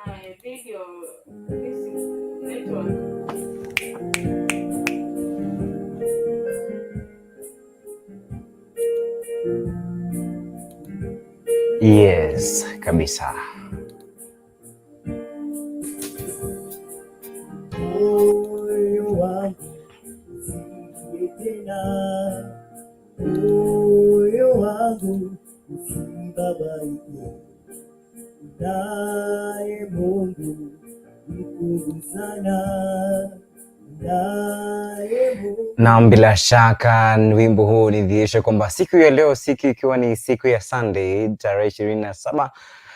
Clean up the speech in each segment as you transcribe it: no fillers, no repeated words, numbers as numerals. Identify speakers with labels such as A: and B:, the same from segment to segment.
A: I think your this network.
B: Yes, kabisa.
C: Moyo wangu usilie tena, moyo wangu usibabaike, unaye Mungu mkuu sana, unaye Mungu.
B: Naam, bila shaka wimbo huu ni dhihirisho kwamba siku ya leo, siku ikiwa ni siku ya Sunday tarehe 27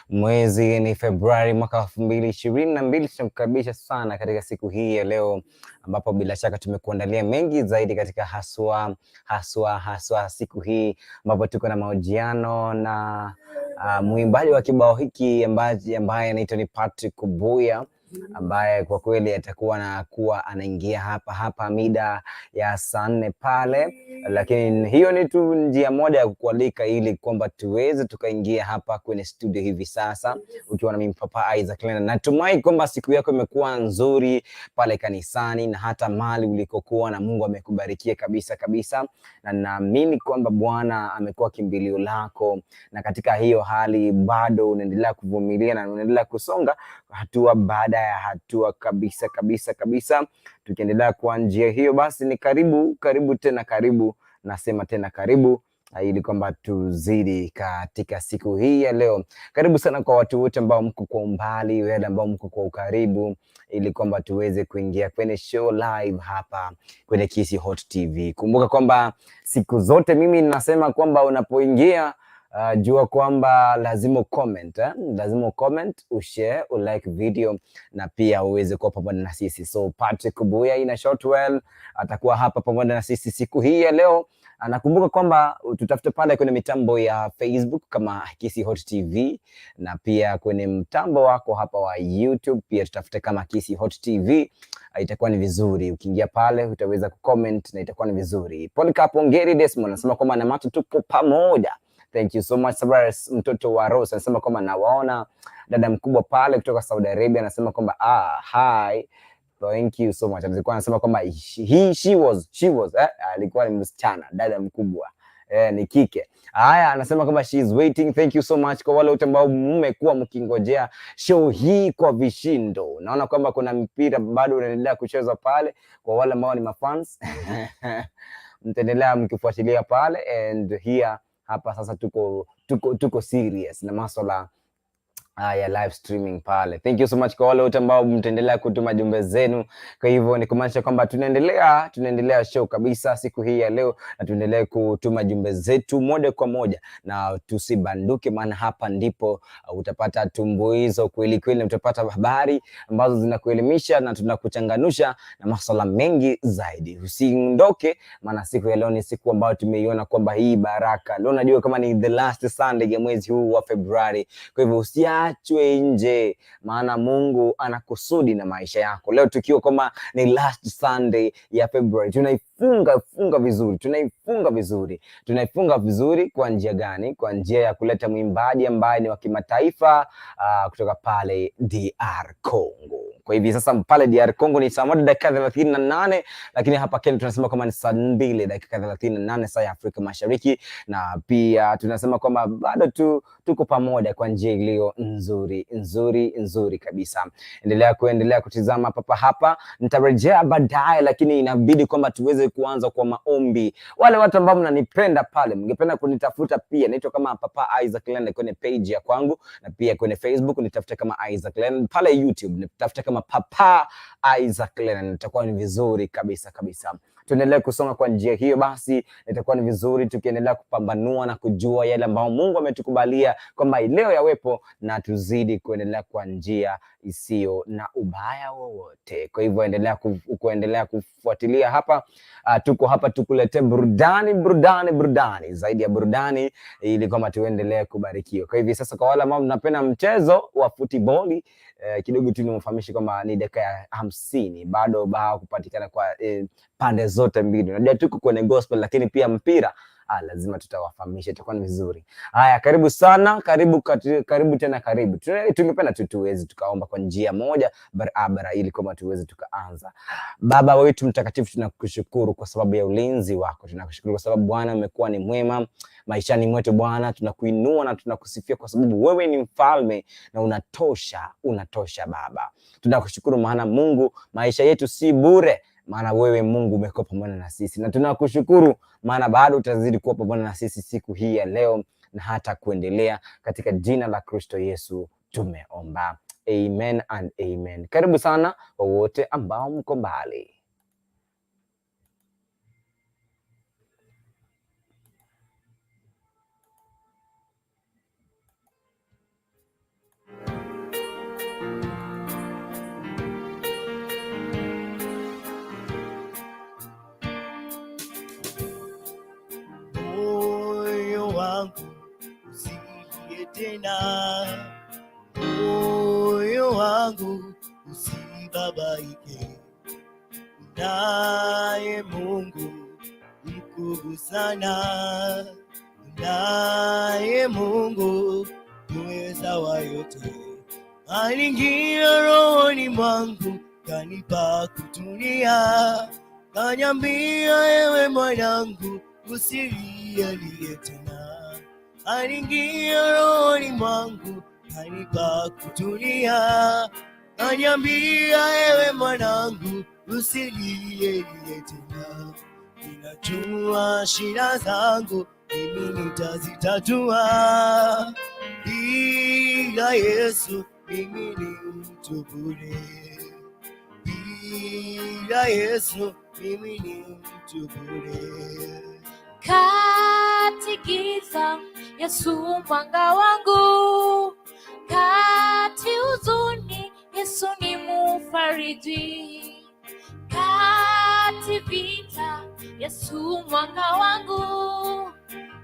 B: mwezi ni Februari mwaka 2022, tunakukaribisha sana katika siku hii ya leo ambapo bila shaka tumekuandalia mengi zaidi katika haswa haswa haswa siku hii ambapo tuko na mahojiano na mwimbaji wa kibao hiki ambaye anaitwa ni Patrick Obuya, ambaye kwa kweli atakuwa na kuwa anaingia hapa hapa mida ya saa 4 pale, lakini hiyo ni tu njia moja ya kukualika ili kwamba tuweze tukaingia hapa kwenye studio hivi sasa ukiwa na mimi Papa Isaac Leonard. Natumai kwamba siku yako imekuwa nzuri pale kanisani na hata mahali ulikokuwa, na Mungu amekubarikia kabisa kabisa, na naamini kwamba Bwana amekuwa kimbilio lako, na katika hiyo hali bado unaendelea kuvumilia na unaendelea kusonga hatua baada ya hatua kabisa kabisa kabisa. Tukiendelea kwa njia hiyo, basi ni karibu karibu tena karibu, nasema tena karibu, ili kwamba tuzidi katika siku hii ya leo. Karibu sana kwa watu wote ambao mko kwa umbali, wale ambao mko kwa ukaribu, ili kwamba tuweze kuingia kwenye show live hapa kwenye Kisii Hot TV. Kumbuka kwamba siku zote mimi ninasema kwamba unapoingia jua kwamba lazima ucomment, eh? Lazima ucomment, ushare, ulike video na pia uweze kuwa pamoja na sisi. So Patrick Obuya ina Shortwell atakuwa hapa pamoja na sisi siku hii ya leo. Nakumbuka kwamba tutafute pale kwenye mitambo ya Facebook kama Kisii Hot TV na pia kwenye mtambo wako hapa wa YouTube pia tutafute kama Kisii Hot TV. Itakuwa ni vizuri ukiingia pale utaweza kucomment na itakuwa ni vizuri. Polycarp Ongeri Desmond anasema kwamba na macho tuko pamoja. Thank you so much. Sabras mtoto wa Rose anasema kwamba nawaona dada mkubwa pale kutoka Saudi Arabia, anasema kwamba hi. Thank you so much. Alikuwa anasema kwamba he, she was alikuwa ni msichana dada mkubwa, ni kike. Haya, anasema kwamba she is waiting. Thank you so much kwa wale wote ambao mmekuwa mkingojea show hii kwa vishindo. Naona kwamba kuna mpira bado unaendelea kuchezwa pale, kwa wale ambao ni mafans mtaendelea mkifuatilia pale, and here hapa sasa tuko serious na maswala ya live streaming pale. Thank you so much kwa wale wote ambao mtaendelea kutuma jumbe zenu. Kwa hivyo ni kumaanisha kwamba tunaendelea show kabisa siku hii ya leo, na tuendelee kutuma jumbe zetu moja kwa moja na tusibanduke, maana hapa ndipo utapata tumbuizo kweli kweli, na utapata habari ambazo zinakuelimisha na tunakuchanganusha na masuala mengi zaidi. Usiondoke, maana siku ya leo ni siku ambayo tumeiona kwamba hii baraka leo, najua kama ni the last Sunday ya mwezi huu wa Februari. Kwa hivyo usiachwe nje, maana Mungu ana kusudi na maisha yako. Leo tukiwa kama ni last Sunday ya February, tunaifunga funga vizuri, tunaifunga vizuri, tunaifunga vizuri kwa njia gani? Kwa njia ya kuleta mwimbaji ambaye ni wa kimataifa kutoka pale DR Congo. Kwa hivi sasa pale DR Congo ni saa 1 dakika 38, lakini hapa Kenya tunasema kwamba ni saa 2 dakika 38 saa ya Afrika Mashariki, na pia tunasema kwamba bado tu tuko pamoja kwa njia iliyo nzuri nzuri nzuri kabisa. Endelea kuendelea kutizama papa hapa, nitarejea baadaye, lakini inabidi kwamba tuweze kuanza kwa maombi. Wale watu ambao mnanipenda pale, mngependa kunitafuta pia, naitwa kama Papa Isaac Leonard kwenye page ya kwangu, na pia kwenye Facebook nitafute kama Isaac Leonard, pale YouTube nitafute kama Papa Isaac Leonard, itakuwa ni vizuri kabisa kabisa. Tuendelee kusonga kwa njia hiyo, basi itakuwa ni vizuri tukiendelea kupambanua na kujua yale ambayo Mungu ametukubalia kwamba leo yawepo, na tuzidi kuendelea kwa njia isiyo na ubaya wowote. Kwa hivyo endelea kuendelea kufuatilia hapa. Tuko hapa tukuletee burudani burudani burudani zaidi ya burudani, ili kwamba tuendelee kubarikiwa. Kwa hivi sasa, kwa wale ambao mnapenda mchezo wa futiboli, kidogo tu nimfahamishe kwamba ni dakika ya 50 bado bao kupatikana kwa pande zote mbili. Unajua tuko kwenye gospel, lakini pia mpira Lazima tutawafahamisha, itakuwa ni vizuri. Haya, karibu sana, karibu karibu tena, karibu. Tungependa tu tuweze tukaomba kwa njia moja barabara, ili kwamba tuweze tukaanza. Baba wetu mtakatifu, tunakushukuru kwa sababu ya ulinzi wako, tunakushukuru kwa sababu Bwana umekuwa ni mwema maishani mwetu. Bwana, tunakuinua na tunakusifia kwa sababu wewe ni mfalme na unatosha, unatosha Baba. Tunakushukuru maana Mungu, maisha yetu si bure, maana wewe Mungu umekuwa pamoja na sisi, na tunakushukuru maana bado utazidi kuwa pamoja na sisi siku hii ya leo na hata kuendelea, katika jina la Kristo Yesu tumeomba, amen and amen. Karibu sana kwa wote ambao mko mbali.
C: Moyo wangu usilie tena, moyo wangu usibabaike, naye Mungu mkuu sana, naye Mungu muweza wa yote, aliingia rohoni mwangu, kanipa kutulia, kaniambia, ewe mwanangu, usilialie tena. Aliingia rohoni mwangu, kanipa kutulia, kaniambia, ewe mwanangu, usilialie tena. Ninajua shida zangu mimi nitazitatua, bila Yesu mimi ni mtu bure, bila Yesu mimi ni mtu bure.
A: Kati giza, Yesu mwanga wangu, kati huzuni, Yesu ni mufariji, kati vita, Yesu mwanga wangu,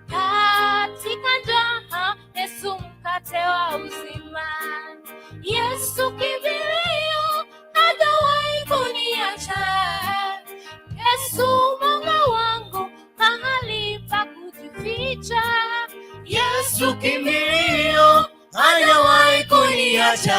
A: katika njaa, Yesu mkate wa uzima, Yesu kimbilio, hajawahi kuniacha. Yesu mwanga wangu, mahali pa kujificha.
C: Yesu kimbilio, hajawahi kuniacha.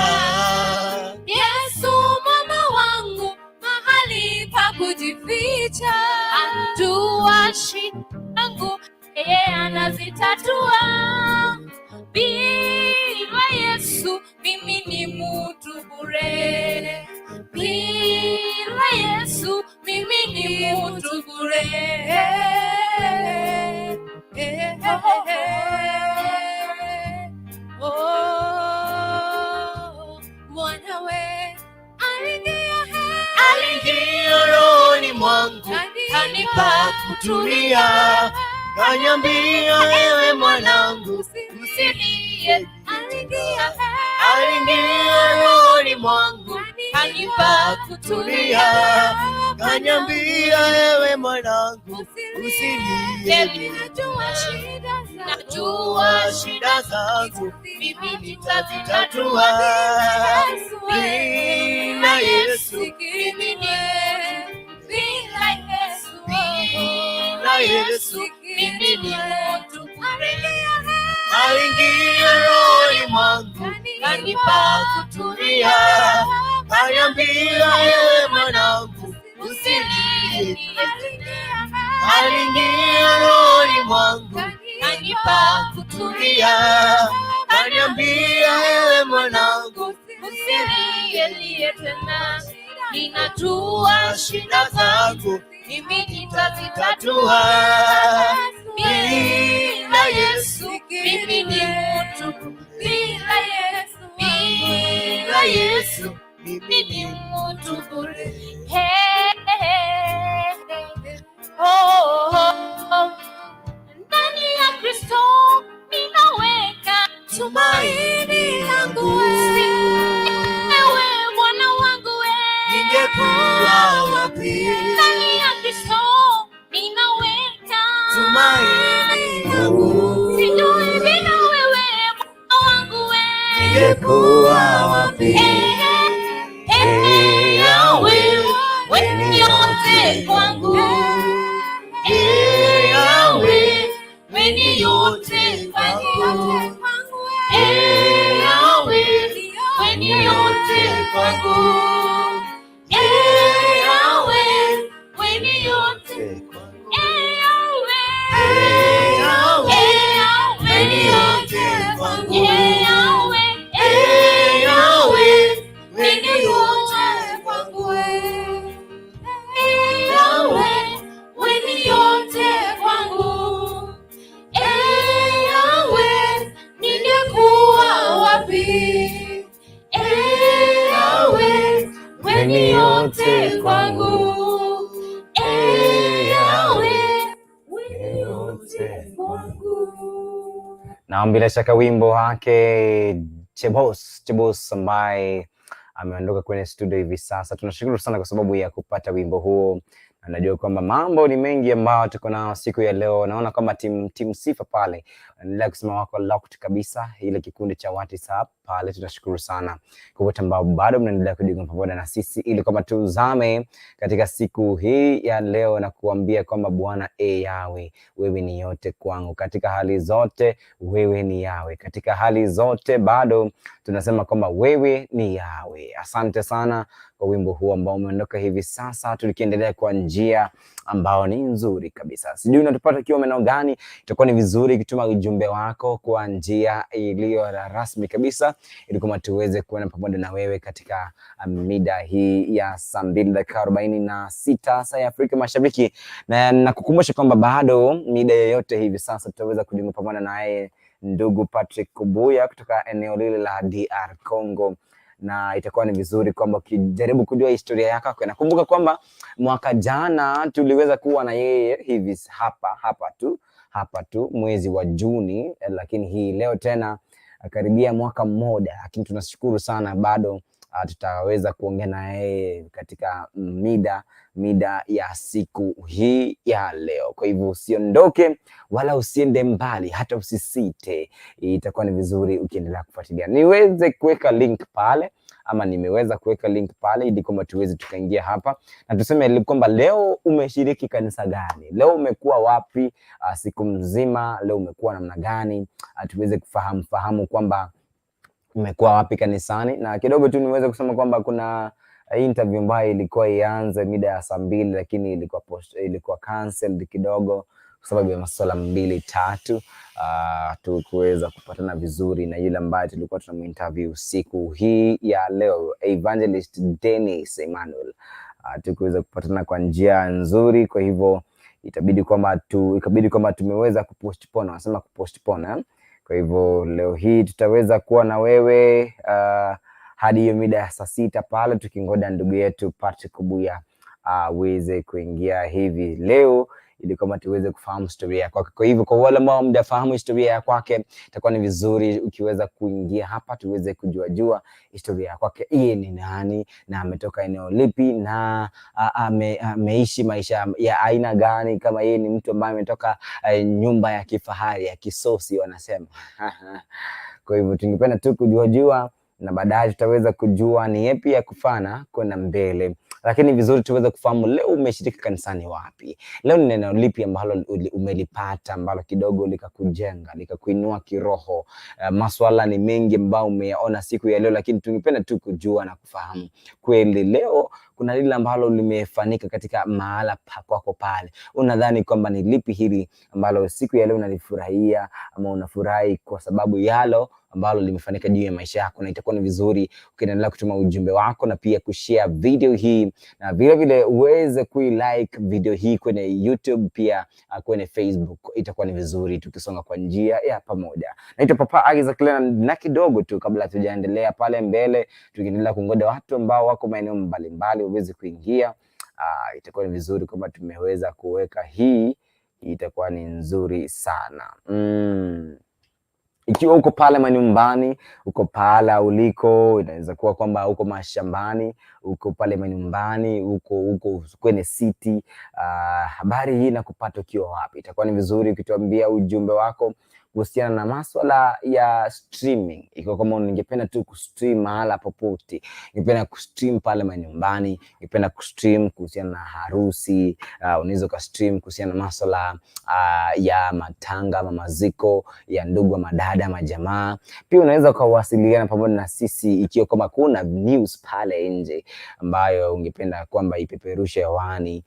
A: Yesu mwamba wangu, mahali pa kujificha. Anajua shida zangu, yeye anazitatua. Bila Yesu mimi ni mtu bure. Bila Yesu mimi ni mtu bure. Eh, eh, eh. Oh, mwanawe aliingia
C: Aliingia rohoni mwangu, kanipa kutulia, kaniambia, ewe mwanangu,
A: usilie. Aliingia
C: Aliingia rohoni mwangu,
A: kanipa kutulia,
C: kaniambia, ewe mwanangu, usilie.
A: Najua shida zangu,
C: Najua shida zangu,
A: mimi nitazitatua.
C: Bila Yesu,
A: mimi ni bila Yesu,
C: bila Yesu,
A: mimi ni mtu bure.
C: Aliingia rohoni mwangu,
A: Kanipa kutulia,
C: kaniambia, ewe mwanangu, usilie. Aliingia rohoni mwangu,
A: kanipa kutulia,
C: kaniambia, ewe mwanangu,
A: usilie tena. Ninajua
C: shida zangu
A: mimi nitazitatua. Bila Yesu mimi ni mtu, bila Yesu,
C: bila Yesu
A: mimi ni mtu bure. Hey, hey, hey. Oh, oh, oh. Ndani ya Kristo ninaweka tumaini langu. Ewe Bwana wangu, we
C: ningekuwa wapi?
A: Ndani ya Kristo ninaweka
C: Tumaini langu.
A: Sijui bila wewe Bwana wangu we
B: Ningekuwa wapi?
A: Eh, eh, Yahweh, wewe ni yote kwangu. Eh, Yahweh, kwangu. Ee Yahweh, wewe ni yote.
C: Kwangu.
A: Ee Yahweh,
C: Ee Yahweh,
A: Ee Yahweh,
C: wewe ni yote kwangu.
A: Ee Yahweh,
C: Ee Yahweh,
A: wewe ni yote kwangu. Ee Yahweh, wewe ni yote kwangu. Ee Yahweh, ningekuwa wapi? Ee Yahweh, wewe ni yote kwangu. Ee Yahweh, wewe ni yote kwangu.
B: Na bila shaka wimbo wake Chebos Chebos ambaye ameondoka kwenye studio hivi sasa. Tunashukuru sana kwa sababu ya kupata wimbo huo. Na najua kwamba mambo ni mengi ambayo tuko nao siku ya leo. Naona kwamba team Sifa pale wanaendelea kusema wako locked kabisa, ile kikundi cha WhatsApp pale. Tunashukuru sana kwa wote ambao bado mnaendelea kujiunga pamoja na sisi ili kwamba tuzame katika siku hii ya leo na kuambia kwamba Bwana e Yawe, wewe ni yote kwangu katika hali zote, wewe ni Yawe katika hali zote, bado tunasema kwamba wewe ni Yawe. Asante sana kwa wimbo huu ambao umeondoka hivi sasa, tukiendelea kwa njia ambao ni nzuri kabisa. Sijui unatupata ukiwa maeneo gani, itakuwa ni vizuri kutuma ujumbe wako kwa njia iliyo rasmi kabisa, ili kwamba tuweze kuona pamoja na wewe katika mida hii ya 2:46 saa ya Afrika Mashariki, na nakukumbusha kwamba bado mida yoyote hivi sasa tutaweza kujiunga pamoja naye ndugu Patrick Kubuya kutoka eneo lile la DR Congo, na itakuwa ni vizuri kwamba ukijaribu kujua historia yako. Nakumbuka kwamba mwaka jana tuliweza kuwa na yeye hivi hapa tu mwezi wa Juni, lakini hii leo tena karibia mwaka mmoja, lakini tunashukuru sana bado tutaweza kuongea na yeye katika mida ya siku hii ya leo. Kwa hivyo usiondoke wala usiende mbali, hata usisite. Itakuwa ni vizuri ukiendelea kufuatilia. Niweze kuweka link pale ama nimeweza kuweka link pale ili kwamba tuweze tukaingia hapa na tuseme kwamba leo umeshiriki kanisa gani, leo umekuwa wapi siku mzima, leo umekuwa namna gani, tuweze kufahamu fahamu kwamba umekuwa wapi kanisani. Na kidogo tu niweze kusema kwamba kuna interview ambayo ilikuwa ianze mida ya 2:00, lakini ilikuwa cancelled kidogo kwa sababu ya masuala mbili tatu. Tukuweza kupatana vizuri na yule ambaye tulikuwa tunaminterview siku hii ya leo, Evangelist Dennis Emmanuel. Tukuweza kupatana kwa njia nzuri, kwa hivyo itabidi kwamba tu ikabidi kwamba tumeweza kupostpone, wanasema kupostpone, eh? Kwa hivyo leo hii tutaweza kuwa na wewe hadi hiyo mida ya 6:00 pale, tukingoja ndugu yetu Patrick Kubuya aweze kuingia hivi leo ili kwamba tuweze kufahamu historia ya kwake. Kwa hivyo kwa wale ambao hamjafahamu historia ya kwake, itakuwa ni vizuri ukiweza kuingia hapa tuweze kujua jua historia ya kwake, yeye ni nani na ametoka eneo lipi na ameishi maisha ya aina gani, kama yeye ni mtu ambaye ametoka nyumba ya kifahari ya kisosi wanasema. Kwa hivyo tungependa tu kujua jua na baadaye tutaweza kujua ni yapi ya kufana kwenda mbele, lakini vizuri tuweze kufahamu leo umeshiriki kanisani wapi, leo ni neno lipi ambalo umelipata ambalo kidogo likakujenga likakuinua kiroho. Maswala ni mengi ambayo umeyaona siku ya leo, lakini tungependa tu kujua na kufahamu kweli leo kuna lile ambalo limefanyika katika mahala pa kwako pale, unadhani kwamba ni lipi hili ambalo siku ya leo unalifurahia ama unafurahi kwa sababu yalo ambalo limefanyika juu ya maisha yako, na itakuwa ni vizuri ukiendelea kutuma ujumbe wako na pia kushare video hii na vile vile uweze kuilike video hii kwenye YouTube pia kwenye Facebook. Itakuwa ni vizuri tukisonga kwa njia ya pamoja. Naitwa Papa Isaac Leonard, na kidogo tu kabla hatujaendelea pale mbele, tukiendelea kungoja watu ambao wako maeneo mbalimbali waweze kuingia, itakuwa ni vizuri kwamba tumeweza kuweka hii, itakuwa ni nzuri sana. Ikiwa uko pale manyumbani, uko pale uliko, inaweza kuwa kwamba uko mashambani, uko pale manyumbani, uko kwenye city, habari hii nakupata ukiwa wapi? Itakuwa ni vizuri ukituambia ujumbe wako kuhusiana na maswala ya streaming. Ikiwa kama ningependa tu kustream mahala popote, ningependa kustream pale manyumbani, ningependa kustream kuhusiana na harusi, unaweza ukastream kuhusiana na maswala ya matanga ama maziko ya ndugu ama dada ama jamaa. Pia unaweza ukawasiliana pamoja na sisi ikiwa kama kuna news pale nje ambayo ungependa kwamba ipeperushe hewani.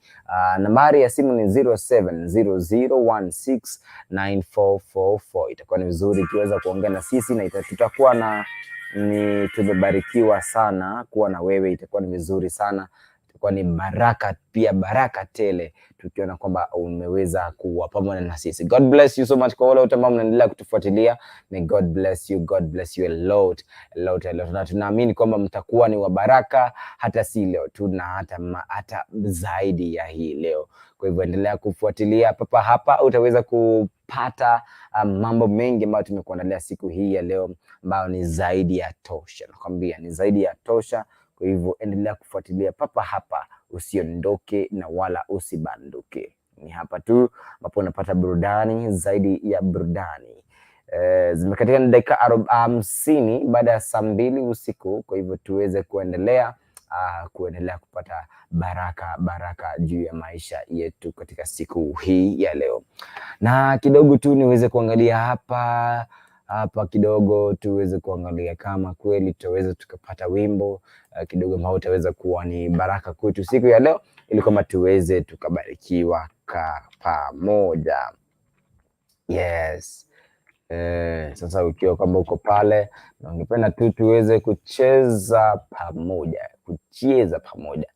B: Nambari ya simu ni 0700169444. Itakuwa ni vizuri ukiweza kuongea na sisi na tutakuwa na ni tumebarikiwa sana kuwa na wewe. Itakuwa ni vizuri sana, itakuwa ni baraka pia, baraka tele tukiona kwamba umeweza kuwa pamoja na sisi. God bless you so much kwa wale wote ambao mnaendelea kutufuatilia. May God bless you, God bless you a lot, a lot, a lot. Na tunaamini kwamba mtakuwa ni wa baraka hata si leo tu na hata zaidi ya hii leo. Kwa hivyo endelea kufuatilia papa hapa, utaweza kupata mambo mengi ambayo tumekuandalia siku hii ya leo ambayo ni zaidi ya tosha. Nakwambia ni zaidi ya tosha. Kwa hivyo endelea kufuatilia papa hapa, usiondoke na wala usibanduke. Ni hapa tu ambapo unapata burudani zaidi ya burudani. Zimekatika ni dakika 50 baada ya saa 2 usiku. Kwa hivyo tuweze kuendelea kupata baraka baraka juu ya maisha yetu katika siku hii ya leo, na kidogo tu niweze kuangalia hapa hapa kidogo tuweze kuangalia kama kweli tutaweza tukapata wimbo kidogo ambao utaweza kuwa ni baraka kwetu siku ya leo, ili kwamba tuweze tukabarikiwa ka pamoja. Yes. Sasa ukiwa kwamba uko pale na ungependa tu tuweze kucheza pamoja, kucheza pamoja.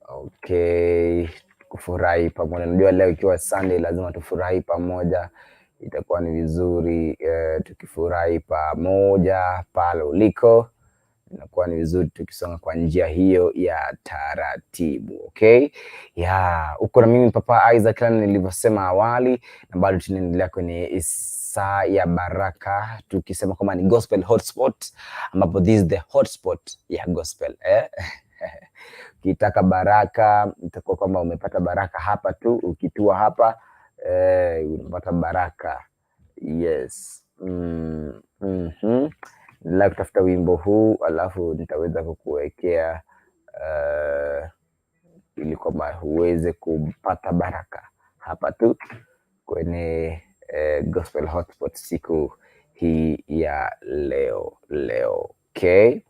B: Okay, kufurahi pamoja. Najua leo ikiwa Sunday lazima tufurahi pamoja, itakuwa ni vizuri tukifurahi pamoja pale uliko, inakuwa ni vizuri tukisonga kwa njia hiyo ya taratibu. Okay, yeah, uko na mimi Papa Isaac kama nilivyosema awali, na bado tunaendelea kwenye saa ya baraka tukisema kwamba ni gospel hotspot, ambapo this is the hotspot ya gospel, eh? Ukitaka baraka itakuwa kwamba umepata baraka hapa tu, ukitua hapa unapata baraka. Yes. La kutafuta wimbo huu alafu nitaweza kukuwekea ili kwamba uweze kupata baraka hapa tu kwenye Gospel Hotspot siku hii ya leo leo. Okay.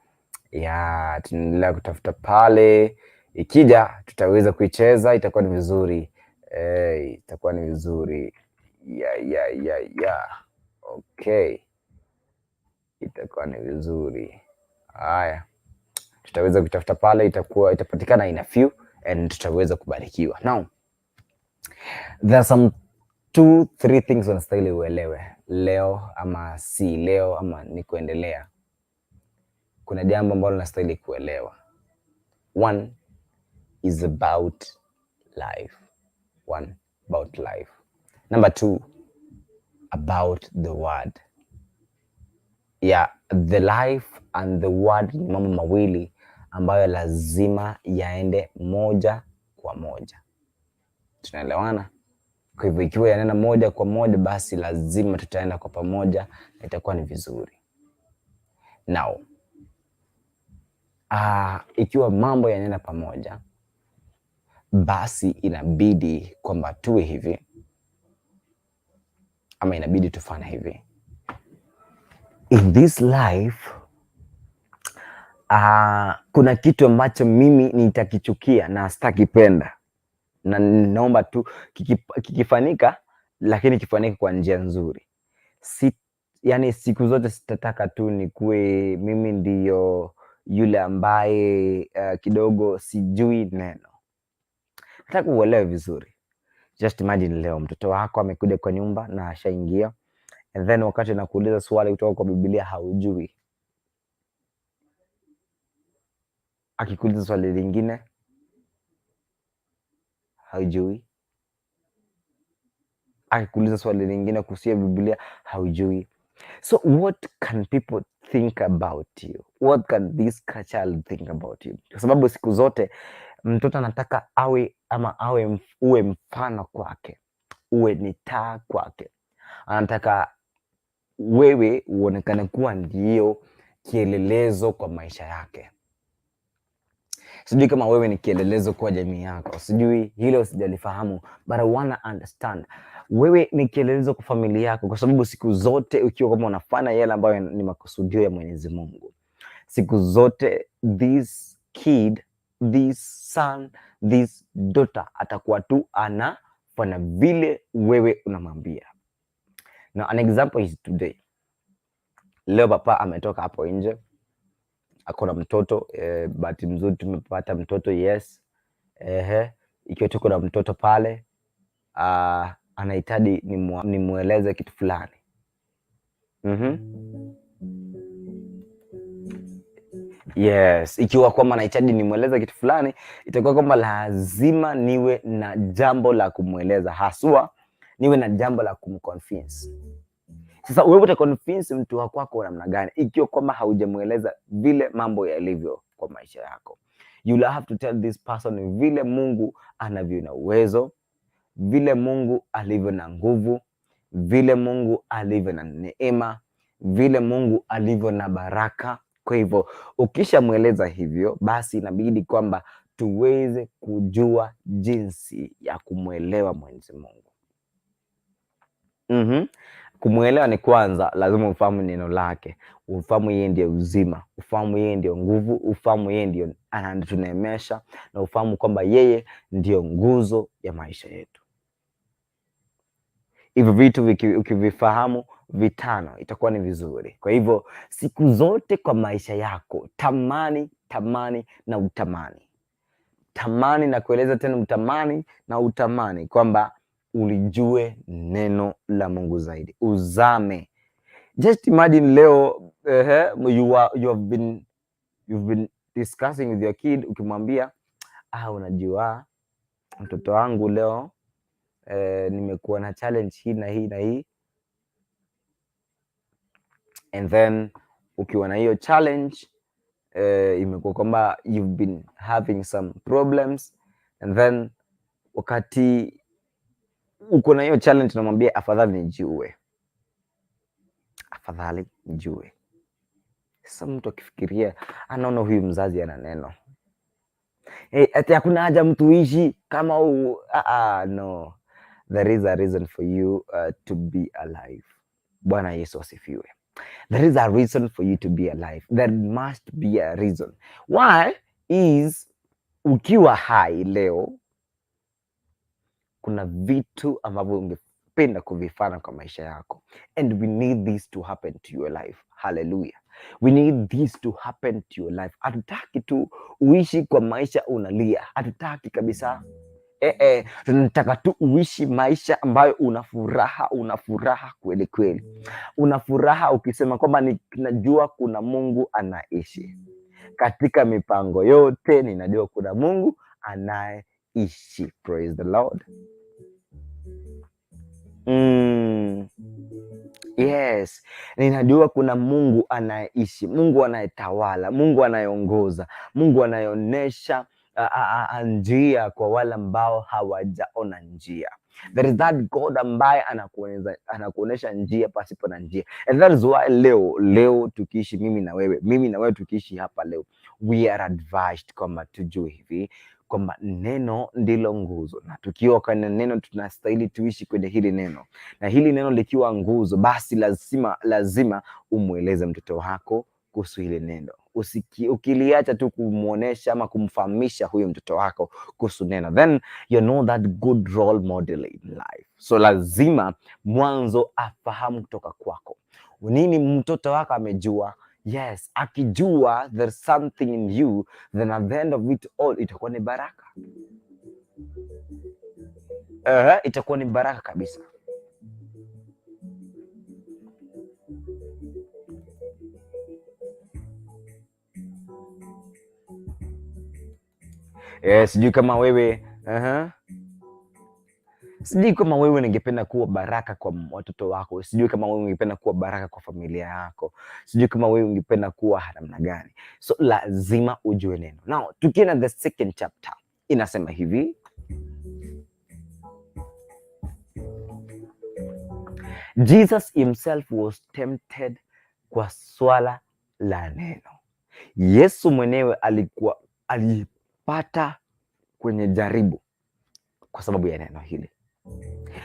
B: Ya, tunaendelea kutafuta pale, ikija tutaweza kuicheza, itakuwa ni vizuri itakuwa ni vizuri ya. Okay, itakuwa ni vizuri. Haya, tutaweza kutafuta pale, itakuwa itapatikana in a few and tutaweza kubarikiwa. Now there are some two three things unastahili uelewe leo ama si leo ama ni kuendelea. Kuna jambo ambalo unastahili kuelewa. One is about life. One, about life. Number two, about the word. Yeah, the life and the word ni mambo mawili ambayo lazima yaende moja kwa moja. Tunaelewana? Kwa hivyo ikiwa yanaenda moja kwa moja, basi lazima tutaenda kwa pamoja na itakuwa ni vizuri. Now, ikiwa mambo yanaenda pamoja, basi inabidi kwamba tuwe hivi ama inabidi tufanye hivi. In this life kuna kitu ambacho mimi nitakichukia na sitakipenda, na naomba tu kikifanyika, lakini kifanyike kwa njia nzuri. Si, yani siku zote sitataka tu nikuwe mimi ndiyo yule ambaye kidogo sijui neno. Nataka uelewe vizuri. Just imagine leo mtoto wako amekuja kwa nyumba na ashaingia, and then wakati anakuuliza swali kutoka kwa Biblia haujui. Akikuuliza swali lingine haujui. Akikuuliza swali lingine kuhusu Biblia haujui. So what can people think about you? What can this child think about you? Kwa sababu siku zote mtoto anataka awe ama awe uwe mfano kwake. uwe ni taa kwake, anataka wewe uonekane kuwa ndio kielelezo kwa maisha yake. Sijui kama wewe ni kielelezo kwa jamii yako, sijui hilo, sijalifahamu, but I wanna understand wewe ni kielelezo kwa familia yako, kwa sababu siku zote ukiwa kama unafanya yale ambayo ni makusudio ya Mwenyezi Mungu, siku zote this kid, this son, this daughter atakuwa tu anafanya vile wewe unamwambia. Now an example is today. Leo papa ametoka hapo nje, ako na mtoto bahati mzuri tumepata mtoto, yes. Ehe, ikiwa tuko na mtoto pale, anahitaji nimweleze kitu fulani. Yes, ikiwa kwamba anahitaji nimweleze kitu fulani, itakuwa kwamba lazima niwe na jambo la kumweleza, haswa niwe na jambo la kumconvince. Sasa wewe utaconvince mtu wa kwako namna gani ikiwa kwamba haujamweleza vile mambo yalivyo kwa maisha yako? You'll have to tell this person vile Mungu anavyo na uwezo, vile Mungu alivyo na nguvu, vile Mungu alivyo na neema, vile Mungu alivyo na baraka. Kwa hivyo ukishamweleza hivyo, basi inabidi kwamba tuweze kujua jinsi ya kumwelewa Mwenyezi Mungu. Kumwelewa ni kwanza lazima ufahamu neno lake, ufahamu yeye ndiye uzima, ufahamu yeye ndiyo nguvu, ufahamu yeye ndiyo anatuneemesha, na ufahamu kwamba yeye ndiyo nguzo ya maisha yetu. Hivyo vitu ukivifahamu vitano itakuwa ni vizuri. Kwa hivyo siku zote kwa maisha yako tamani, tamani na utamani, tamani na kueleza tena, utamani na utamani kwamba ulijue neno la Mungu zaidi, uzame. Just imagine leo you have been discussing with your kid, ukimwambia, "Ah, unajua mtoto wangu, leo nimekuwa na challenge hii na hii na hii," and then ukiwa na hiyo challenge, imekuwa kwamba you've been having some problems, and then wakati uko na hiyo challenge unamwambia, "Afadhali nijiue, afadhali nijiue." Sasa mtu akifikiria anaona huyu mzazi ana neno, hey, ati hakuna haja mtu ishi kama no, there is a reason for you to be alive. Bwana Yesu asifiwe. There is a reason for you to be alive. There must be a reason why is ukiwa hai leo, kuna vitu ambavyo ungependa kuvifanya kwa maisha yako, and we need this to happen to your life. Hallelujah. We need this to happen to your life. Hatutaki tu uishi kwa maisha unalia, hatutaki kabisa. Tunataka tu uishi maisha ambayo una furaha, una furaha kweli kweli, una furaha ukisema kwamba ninajua kuna Mungu anaishi katika mipango yote, ninajua kuna Mungu anayeishi. Praise the Lord. Yes, ninajua kuna Mungu anayeishi, Mungu anayetawala, Mungu anayeongoza, Mungu anayeonyesha njia kwa wale ambao hawajaona njia. There is that God ambaye anakuonyesha njia pasipo na njia. And that is why leo leo tukiishi mimi na wewe tukiishi hapa leo, we are advised kwamba tujue hivi kwamba neno ndilo nguzo, na tukiwa kwenye neno tunastahili tuishi kwenye hili neno, na hili neno likiwa nguzo, basi lazima lazima umweleze mtoto wako kuhusu hili neno. Ukiliacha tu kumwonesha ama kumfahamisha huyo mtoto wako kuhusu neno, then you know that good role model in life. So lazima mwanzo afahamu kutoka kwako nini mtoto wako amejua. Yes, akijua there's something in you, then at the end of it all itakuwa ni baraka. Itakuwa ni baraka kabisa. Sijui kama wewe Sijui kama wewe ningependa kuwa baraka kwa watoto wako, sijui kama wewe ungependa kuwa baraka kwa familia yako, sijui kama wewe ungependa kuwa namna gani. So lazima ujue neno. Now tukienda the second chapter inasema hivi. Jesus himself was tempted kwa swala la neno. Yesu mwenyewe alikuwa alipata kwenye jaribu kwa sababu ya neno hili,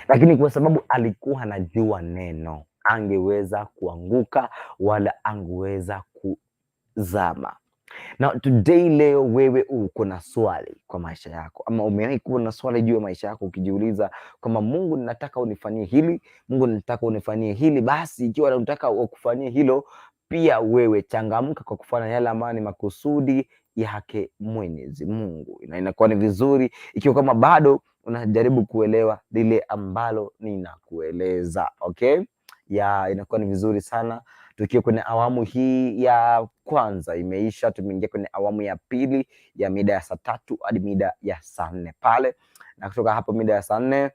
B: lakini kwa sababu alikuwa anajua neno, angeweza kuanguka wala angeweza kuzama. Na today, leo wewe uko na swali kwa maisha yako, ama umewahi kuwa na swali juu ya maisha yako, ukijiuliza kwamba Mungu, ninataka unifanyie hili, Mungu, ninataka unifanyie hili. Basi ikiwa unataka wakufanyie hilo, pia wewe changamka kwa kufanya yale ambayo ni makusudi yake Mwenyezi Mungu, na inakuwa ni vizuri ikiwa kama bado unajaribu kuelewa lile ambalo ninakueleza. Okay, ya inakuwa ni vizuri sana tukiwa kwenye awamu hii ya kwanza imeisha, tumeingia kwenye awamu ya pili ya mida ya saa 3 hadi mida ya saa 4 pale, na kutoka hapo mida ya saa 4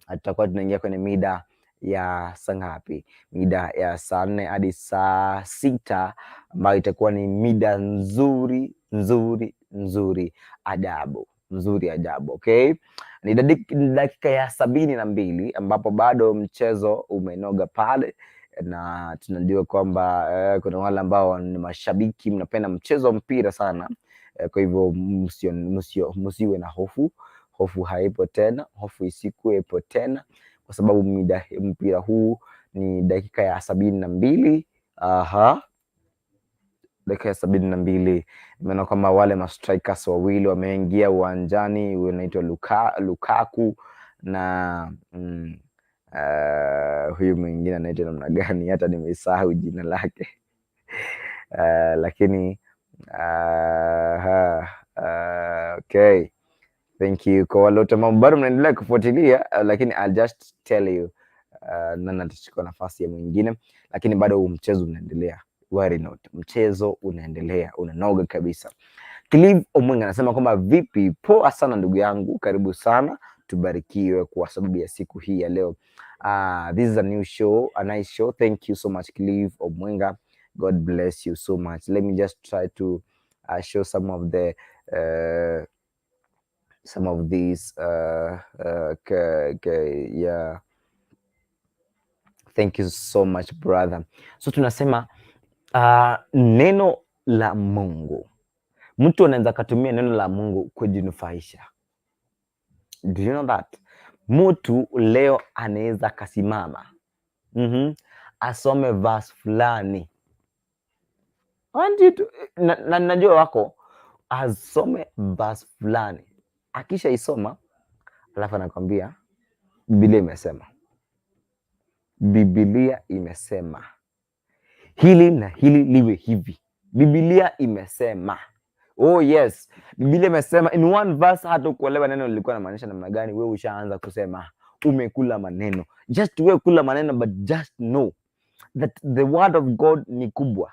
B: tutakuwa tunaingia kwenye mida ya saa ngapi? Mida ya saa 4 hadi saa 6 ambayo itakuwa ni mida nzuri nzuri nzuri ajabu nzuri ajabu. Okay, ni dakika ya 72 ambapo bado mchezo umenoga pale, na tunajua kwamba kuna wale ambao ni mashabiki mnapenda mchezo wa mpira sana kwa hivyo msiwe na hofu. Hofu haipo tena, hofu isikuwepo tena, kwa sababu mpira huu ni dakika ya 72. Aha, dakika ya 72 nimeona kwamba wale ma strikers wawili wameingia uwanjani, huyu anaitwa Lukaku na huyu mwingine anaitwa namna gani, hata nimesahau jina lake lakini okay, thank you kwa wale wote ambao bado mnaendelea kufuatilia lakini I'll just tell you nani atachukua nafasi ya mwingine, lakini bado huu mchezo unaendelea. Worry not, mchezo unaendelea, unanoga kabisa. Clive Omwenga anasema kwamba vipi, poa sana ndugu yangu, karibu sana, tubarikiwe kwa sababu ya siku hii ya leo. This is a new show, a nice show. Thank you so much, Clive Omwenga. God bless you so much. Let me just try to show some of these okay, yeah. Thank you so much, brother. So tunasema neno la Mungu, mtu anaweza akatumia neno la Mungu kujinufaisha. Do you know that? Mtu leo anaweza akasimama asome verse fulani. Want you to, na najua wako asome verse fulani, akishaisoma alafu anakwambia Biblia imesema, Biblia imesema hili na hili liwe hivi. Biblia imesema. Oh yes, Biblia imesema in one verse. Hata ukuelewa neno lilikuwa linamaanisha namna gani, wewe ushaanza kusema, umekula maneno. Just wewe kula maneno, but just know that the word of God ni kubwa.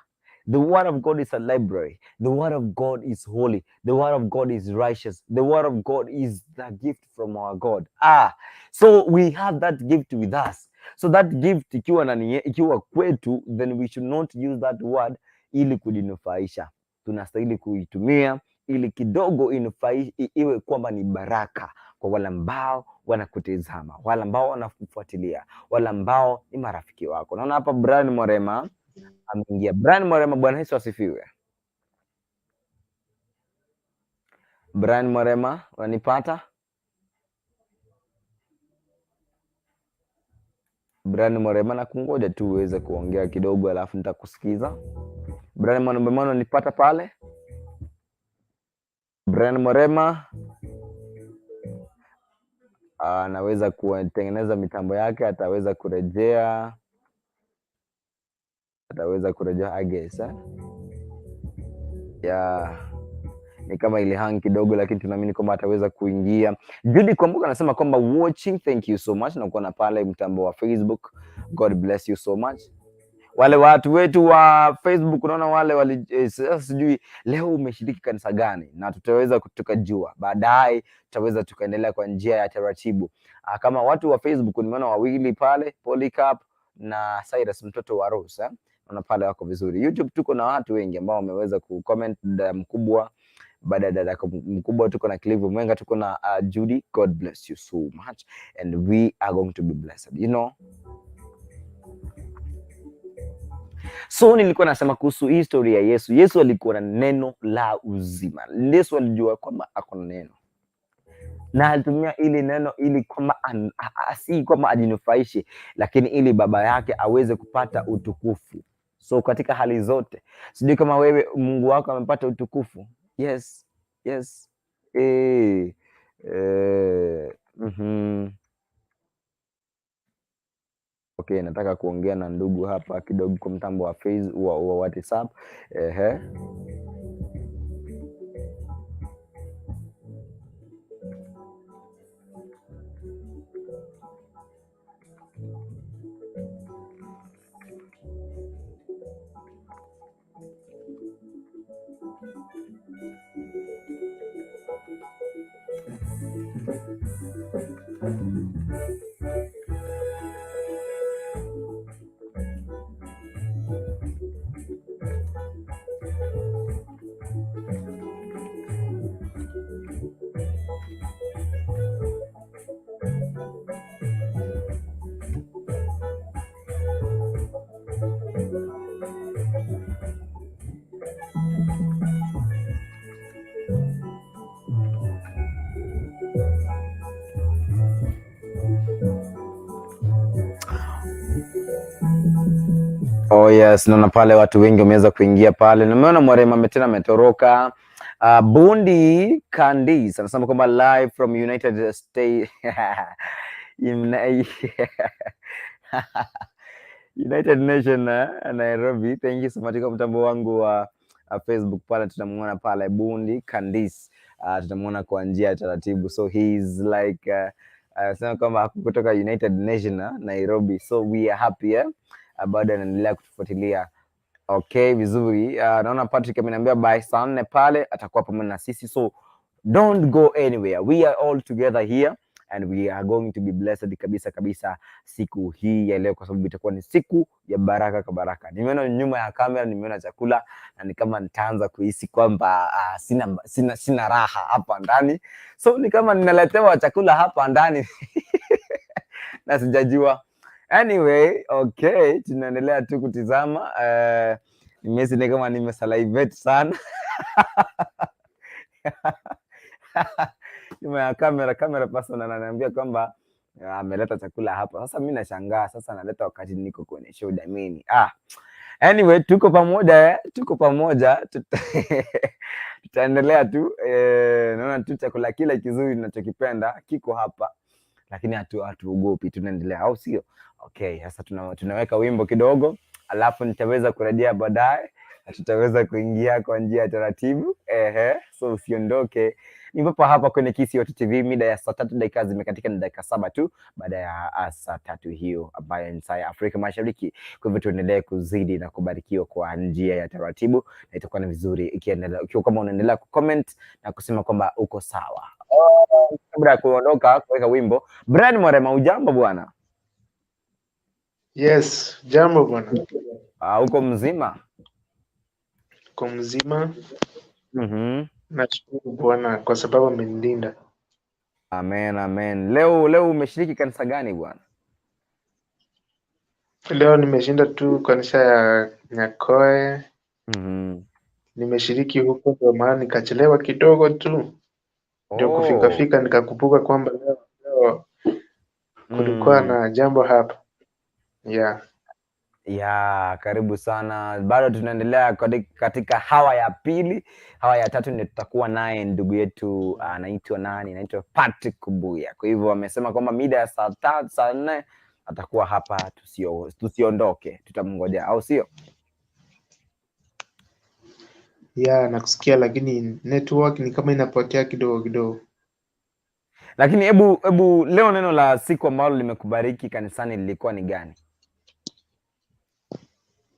B: The word of God is a library. The word of God is holy. The word of God is righteous. The word of God is the gift from our God. Ah, so we have that gift with us. So that gift ikiwa nani, ikiwa kwetu, then we should not use that word ili kujinufaisha. Tunastahili kuitumia ili kidogo iwe kwamba ni baraka kwa wale ambao wanakutizama, wale ambao wanakufuatilia, wale ambao ni marafiki wako. Naona hapa Brian Morema ameingia. Brian Morema, Bwana Yesu asifiwe. Brian Morema, unanipata? Brian Morema, na kungoja tu uweze kuongea kidogo, alafu nitakusikiza. Brian Morema, unanipata pale? Brian Morema anaweza kutengeneza mitambo yake, ataweza kurejea I guess, eh? Yeah. Ni kama ile hang kidogo, lakini tunaamini kwamba ataweza kuingia. Judy Kwambuka anasema kwamba watching, thank you so much, na kuona pale mtambo wa Facebook. God bless you so much. Wale watu wetu wa Facebook, unaona wale wali, sasa sijui leo umeshiriki kanisa gani, na tutaweza tukajua baadaye, tutaweza tukaendelea kwa njia ya taratibu. Kama watu wa Facebook nimeona wawili pale, Polycarp na Cyrus mtoto wa Rose, eh? Naona pale wako vizuri. YouTube tuko na watu wengi ambao wameweza kucomment, dada mkubwa baada ya dada mkubwa tuko na Clive Mwenga, tuko na Judy. God bless you so much and we are going to be blessed. You know, So nilikuwa nasema kuhusu history ya Yesu. Yesu alikuwa na neno la uzima. Yesu alijua kwamba ako na neno na alitumia ili neno ili kwamba si kwamba ajinufaishe, lakini ili baba yake aweze kupata utukufu. So katika hali zote, sijui kama wewe Mungu wako amepata utukufu. Yes, yes. Eh. Okay, nataka kuongea na ndugu hapa kidogo kwa mtambo wa Facebook wa WhatsApp. Ehe. Oh yes, naona pale watu wengi wameweza kuingia pale. Nimeona Mwarema tena ametoroka. Bundi Candice anasema kwamba live from United States United Nation Nairobi. Thank you so much kwa mtambo wangu wa Facebook pale tunamuona pale Bundi Candice. Tunamuona kwa njia ya taratibu. So he is like anasema kwamba kutoka United Nation Nairobi. So we are happy eh? Bado anaendelea kutufuatilia. Okay, vizuri. Naona Patrick ameniambia by saa 4 pale atakuwa pamoja na sisi, so don't go anywhere, we are all together here and we are going to be blessed kabisa kabisa siku hii ya leo, kwa sababu itakuwa ni siku ya baraka kwa baraka. Nimeona nyuma ya kamera, nimeona chakula na ni kama nitaanza kuhisi kwamba sina raha hapa ndani, so ni kama ninaletewa chakula hapa ndani na sijajua. Anyway, okay, tunaendelea tu kutizama. Nimehisi ni kama nimesalivate sana nyuma ya kamera, kamera person ananiambia kwamba ameleta chakula hapa. Sasa mimi nashangaa, sasa analeta wakati niko kwenye show jamani. Anyway, tuko pamoja tuko pamoja tutaendelea tu naona tu chakula kile kizuri ninachokipenda kiko hapa, lakini hatuogopi, tunaendelea, au sio? Okay, sasa tunaweka wimbo kidogo, alafu nitaweza kurejea baadaye na tutaweza kuingia kwa njia ya taratibu. Ehe, so usiondoke. Ni papa hapa kwenye Kisii Yote TV, mida ya saa 3 dakika zimekatika ni dakika 7 tu baada ya saa 3 hiyo ambayo ni saa ya Afrika Mashariki. Kwa hivyo tuendelee kuzidi na kubarikiwa kwa njia ya taratibu, na itakuwa ni vizuri ikiendelea, ukiwa kama unaendelea kucomment na kusema kwamba uko sawa. Kabla ya kuondoka kuweka wimbo, Brian Mwarema, ujambo bwana?
D: Yes, jambo bwana.
B: Uko mzima?
D: Uko mzima. Nashukuru Bwana kwa sababu amenilinda.
B: Amen, amen. Leo umeshiriki kanisa gani bwana?
D: Leo nimeshinda tu kanisa ya Nyakoe. Nimeshiriki huko ndio maana nikachelewa kidogo tu. Ndio kufika fika nikakumbuka kwamba leo kulikuwa na jambo hapa. Yeah.
B: Ya, karibu sana. Bado tunaendelea katika hawa ya pili. Hawa ya tatu ndio tutakuwa naye ndugu yetu anaitwa nani? Anaitwa Patrick Kubuya. Kwa hivyo amesema kwamba mida ya saa 4 atakuwa hapa, tusiondoke. Tutamngojea, au sio?
D: Ya, nakusikia lakini network ni kama inapotea kidogo kidogo.
B: Lakini hebu leo neno la siku ambalo limekubariki kanisani lilikuwa ni gani?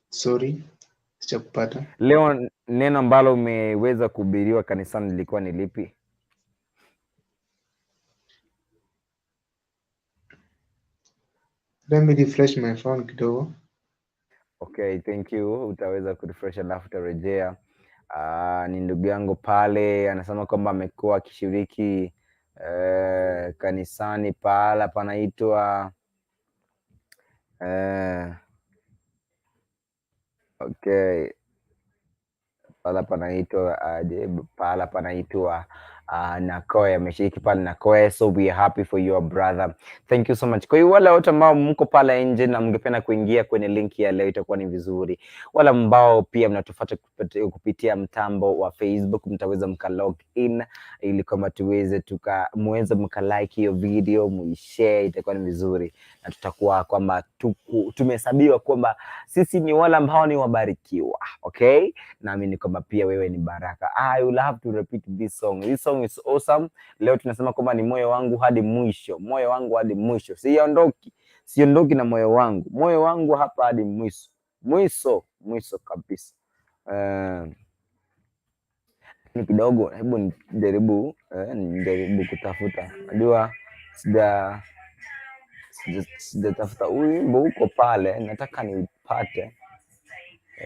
D: Sorry, sijakupata.
B: Leo neno ambalo umeweza kuhubiriwa kanisani lilikuwa ni lipi?
D: Let me refresh my phone kidogo.
B: Okay, thank you. Utaweza kurefresh alafu utarejea. Ni ndugu yangu pale anasema kwamba amekuwa akishiriki kanisani pahala panaitwa Okay, pahala panaitwa aje? Pahala panaitwa Nakoe, ameshiriki pale Nakoe, so we are happy for your brother. Thank you so much. Kwa hiyo wale wote ambao mko pale nje na mngependa kuingia kwenye link ya leo itakuwa ni vizuri. Wale ambao pia mnatufuata kupitia mtambo wa Facebook mtaweza mka log in ili kwamba tuweze tuka muweze mka like hiyo video muishare, itakuwa ni vizuri na tutakuwa kwamba tumehesabiwa kwamba sisi ni wale ambao ni wabarikiwa. Okay, naamini kwamba pia wewe ni baraka. I will have to repeat this song. This song is awesome. Leo tunasema kwamba ni moyo wangu hadi mwisho, moyo wangu hadi mwisho, siondoki, siondoki na moyo wangu, moyo wangu hapa hadi mwisho, mwisho, mwisho kabisa. Ni kidogo, hebu nijaribu nijaribu kutafuta. Najua sijatafuta huyu wimbo huko pale, nataka niupate,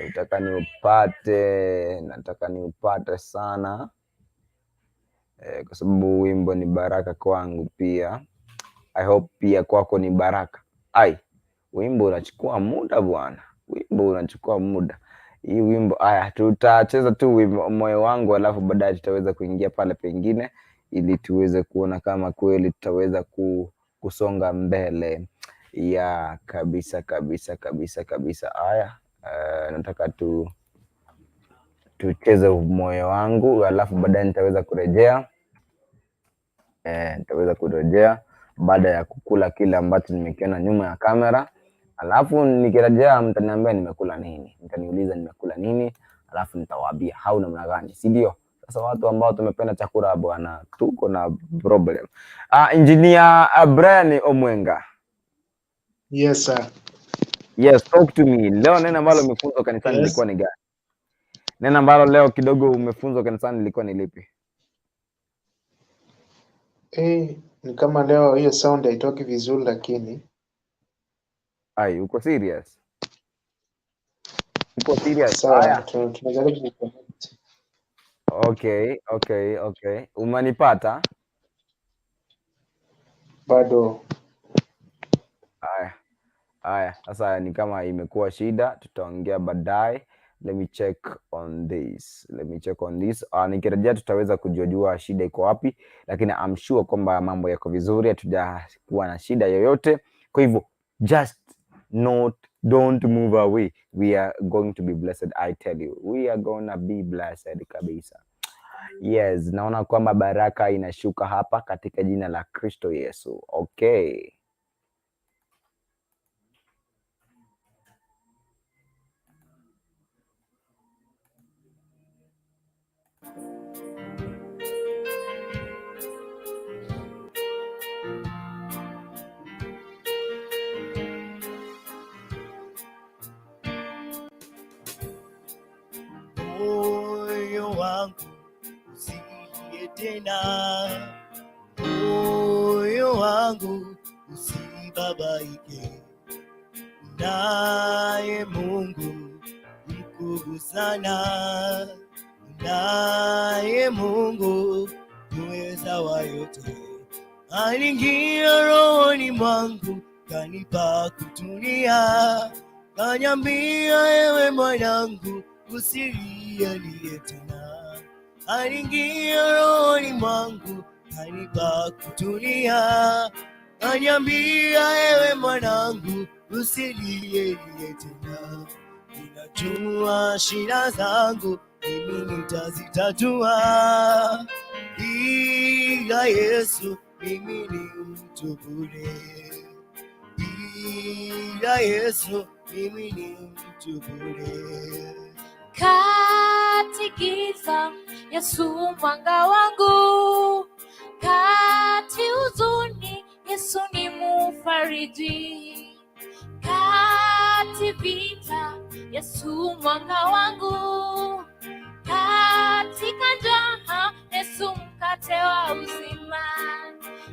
B: nataka niupate, nataka niupate sana kwa sababu wimbo ni baraka kwangu pia. I hope pia kwako ni baraka. Ai, wimbo unachukua muda bwana, wimbo unachukua muda. Hii wimbo, aya, tutacheza tu wimbo moyo wangu, alafu baadaye tutaweza kuingia pale pengine ili tuweze kuona kama kweli tutaweza kusonga mbele ya kabisa kabisa kabisa kabisa. Aya, nataka tucheze moyo wangu, alafu baadaye nitaweza kurejea nitaweza kurejea baada ya kukula kile ambacho nimekiona nyuma ya kamera. Alafu nikirejea mtaniambia nimekula nini, mtaniuliza nimekula nini, alafu nitawaambia hau namna gani, si ndio? Sasa watu ambao tumependa chakula bwana, tuko na problem. Engineer Brian Omwenga.
D: Yes, sir.
B: Yes, talk to me. Leo neno ambalo umefunzwa kanisani lilikuwa ni gani? Neno ambalo leo kidogo umefunzwa kanisani lilikuwa ni lipi?
D: Ni kama leo hiyo sound haitoki vizuri lakini.
B: Ai, uko serious? Uko serious?
D: Sawa, tunajaribu kuconnect.
B: Okay. Umenipata?
D: Bado.
B: Aya. Aya, sasa ni kama imekuwa shida, tutaongea baadaye. Let me check on this. Let me check on this. Nikirejea tutaweza kujua shida iko wapi, lakini I'm sure kwamba mambo yako vizuri, hatujakuwa na shida yoyote. Kwa hivyo just not don't move away. We are going to be blessed, I tell you. We are gonna be blessed kabisa. Yes, naona kwamba baraka inashuka hapa katika jina la Kristo Yesu. Okay.
C: Moyo wangu usilie tena, moyo wangu usibabaike, naye Mungu mkuu sana, naye Mungu muweza wa yote, aliingia rohoni mwangu, kanipa kutulia, kaniambia ewe mwanangu usilie tena. Aliingia rohoni mwangu, kanipa kutulia, kaniambia ewe mwanangu usilie tena. Ninajua shida zangu mimi nitazitatua, bila Yesu mimi ni mtu bure, bila Yesu mimi ni mtu bure.
A: Kati giza Yesu mwanga wangu, kati huzuni Yesu ni mufariji, kati vita Yesu mwanga wangu, katika njaa Yesu mkate wa uzima,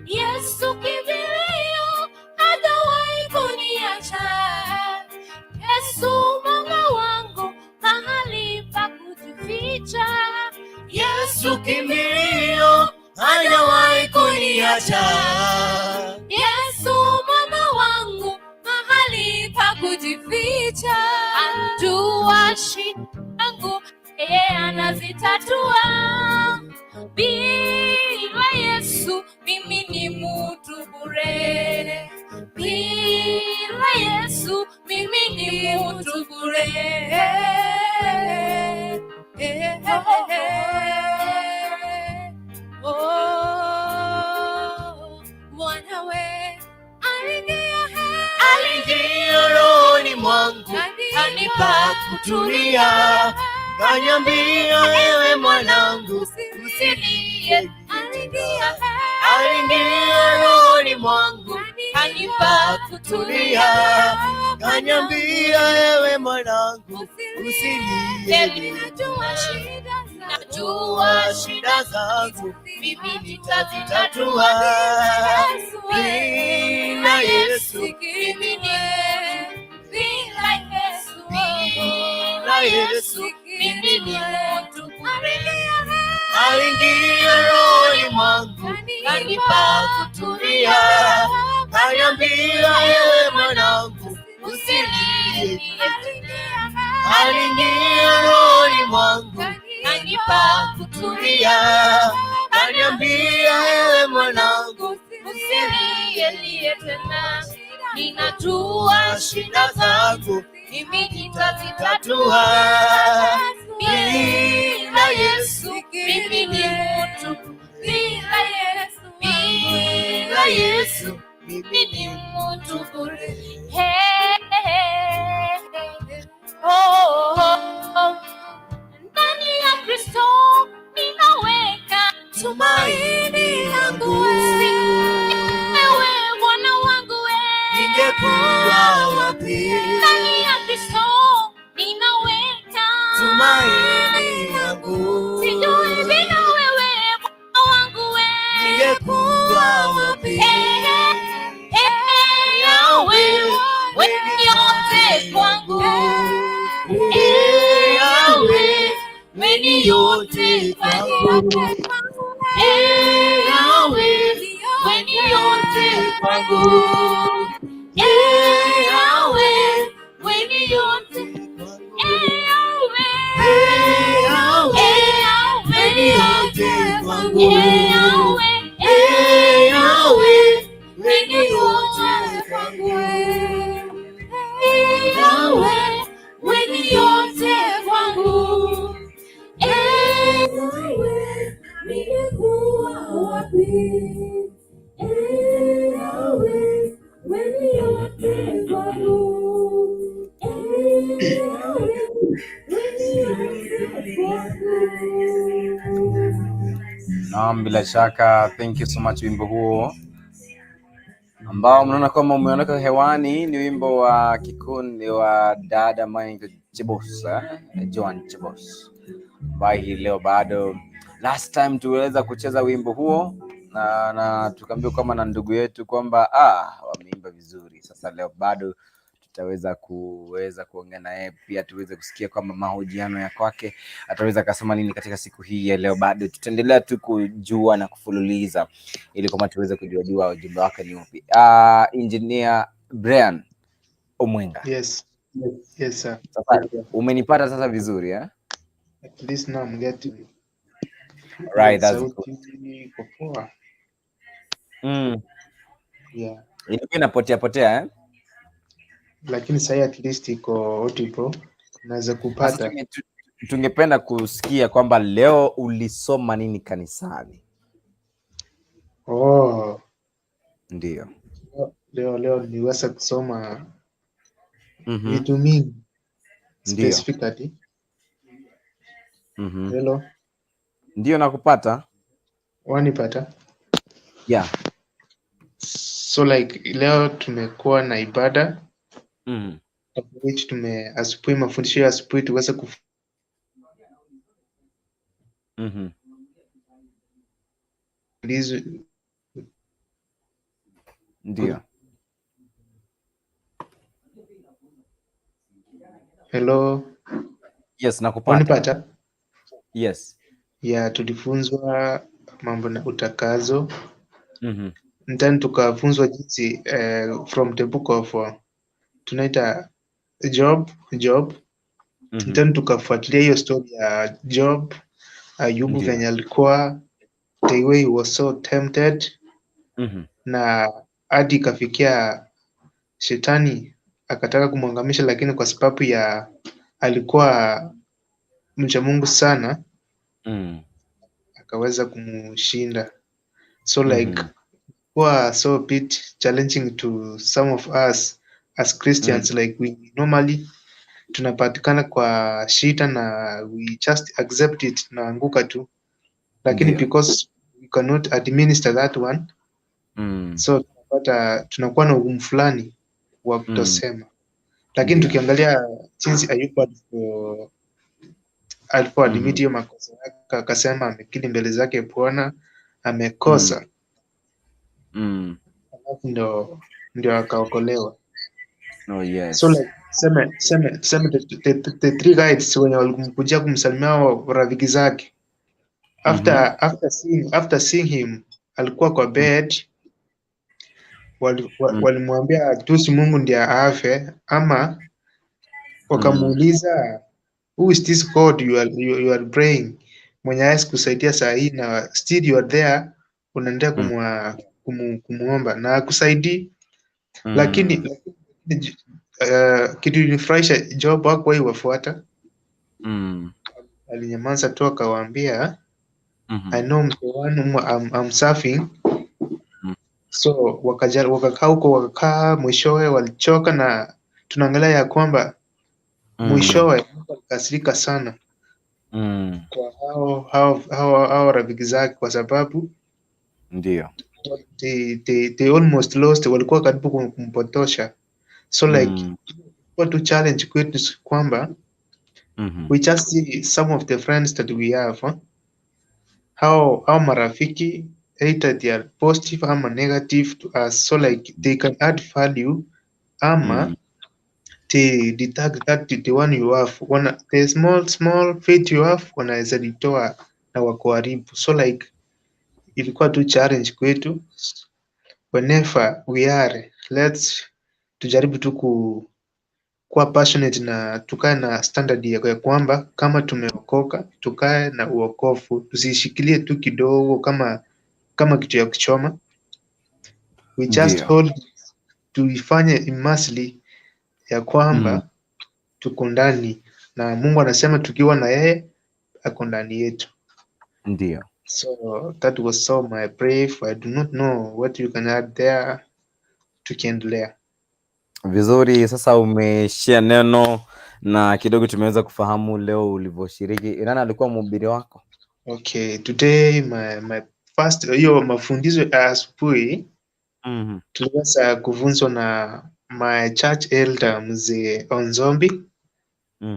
A: Yesu kimbilio hajawahi kuniacha, Yesu mwanga wangu mahali pa kujificha,
C: Yesu kimbilio hajawahi kuniacha,
A: Yesu mwanga wangu mahali pa kujificha, anjua Shida zangu yeye anazitatua. Bila Yesu mimi ni mtu bure. Bila Yesu mimi ni mtu bure. Eh, eh, eh. Oh, mwanawe aliingia
C: Aliingia rohoni mwangu, kanipa kutulia, kaniambia ewe mwanangu,
A: usilie. Aliingia
C: Aliingia rohoni mwangu,
A: kanipa
C: kutulia, kaniambia ewe mwanangu, usilie.
A: Najua shida
C: Najua shida zangu,
A: mimi
C: nitazitatua. Bila Yesu,
A: mimi ni bila Yesu,
C: bila Yesu,
A: mimi ni mtu bure.
C: Aliingia rohoni mwangu, kanipa kutulia, kaniambia ewe mwanangu, usilie. Aliingia rohoni mwangu,
A: Kanipa
C: kutulia, kaniambia ewe mwanangu,
A: usilie tena, ninajua
C: shida zangu
A: mimi nitazitatua.
C: tatua.
A: Bila Yesu mimi ni mtu, bila Yesu, bila Yesu mimi ni mtu bure. Hey, hey, hey. Oh, oh, oh. Ndani ya Kristo ninaweka
C: Tumaini langu,
A: wewe Bwana wangu we.
C: ningekuwa wapi?
A: Ndani ya Kristo ninaweka
C: Tumaini langu,
A: sijui bila wewe Bwana wangu we.
C: ningekuwa wapi?
A: Eh, eh, Yahweh, wewe ni yote kwangu.
C: Eh, Yahweh, wewe ni yote kwangu.
A: Eh, Yahweh, wewe ni yote kwangu. Eh, Yahweh, wewe ni yote. Eh, Yahweh,
C: Eh, Yahweh,
A: eh,
C: wewe ni yote kwangu.
A: Eh, Yahweh,
C: Eh, Yahweh, wewe ni
A: yote
C: yote
A: kwangu. Eh, Yahweh, wewe ni yote kwangu. Eh,
E: Yahweh, ningekuwa wapi? Eh, Yahweh, wewe ni yote kwangu. Eh, Yahweh, wewe ni yote kwangu.
B: Naam, bila shaka, thank you so much. Wimbo huo ambao mnaona kwamba umeondoka hewani ni wimbo wa kikundi wa dada Mike Chibos, eh? Joan Chibos, ambaye hii leo bado last time tuliweza kucheza wimbo huo na tukaambiwa kwamba na ndugu yetu kwamba wameimba vizuri. Sasa leo bado tutaweza kuweza kuongea na yeye pia tuweze kusikia kwamba mahojiano ya kwake ataweza akasema nini katika siku hii ya leo. Bado tutaendelea tu kujua na kufululiza ili kwamba tuweze kujua jua ujumbe wake ni upi. Engineer Brian Omwenga,
D: Yes. Yes, sir.
B: sasa umenipata sasa vizuri eh?
D: At least now I'm getting you.
B: Right, that's good.
D: Sauti iko poa. Yeah.
B: Ilikuwa inapotea potea eh?
D: Lakini sahi at least iko audible. Naweza
B: Sasa
D: kupata.
B: tungependa kusikia kwamba leo ulisoma nini kanisani?
D: Oh,
B: Ndio.
D: leo niliweza kusoma vitu mingi
B: Ndio.
D: specifically. Hello,
B: Ndio nakupata.
D: wanipata?
B: Yeah.
D: So like leo tumekuwa na ibada of which tume asubuhi, mafundisho ya asubuhi tuweze kufundishwa.
B: Ndio.
D: Hello,
B: Yes, nakupata.
D: wanipata?
B: Yes.
D: Ya, tulifunzwa mambo na utakazo. Then tukafunzwa jinsi from the book of tunaita Job. Then tukafuatilia hiyo story ya Job, Ayubu, venye alikuwa, the way he was so tempted, na hadi ikafikia shetani akataka kumwangamisha, lakini kwa sababu ya alikuwa mcha Mungu sana, akaweza kumushinda. So like, kuwa so bit challenging to some of us as Christians, like we normally tunapatikana kwa shida na we just accept it, tunaanguka tu, lakini because we cannot administer that one, so tunapata tunakuwa na ugumu fulani wa kutosema. Lakini tukiangalia jinsi Ayubu alivyo admit hiyo makosa yake, akasema amekiri mbele zake Bwana amekosa, alafu ndio akaokolewa.
B: Oh, yes.
D: So like seme the three guides wenye walimkujia kumsalimia, hao rafiki zake, after seeing him alikuwa kwa bed, walimwambia tusi Mungu ndiye afe, ama wakamuuliza, "Who is this God you are praying, mwenye hawezi kusaidia saa hii na still you are there unaendelea kumuomba na akusaidii?" Lakini kitu ilinifurahisha, Job hakuwahi wafuata. Alinyamaza tu akawaambia, "I know the one whom I'm serving." So wakakaa huko, wakakaa, mwishowe walichoka, na tunaangalia ya kwamba mwishowe Mungu alikasirika sana kwa hao rafiki zake kwa sababu they almost lost, walikuwa karibu kumpotosha. So like, kwa tu challenge kwetu si kwamba we just see some of the friends that we have, huh? How marafiki, either they are positive ama negative to us, so like they can add value ama they detract that the one you have, wana, the small small faith you have, wanaweza litoa na wakuharibu. So like ilikuwa tu challenge kwetu, whenever we are, let's tujaribu tu kuwa passionate na tukae na standard ya kwamba kama tumeokoka, tukae na uokofu, tusishikilie tu kidogo kama kitu ya kuchoma. We just hold, tuifanye immensely ya kwamba tuko ndani na Mungu. Anasema tukiwa na yeye, ako ndani yetu. So that was so my brief. I do not know what you can add there tukiendelea.
B: Vizuri, sasa umeshare neno na kidogo tumeweza kufahamu leo ulivyoshiriki. Nani alikuwa mhubiri wako?
D: Okay, today my first, hiyo mafundisho ya asubuhi, tuliweza kufunzwa na my church elder, Mzee Onzombi.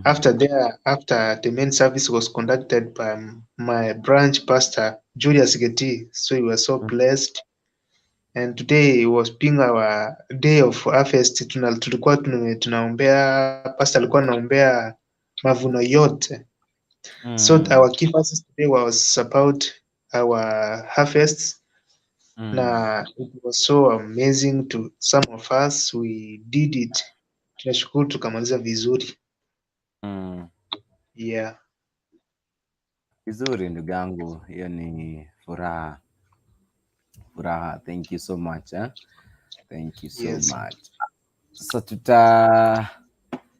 D: After the main service was conducted by my branch pastor, Julius Geti. So we were so blessed. And today was being our day of harvest. Tulikuwa tunaombea, pastor alikuwa anaombea mavuno yote. So our key verses today was about our harvests. Na it was so amazing to some of us. We did it. Tunashukuru tukamaliza vizuri. Yeah.
B: Vizuri ndugu yangu, hiyo ni furaha, furaha. Thank you so much, eh? Thank you so much. Sasa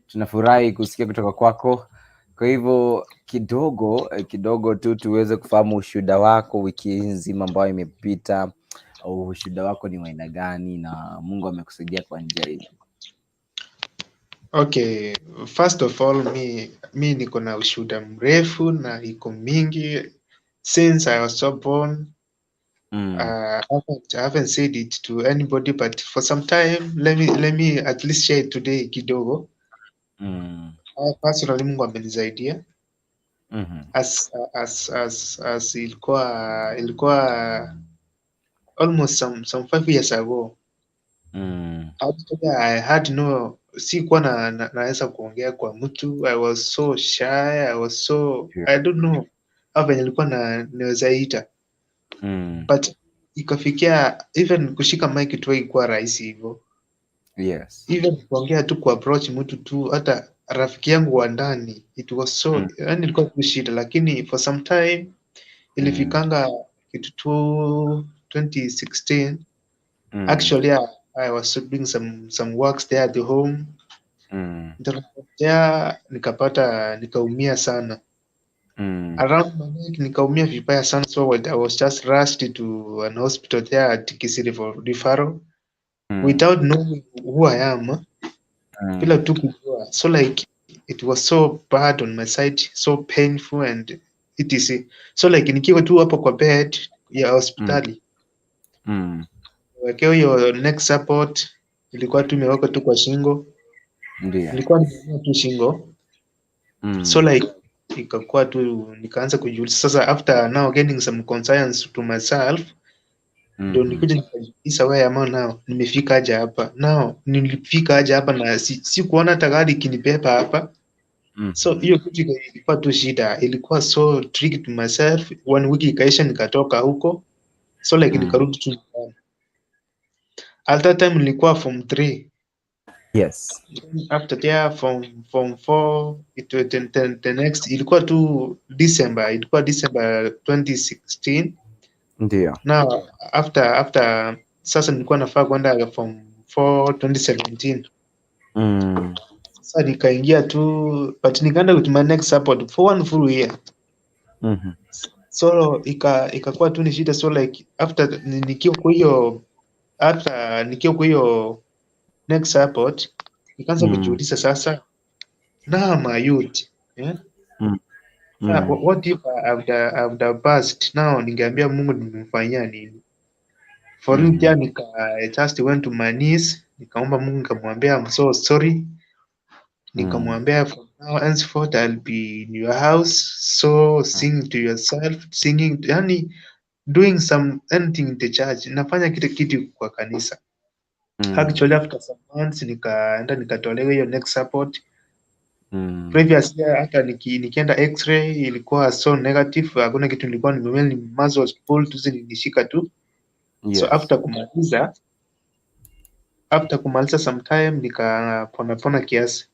B: tunafurahi kusikia kutoka kwako. Kwa hivyo kidogo tu tuweze kufahamu ushuhuda wako wiki hii nzima ambayo imepita. Ushuhuda wako ni wa aina gani na Mungu amekusaidia kwa njia hii?
D: Okay, first of all, mi niko na ushuhuda mrefu na iko mingi since I was so born. I haven't said it to anybody, but for some time let me at least share it today kidogo. Personally, Mungu amenisaidia as ilikuwa almost some 5 years ago. Actually, I had no, sikuwa naweza kuongea kwa mtu. I was so shy, I was so I don't know how venye nilikuwa naweza ita, but ikafikia even kushika mic tu haikuwa rahisi hivyo. Even kuongea tu, kuapproach mtu tu, hata Rafiki yangu wa ndani. It was so, yani ilikuwa tu shida, lakini for some time ilifikanga kitu tu 2016. Actually, I was doing some works there at the home. There nikapata nikaumia sana around my neck, nikaumia vibaya sana, so I was just rushed to an hospital there at Kisii referral without knowing who I am, bila tu kujua. So like it was so bad on my side, so painful and etc. So like nikiwa tu hapo kwa bed ya hospitali, wekewa hiyo neck support, ilikuwa tu imewekwa tu kwa shingo. Nilikuwa nimeumia tu shingo. So like ikakuwa tu nikaanza kujiuliza sasa, after now getting some conscience to myself, ndio nikuja nikajiuliza, where am I now? Nimefika aje hapa now? Nilifika aje hapa na si kuona hata gari ikinibeba hapa? So hiyo kitu ilikuwa tu shida, ilikuwa so tricky to myself. One week ikaisha, nikatoka huko, so like nikarudi tu nyumbani. At that time nilikuwa form 3. After there, form 4, it was the next ilikuwa tu December, ilikuwa December 2016. Now after sasa nilikuwa nafaa kwenda form 4 2017. Sasa nikaingia tu, but nikaenda with my neck support for one full year. So ikakuwa tu ni shida. So like after nikiwa kwa hiyo, after nikiwa kwa hiyo neck support, nikaanza kujiuliza sasa, now I'm a youth, yeah? What if after past now ningeambia Mungu nimemfanyia nini? For real. Pia I just went to my knees, nikaomba Mungu, nikamwambia I'm so sorry. Nikamwambia from now henceforth I'll be in your house, so sing to yourself, singing, yani doing some anything in the church, nafanya kitu kitu kwa kanisa. Actually, after some months nikaenda nikatolewa hiyo neck support. Previous year hata nikienda x-ray ilikuwa so negative, hakuna kitu nilikuwa nimeumia, ni muscles pull tu zilinishika tu. So after kumaliza some time nikapona pona kiasi.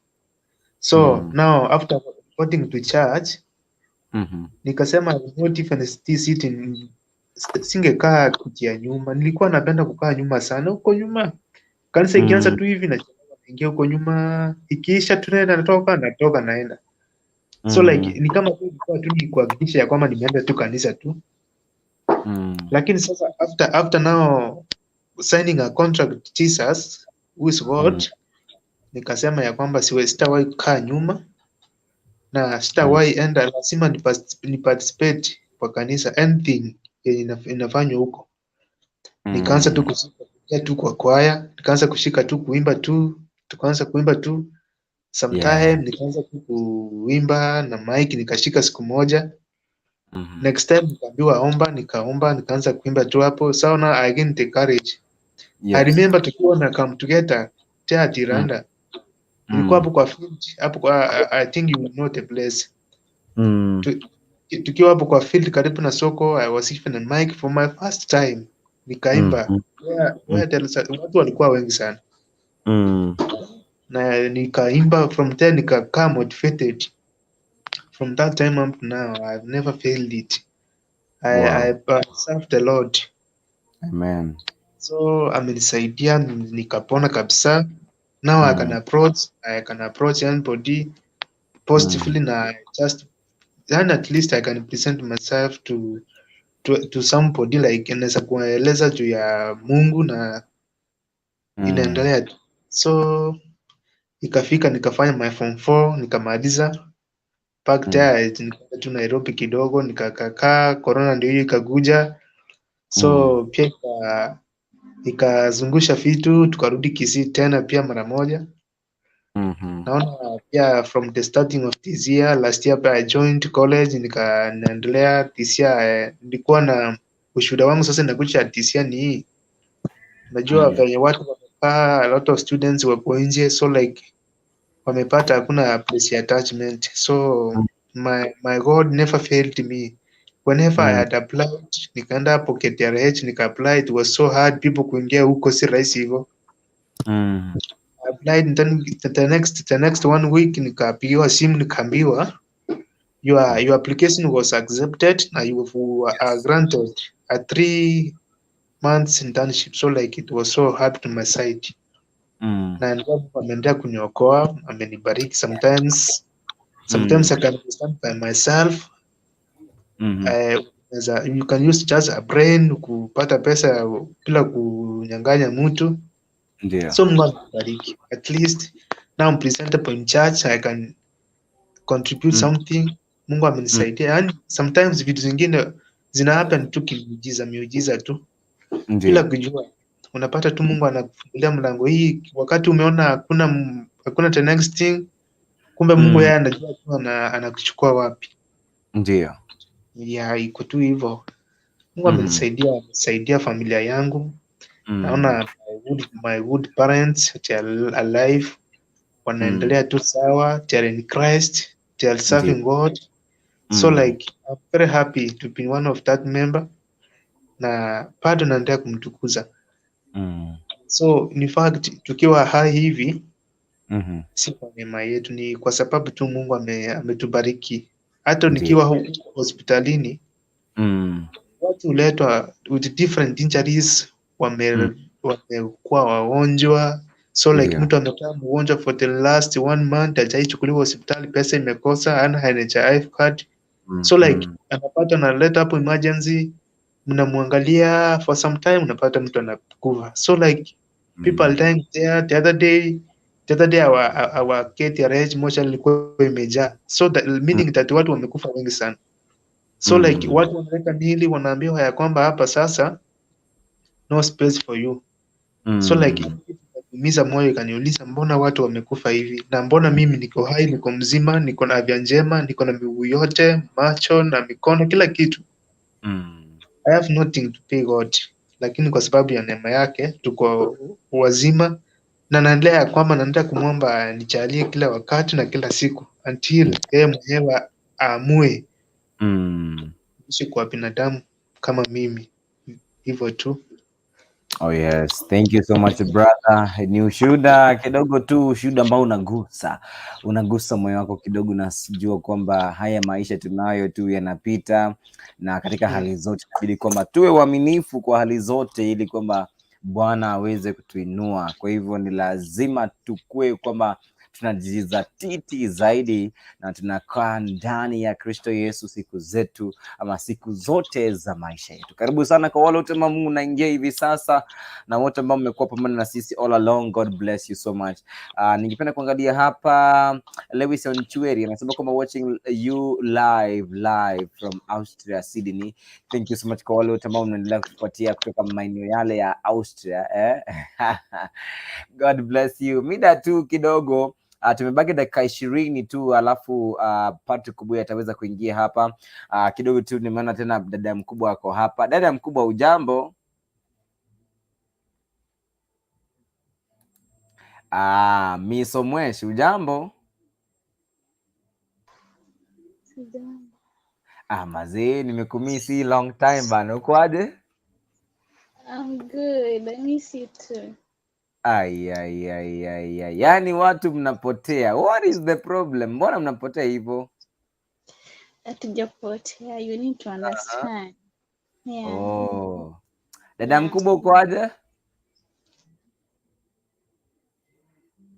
D: So now after reporting to church, nikasema I will not even stay sitting, singekaa kiti ya nyuma. Nilikuwa napenda kukaa nyuma sana, huko nyuma. Kanisa ikianza tu hivi nachelewa, naingia huko nyuma, ikiisha tu naenda, natoka, natoka, naenda. So like ni kama tu ilikuwa tu ni kuhakikisha ya kwamba nimeenda tu kanisa tu. Lakini sasa after now signing a contract with Jesus who is God, nikasema ya kwamba siwe sitawahi kukaa nyuma na sitawahi enda, lazima ni participate kwa kanisa, anything yenye inafanywa huko. Nikaanza tu kushika kuingia tu kwa kwaya, nikaanza kushika tu kuimba tu, tukaanza kuimba tu sometime. Nikaanza tu kuimba na mic nikashika siku moja. Next time nikaambiwa omba, nikaomba, nikaanza kuimba tu hapo. So now I gained the courage. I remember tukiwa na come together tea Tiranda, ilikuwa hapo kwa field hapo kwa, I think you know the place. Tukiwa hapo kwa field karibu na soko, I was given a mic for my first time, nikaimba. Where watu walikuwa wengi sana na nikaimba. From there nikakaa motivated. From that time up to now I've never failed it. I served the Lord.
B: Amen.
D: So amenisaidia nikapona kabisa. Now I can approach anybody positively na just then at least I can present myself to somebody, like naweza kueleza juu ya Mungu na inaendelea tu. So ikafika nikafanya my form 4, nikamaliza. Back there nikaenda tu Nairobi kidogo, nikakakaa. Corona ndio hiyo ikakuja, so pia ikazungusha vitu, tukarudi Kisii tena pia mara moja. Naona pia from the starting of this year, last year pia I joined college, naendelea this year. Nilikuwa na ushuhuda wangu sasa inakuja this year ni hii, najua venye watu wamekaa, a lot of students wako nje, so like wamepata hakuna place ya attachment. So my God never failed me. Whenever I had applied, nikaenda hapo KTRH nika apply, it was so hard people kuingia huko, si rahisi hivyo. Applied, then the next one week nikapigiwa simu, nikaambiwa your application was accepted na you are granted a 3 months internship. So like it was so happy to my side. Na Mungu ameendelea kuniokoa, amenibariki. Sometimes I can stand by myself. You can use just a brain kupata pesa bila kunyang'anya mtu. So Mungu amenibariki. At least now I'm presentable in church, I can contribute something. Mungu amenisaidia. Yani sometimes vitu zingine zina happen tu kimiujiza, miujiza tu bila kujua. Unapata tu Mungu anakufungulia mlango hii wakati umeona hakuna the next thing, kumbe Mungu yeye anajua tu anakuchukua wapi. Yeah, iko tu hivyo. Mungu amenisaidia, amesaidia familia yangu. Naona my good parents, they are alive, wanaendelea tu sawa, they are in Christ, they are serving God. So like I'm very happy to be one of that member na bado naendelea kumtukuza. So in fact tukiwa hai hivi si kwa neema yetu, ni kwa sababu tu Mungu ametubariki. Hata nikiwa hospitalini watu huletwa with different injuries, wamekuwa wagonjwa. So like mtu amekaa mgonjwa for the last one month, hajaichukuliwa hospitali, pesa imekosa, hana NHIF card. So like anapata, analeta hapo emergency, mnamwangalia for some time, unapata mtu anakufa. So like people are dying there. The other day our KTRH mochari ilikuwa imejaa, so that, meaning that watu wamekufa wengi sana. So like watu wanaweka miili, wanaambiwa ya kwamba hapa sasa no space for you. So like ikaniumiza moyo, ikaniuliza, mbona watu wamekufa hivi na mbona mimi niko hai, niko mzima, niko na afya njema, niko na miguu yote, macho na mikono, kila kitu? I have nothing to pay God, lakini kwa sababu ya neema yake tuko wazima na naendelea ya kwamba naendelea kumwomba nijalie kila wakati na kila siku until yeye mwenyewe aamue ishi kwa binadamu kama mimi, hivyo tu.
B: Oh yes, thank you so much, brother. Ni ushuhuda kidogo tu, ushuhuda ambao unagusa moyo wako kidogo, na sijua kwamba haya maisha tunayo tu yanapita, na katika hali zote inabidi kwamba tuwe waaminifu kwa hali zote, ili kwamba Bwana aweze kutuinua. Kwa hivyo ni lazima tukue kwamba tunajizatiti zaidi na tunakaa ndani ya Kristo Yesu siku zetu ama siku zote za maisha yetu. Karibu sana kwa wale wote ambao mnaingia hivi sasa na wote ambao mmekuwa pamoja na sisi all along. God bless you so much. Ningependa kuangalia hapa Lewis Onchweri anasema kwamba watching you live from Austria, Sydney. Thank you so much kwa wale wote ambao mnaendelea kutufuatia kutoka maeneo yale ya Austria, eh? God bless you. Mida tu kidogo, tumebaki dakika 20 tu, alafu Patrick Kubuya ataweza kuingia hapa. Kidogo tu nimeona tena dada mkubwa ako hapa. Dada mkubwa, ujambo? Miso Mweshi, ujambo?
F: Sijambo.
B: Ah, mazee, nimekumisi long time bana. Uko aje?
F: I'm good. I miss you too.
B: Ai, ai, ai, ai, ai. Yaani watu mnapotea. What is the problem? Mbona mnapotea hivyo?
F: Hatujapotea. You need to understand. Yeah.
B: Oh. Dada mkubwa, uko aje?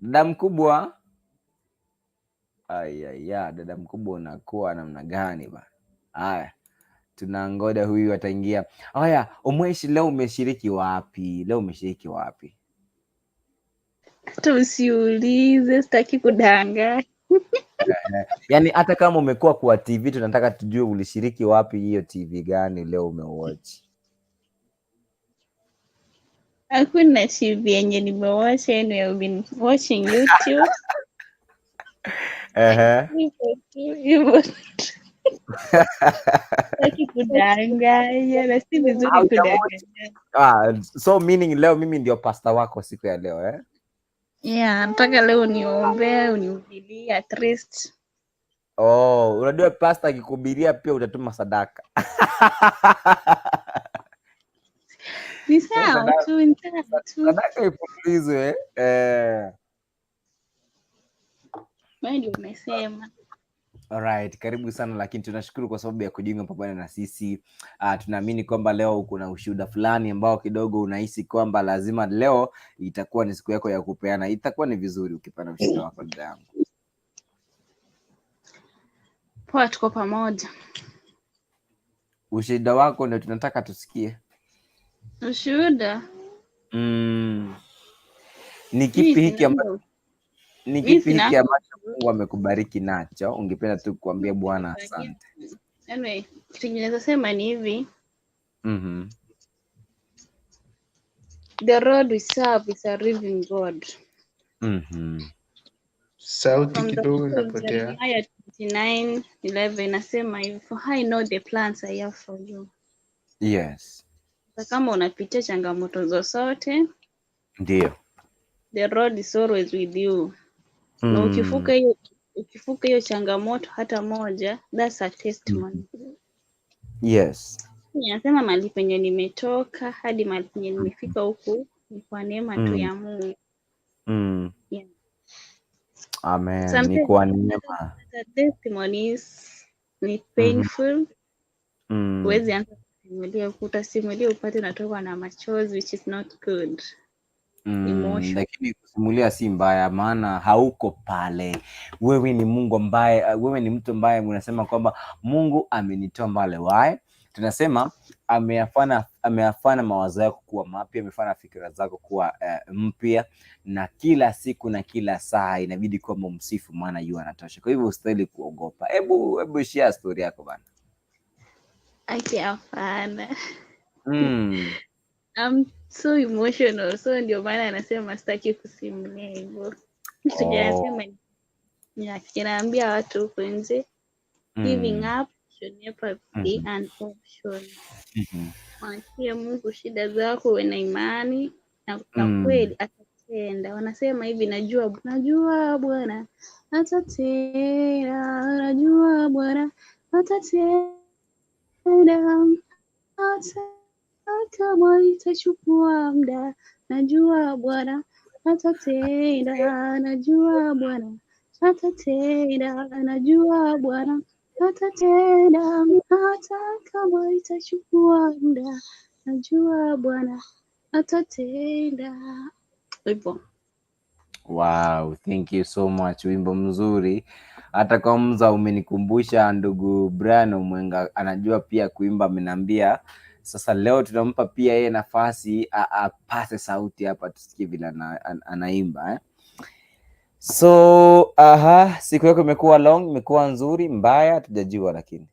B: Dada mkubwa? Ai, ai, ya, dada mkubwa unakuwa namna gani bana? Haya, tunangoja huyu ataingia. Haya, Omweshi, leo umeshiriki wapi? Leo umeshiriki wapi?
F: Hata usiulize, sitaki kudanganya.
B: Yaani hata kama umekuwa kwa TV, tunataka tujue ulishiriki wapi, hiyo TV gani leo umewatch?
F: Hakuna TV yenye nimewatch, anyway, I've been watching YouTube. Hivyo tu, hivyo tu. Sitaki kudanganya na si vizuri
B: Haujawatch?
F: kudanganya.
B: Ah, so meaning leo mimi ndio pasta wako siku ya leo, eh?
F: Yeah, nataka leo uniombee, unihubirie at least.
B: Oh, unajua pasta akikuhubiria pia utatuma sadaka.
F: Ni sawa
B: Sadaka
F: tu, ni sawa tu.
B: Sadaka ifulizwe. Eh.
F: Wewe ndio umesema.
B: Alright, karibu sana lakini tunashukuru kwa sababu ya kujiunga pamoja na sisi. Tunaamini kwamba leo kuna ushuhuda fulani ambao kidogo unahisi kwamba lazima leo itakuwa ni siku yako ya kupeana. Itakuwa ni vizuri ukipeana ushuhuda wako, dada yangu.
F: Poa, tuko pamoja.
B: Ushuhuda wako ndio tunataka tusikie.
F: Ushuhuda?
B: Ni kipi hiki ambacho ni
F: Mimi
B: kipi
F: sina
B: hiki ambacho Mungu amekubariki nacho? Ungependa tu kuambia Bwana asante.
F: Anyway, kitu kingine naweza sema ni hivi. The Lord we serve is a living God.
D: Sauti
F: From the
D: kidogo
F: book of
D: inapotea.
F: Jeremiah 29:11 inasema hivi, for I know the plans I have for you. Sasa kama unapitia changamoto zozote,
B: Ndio.
F: the Lord is always with you. Na ukivuka hiyo changamoto hata moja, that's a testimony. Ninasema mahali penye nimetoka hadi mahali penye nimefika huku ni kwa neema tu ya Mungu. Yeah.
B: Amen. Ni
F: Sometimes
B: kwa neema.
F: the testimonies ni painful. Huwezi anza kusimulia, utasimulia upate unatoka na machozi, which is not good. Emotion.
B: Lakini kusimulia si mbaya, maana hauko pale. Wewe ni Mungu ambaye, wewe ni mtu ambaye unasema kwamba Mungu amenitoa mbali. Why? Tunasema ameyafanya mawazo yako kuwa mapya, amefanya fikira zako kuwa mpya, na kila siku na kila saa inabidi kwamba umsifu, maana yu anatosha. Kwa hivyo ustahili kuogopa. Hebu share story yako bana.
F: Aki, hapana. I'm so emotional, so ndio maana anasema sitaki kusimulia hivyo. Kitu anasema ni naambia watu huko nje, giving up should never be an option. Mwachie Mungu shida zako, uwe na imani na kweli atatenda. Wanasema hivi, najua Bwana atatenda, najua Bwana atatenda, hata kama itachukua muda, najua Bwana atatenda, najua Bwana atatenda, najua Bwana atatenda, hata kama itachukua muda, najua Bwana atatenda. Hivyo.
B: Wow, thank you so much. Wimbo mzuri. Hata kwa mza umenikumbusha ndugu Brian Omwenga anajua pia kuimba, ameniambia. Sasa leo tunampa pia yeye nafasi apase sauti hapa tusikie vile anaimba. So, siku yako imekuwa long, imekuwa nzuri, mbaya, tujajua lakini.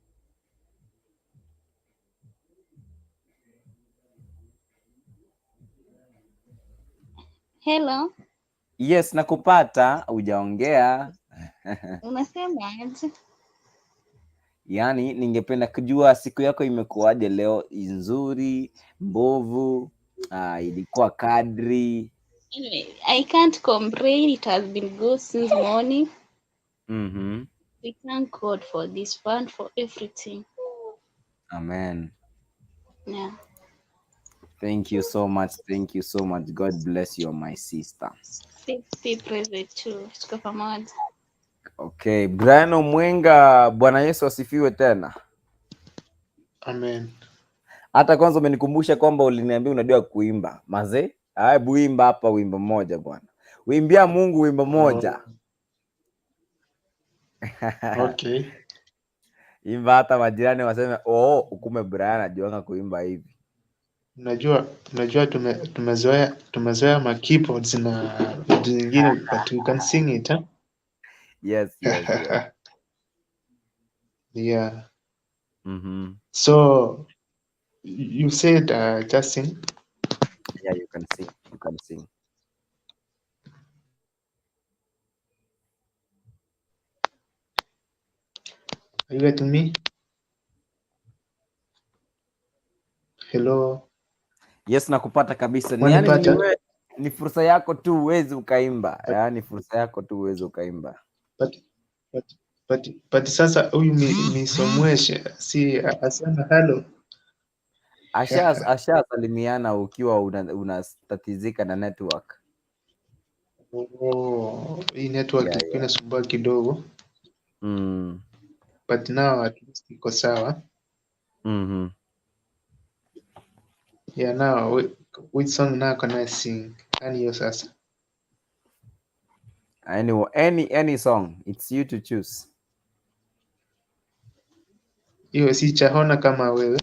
F: Hello.
B: Yes, nakupata, hujaongea.
F: Unasema aje?
B: Yaani ningependa kujua siku yako imekuwaje leo, nzuri, mbovu, ilikuwa kadri.
F: Anyway, I can't complain. It has been good since morning. We thank God for this fun, for everything.
B: Amen.
F: Yeah.
B: Thank you so much. Thank you so much. God bless you, my sister.
F: Be present too. Tuko pamoja.
B: Okay, Brian Omwenga, Bwana Yesu asifiwe tena.
D: Amen.
B: Hata kwanza umenikumbusha kwamba uliniambia unajua kuimba. Maze, haya buimba hapa wimbo mmoja bwana. Wimbia Mungu wimbo mmoja.
D: Oh. Okay.
B: Imba hata majirani waseme, oh, ukume Brian anajuanga kuimba hivi.
D: Unajua tumezoea ma keyboards na vitu zingine, but we can sing it, huh?
B: Yes, yes, yes.
D: Yeah. So you said, Justin.
B: Yeah, you can sing. You can sing.
D: Are you getting me? Hello.
B: Yes, nakupata kabisa. Ni
D: Wanipata?
B: ni fursa yako tu uweze ukaimba. Yaani fursa yako tu uweze ukaimba.
D: But sasa huyu misomweshe si asema hello.
B: Ashasalimiana ukiwa unatatizika na network.
D: Oh, hii network ilikuwa inasumbua kidogo, but now at least iko sawa. Yeah, now which song now can I sing? Gani hiyo sasa?
B: Any song, it's you to choose.
D: Hiyo sijaona kama wewe.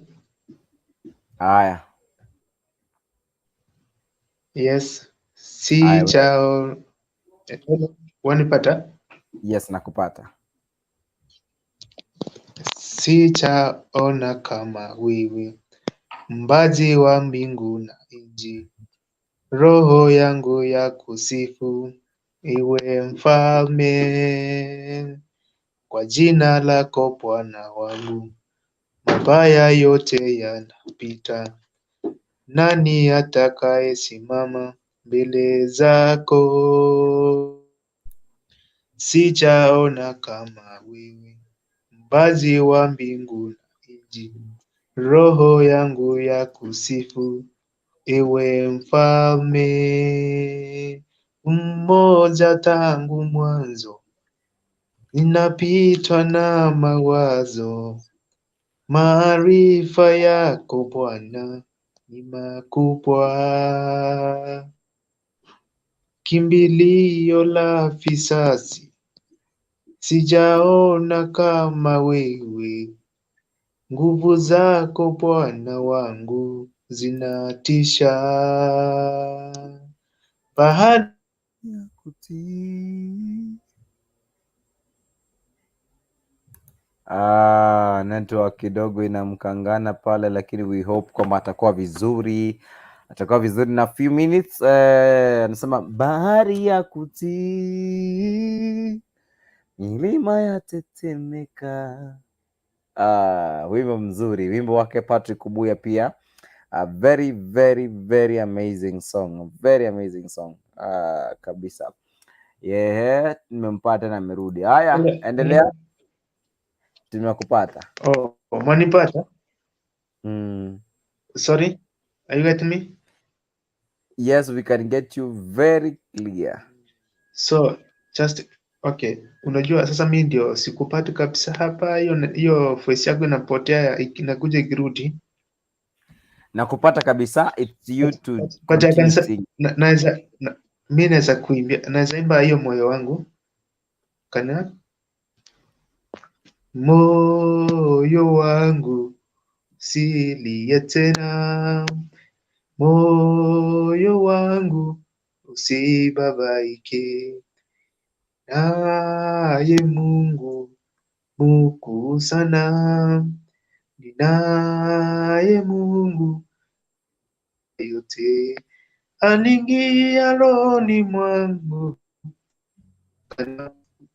B: Haya.
D: Yes,
B: Haya.
D: sichao wanipata?
B: Yes, nakupata.
D: Sijaona kama wewe, Muumbaji wa mbingu na nchi, roho yangu yakusifu, ewe mfalme, kwa jina lako Bwana wangu, mabaya yote yanapita. Nani atakayesimama mbele zako? Sijaona kama wewe, Muumbaji wa mbingu na nchi, roho yangu yakusifu, ewe mfalme, mmoja tangu mwanzo, ninapitwa na mawazo, maarifa yako Bwana ni makubwa, kimbilio la vizazi, sijaona kama wewe, nguvu zako Bwana wangu zinatisha. Bahari
B: Ya kutii. Ah, network kidogo inamkangana pale, lakini we hope kwamba atakuwa vizuri, atakuwa vizuri na few minutes. Anasema bahari ya kutii, milima yatetemeka. Ah, wimbo mzuri, wimbo wake Patrick Kubuya pia. A very very very amazing song, very amazing song. Ah, kabisa. Yeah, nimempata na amerudi. Haya, endelea, tumekupata.
D: Oh, mwanipata?
B: Mm.
D: Sorry, are you getting me?
B: Yes, we can get you very clear.
D: So just okay, unajua sasa mi ndio sikupati kabisa hapa, hiyo hiyo voice yako inapotea inakuja ikirudi.
B: Nakupata kabisa. It's you to
D: But I can
B: continue
D: say,
B: singing.
D: naweza mi naweza kuimbia, naweza imba hiyo moyo wangu kana moyo wangu usilie tena, moyo wangu usibabaike, naye Mungu mkuu sana, ninaye Mungu yote aliingia rohoni mwangu,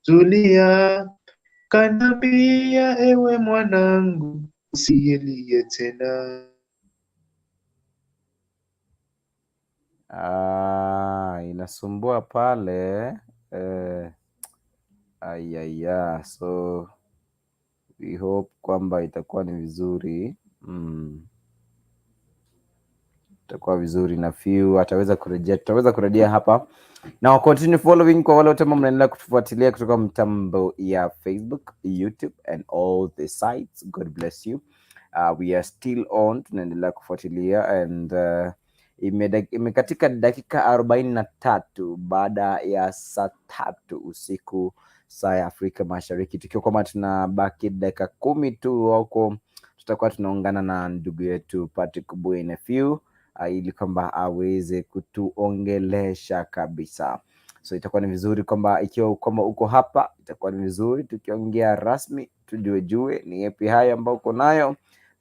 D: tulia, kaniambia, ewe mwanangu, usilie tena.
B: Ah, inasumbua pale. Ayaya, so we hope kwamba itakuwa ni vizuri. Itakuwa vizuri na few ataweza kurejea, tutaweza kurejea hapa. Now continue following kwa wale wote ambao mnaendelea kutufuatilia kutoka mtambo ya Facebook, YouTube and all the sites. God bless you. We are still on, tunaendelea kufuatilia and imekatika dakika 43 baada ya saa 3 usiku saa ya Afrika Mashariki, tukiwa kwamba tunabaki dakika 10 tu huko tutakuwa tunaungana na ndugu yetu Patrick Buya in a few, ili kwamba aweze kutuongelesha kabisa. So itakuwa ni vizuri kwamba ikiwa kwamba uko hapa, itakuwa ni vizuri tukiongea rasmi, tujue jue ni yapi hayo ambayo uko nayo.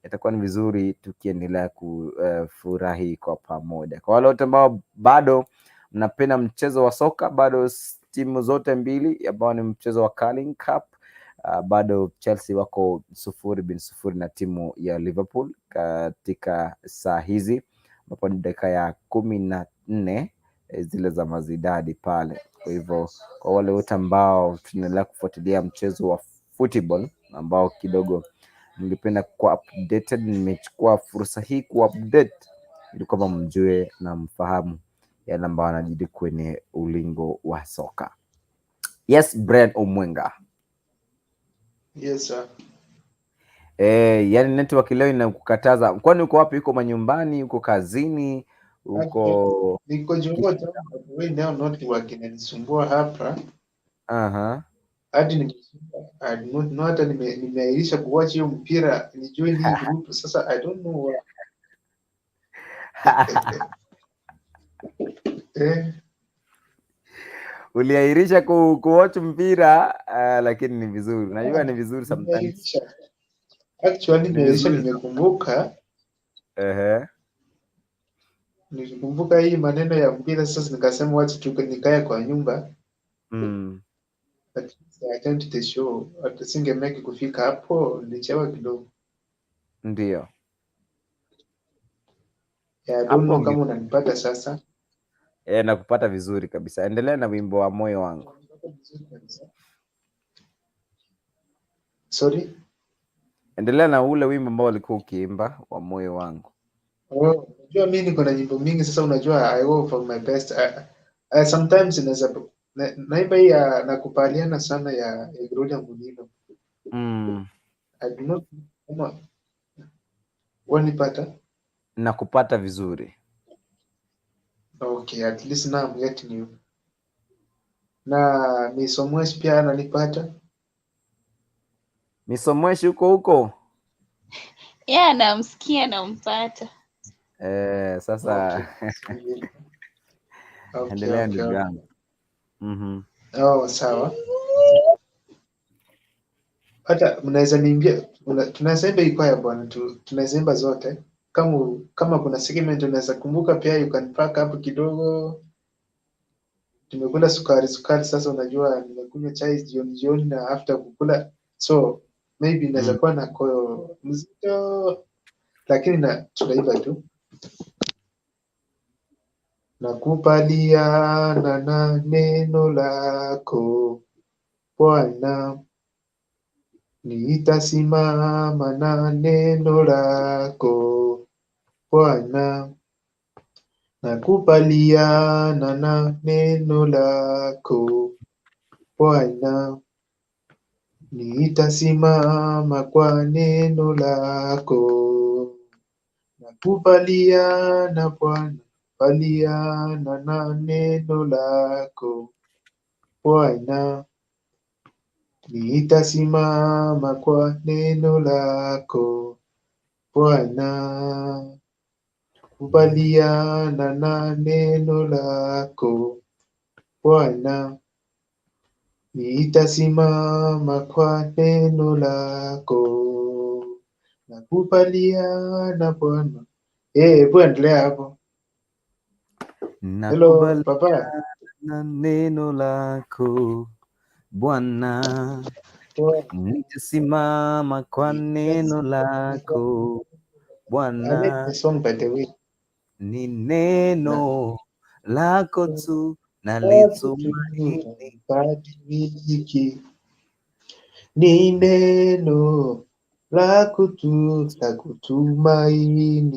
B: Itakuwa ni vizuri tukiendelea kufurahi kwa pamoja. Kwa wale wote ambao bado mnapenda mchezo wa soka, bado timu zote mbili ambao ni mchezo wa Carling Cup, bado Chelsea wako 0-0 na timu ya Liverpool katika saa hizi ambapo ni dakika ya 14 zile za mazidadi pale. Kwa hivyo kwa wale wote ambao tunaendelea kufuatilia mchezo wa football ambao kidogo ningependa kuwa updated, nimechukua fursa hii kuwa update ili kwamba mjue na mfahamu yale ambayo yanajiri kwenye ulingo wa soka. Yes, Brian Omwenga.
D: Yes, sir.
B: Yani network leo inakukataza. Kwani uko wapi? Uko manyumbani? Uko kazini? Uko
D: Niko Jogoo town, by the way, now network inanisumbua hapa. Hadi nimeshinda, I don't know, hata nimeahirisha kuwatch hiyo mpira nijoin hii group sasa, I don't know why.
B: Uliahirisha kuwatch mpira, lakini ni vizuri. Najua ni vizuri sometimes.
D: Nimeahirisha. Actually
B: Ni
D: nimeahirisha,
B: vizuri.
D: Nimekumbuka nilikumbuka hii maneno ya mpira sasa, nikasema wacha tu nikae kwa nyumba. At least I attend the show. Hata singemake kufika hapo, nilichelewa kidogo.
B: Ndio.
D: Yeah, I don't
B: Hapo
D: know kama unanipata sasa.
B: Eh, nakupata vizuri kabisa. Endelea na wimbo wa moyo wangu.
D: Unanipata vizuri kabisa. Sorry?
B: Endelea na ule wimbo ambao ulikuwa ukiimba wa moyo wangu.
D: Oh, unajua mi niko na nyimbo mingi sasa, unajua I go for my best. I sometimes inaweza naimba hii ya nakupaliana sana ya Gloria Mulilo. I do not kama wanipata.
B: Nakupata vizuri.
D: Okay, at least now I'm getting you. Na Misomweshi pia ananipata.
B: Misomweshi huko huko.
F: Yeah, namsikia, nampata.
B: Eh, sasa
D: Okay.
B: endelea ndugu yangu.
D: Oh, sawa. Hata mnaweza niimbia, tunaweza imba hii kwaya bwana, tunaweza imba zote. Kama kuna segment unaweza kumbuka pia you can pack hapo kidogo. Tumekula sukari sukari, sasa unajua nimekunywa chai jioni jioni na after kukula, so maybe inaweza kuwa na koyo mzito, lakini na tunaimba tu. Nakubaliana na neno lako Bwana, nitasimama na neno lako Bwana, nakubaliana na neno lako Bwana, nitasimama kwa neno lako. Nakubaliana Bwana, baliana na neno lako Bwana, nitasimama kwa neno lako Bwana, kubaliana na neno lako Bwana, nitasimama kwa neno lako. Nakubaliana Bwana. Hebu endelea hapo. Hello,
B: Nakubaliana
D: papa.
B: neno lako Bwana,
D: Bwana,
B: nitasimama kwa neno lako
D: I like
B: Bwana,
D: the song by the way.
B: ni neno lako tu nalitumaini.
D: Badiliki. Ni neno lako tu la kutumaini,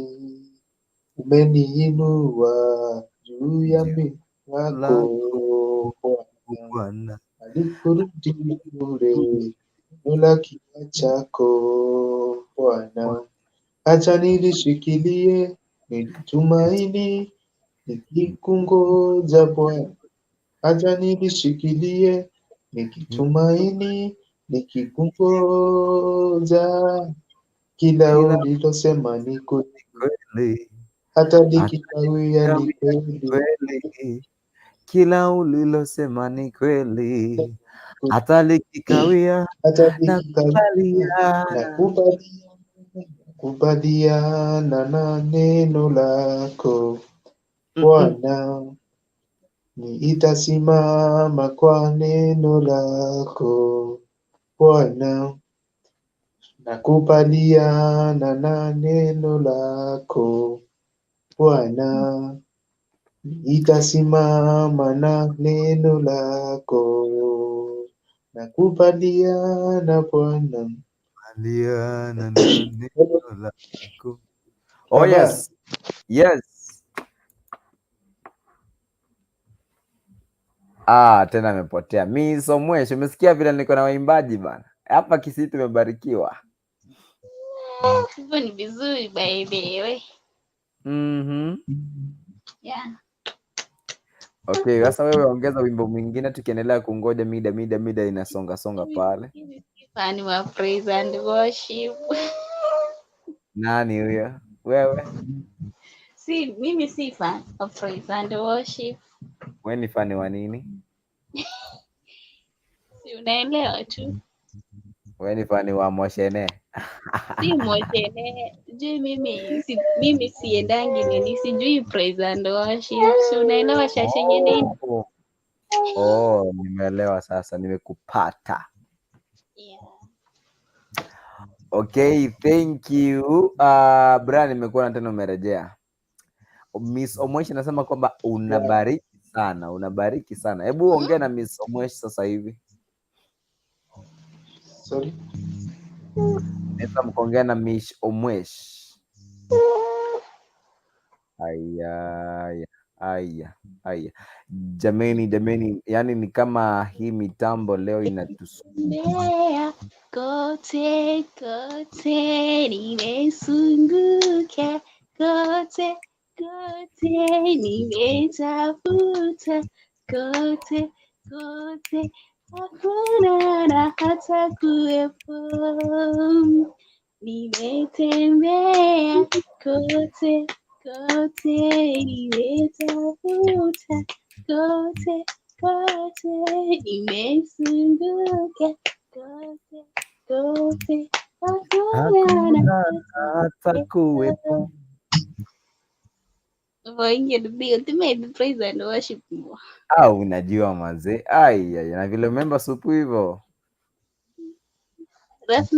D: umeniinua juu ya
B: Ndio
D: wako
B: lako
D: Bwana,
B: Bwana,
D: alikurudi bure neno la kinywa chako Bwana, acha nilishikilie, nilitumaini, nikikungoja Bwana, acha nilishikilie, nikitumaini, nikikungoja, kila
B: kila
D: ulilosema ni kweli,
B: kweli,
D: hata
B: hata
D: likikawia ni
B: likikawia ni
D: kweli.
B: kweli, kila ulilosema ni kweli, hata likikawia
D: Hata likikawia
B: nakubaliana.
D: nakubaliana na neno lako
B: Mm-mm.
D: Bwana, nitasimama kwa neno lako Bwana, nakubaliana na neno lako Bwana, nitasimama na neno lako, nakubaliana Bwana.
B: Kubaliana na neno lako. Oh
D: Baba,
B: yes. Yes.
G: Ah, tena amepotea. Miss Omwesh, umesikia vile niko na waimbaji bana hapa Kisii, tumebarikiwa.
F: Hivyo ni vizuri by the way. Yeah.
G: Okay, sasa wewe ongeza wimbo mwingine tukiendelea kungoja mida inasonga songa pale.
F: Fan wa praise and worship.
G: Nani huyo? Wewe?
F: Si mimi si fan wa praise and worship.
G: Wewe ni fani wa nini?
F: Si unaelewa tu.
G: Wewe ni fani wa Moshene.
F: Si Moshene. Sijui mimi si, mimi siendangi nini, sijui praise and worship. Si unaelewa shasha nyene.
G: Oh, nimeelewa sasa, nimekupata.
F: Yeah.
G: Okay, thank you. Brian, nimekuona tena umerejea. Miss Omwesh anasema kwamba unabariki sana, unabariki sana. Hebu ongea na Miss Omwesh sasa hivi.
D: Sorry.
G: Naweza mkaongea na Miss Omwesh. Aya, aya, aya, aya. Jameni, jameni, yani ni kama hii mitambo leo
F: Tembea kote kote, nimezunguka kote kote, nimetafuta kote kote, hakuna na hata kuwepo. Nimetembea kote kote, nimetafuta kote kote, nimezunguka kote kote, hakuna na
G: hata kuwepo.
F: Voinge the ultimate praise and worship.
G: Au unajua mazee. Ai, ai, na vile memba supu hivyo.
F: Alafu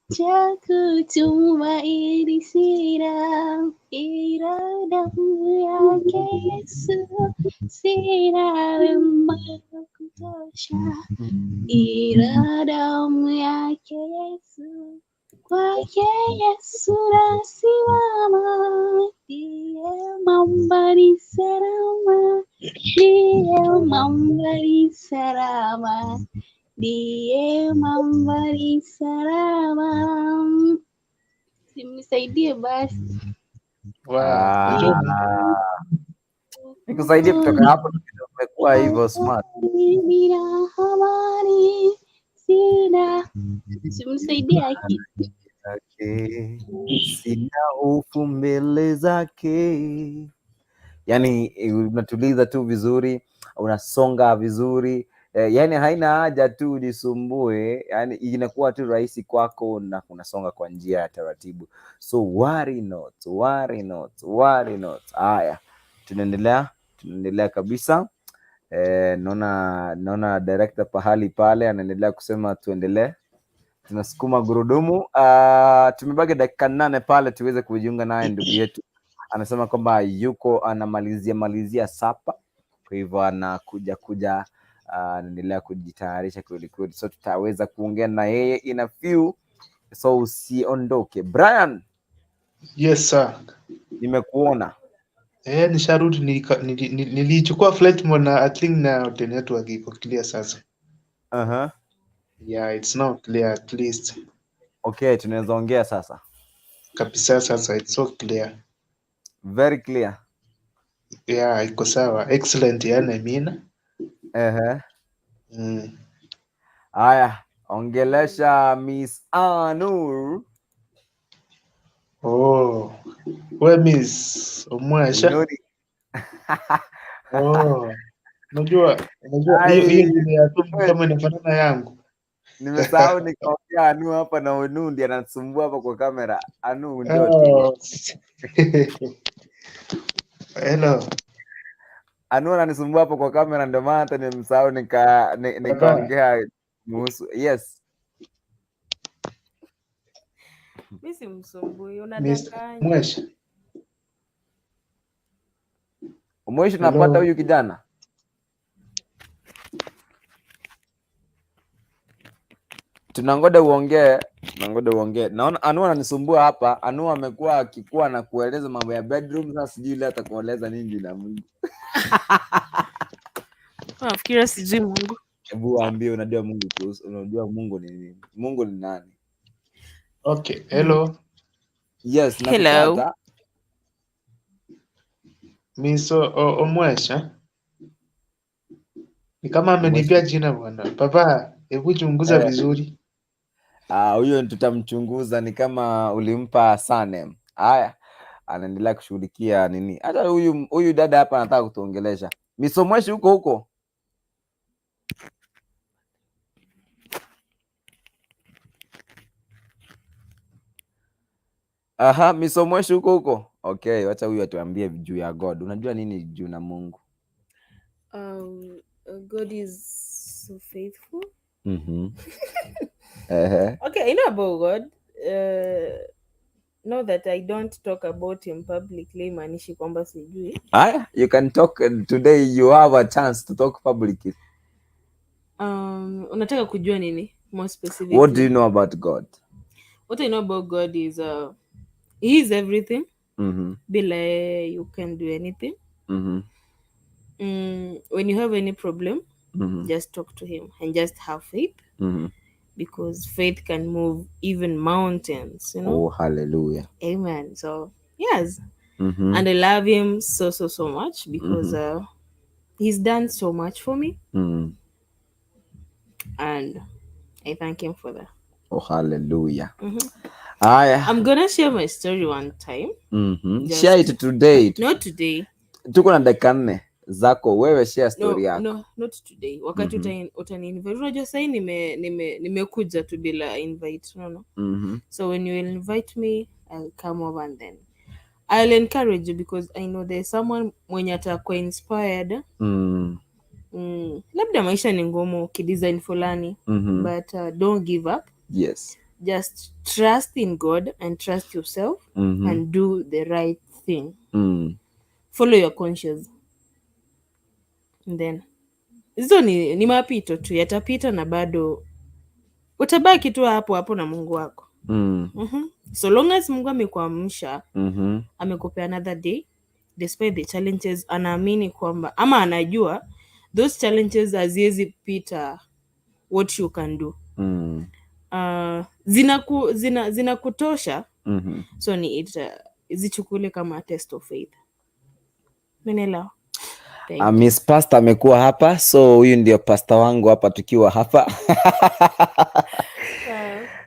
F: cha kutumaini sina, ila damu yake Yesu, sina wema wa kutosha, ila damu yake Yesu, kwake Yesu nasimama, ndiye mwamba ni salama, ndiye mwamba ni salama, ndiye mwamba ni salama. Simnisaidie basi.
D: Wow.
G: Nikusaidie kutoka hapo, umekuwa hivyo smart.
F: Nina amani sina. Simnisaidie aki.
G: Okay. Sina hofu mbele zake. Yani unatuliza tu vizuri, unasonga vizuri. Yani haina haja tu ujisumbue, yani inakuwa tu rahisi kwako na unasonga kwa njia ya taratibu. So worry not, worry not, worry not. Haya, tunaendelea, tunaendelea kabisa. Naona director pahali pale anaendelea kusema tuendelee. Tunasukuma gurudumu. Tumebaki dakika 8 pale tuweze kujiunga naye ndugu yetu. Anasema kwamba yuko anamalizia malizia sapa, kwa hivyo anakuja kuja, anaendelea kujitayarisha kweli kweli, so tutaweza kuongea na yeye in a few, so usiondoke. Brian.
D: Yes sir.
G: Nimekuona.
D: Nisharudi, nilichukua flight mode na I think now the network iko clear sasa. Yeah, it's now clear at least.
G: Okay, tunaweza ongea sasa.
D: Kabisa sasa it's so clear.
G: Very clear.
D: Yeah, iko sawa. Excellent, yani I mean.
G: Haya, ongelesha Miss Anur.
D: Oh, we Miss Omwasha.
G: Nuri.
D: Oh, unajua hiyo ni ya kama inafanana yangu.
G: Nimesahau nikaongea Anu hapa na Onu ndiye anasumbua hapa kwa kamera. Anu ndio tu.
D: Oh. Hello.
G: Anu ananisumbua hapo kwa kamera ndio maana hata nimemsahau nikaongea muhusu. Yes.
A: Mimi simsumbui,
D: Miss
A: unadanganya.
D: Mwesh.
G: Mwesh, unapata
D: Hello.
G: huyu kijana? Tunangoja uongee, tunangoja uongee. Naona Anu ananisumbua hapa. Anu amekuwa akikuwa na kueleza mambo ya bedroom, sasa sijui leo atakueleza nini na Mungu.
A: Nafikiria sijui Mungu.
G: Hebu waambie unajua Mungu kuhusu, unajua Mungu ni nini? Mungu ni nani?
D: Okay, hello.
G: Yes,
A: Hello.
G: nakupata.
D: Miso Omwesha. Ni kama amenipia jina bwana. Papa, hebu chunguza vizuri.
G: Ah, huyo tutamchunguza, ni kama ulimpa surname. Haya, anaendelea kushughulikia nini? Hata huyu dada hapa anataka kutuongelesha. Misomweshi huko huko. Aha, Misomweshi huko huko. Okay, wacha huyu atuambie juu ya God. Unajua nini juu na Mungu?
E: God is so faithful.
G: Ehe.
E: Okay, I know about God. Know that I don't talk about him publicly, maanishi kwamba sijui.
G: Haya, you can talk today, you have a chance to talk publicly.
E: Unataka kujua nini more specifically?
G: What do you know about God?
E: What I know about God is he is everything. Bila yeye you can do anything. When you have any problem, just talk to him and just have faith. Because faith can move even mountains, you know?
G: Oh, hallelujah.
E: Amen. So, yes. And I love him so, so, so much because he's done so much for me. And I thank him for that.
G: Oh, hallelujah. Haya.
E: I'm going to share my story one time. Just
G: Share it today.
E: Not today.
G: Tuko na dakika 4 zako wewe, share story
E: No,
G: yako.
E: no, not today. Wakati utani invite. Unajua sasa nimekuja tu bila invite, unaona? So when you will invite me, I'll come over and then I'll encourage you because I know there's someone mwenye atakuwa inspired. Labda maisha ni ngumu kidesign fulani, but don't give up.
G: Yes.
E: Just trust in God and trust yourself and do the right thing. Follow your conscience. And then hizo ni mapito tu, yatapita na bado utabaki tu hapo hapo na Mungu wako. So long as Mungu amekuamsha, amekupea another day despite the challenges, anaamini kwamba ama anajua those challenges haziwezi pita what you can do. Zinakutosha. So ni zichukule kama test of faith. Umeelewa? Thank you.
G: Miss Pastor amekuwa hapa, so huyu ndio pastor wangu hapa tukiwa hapa.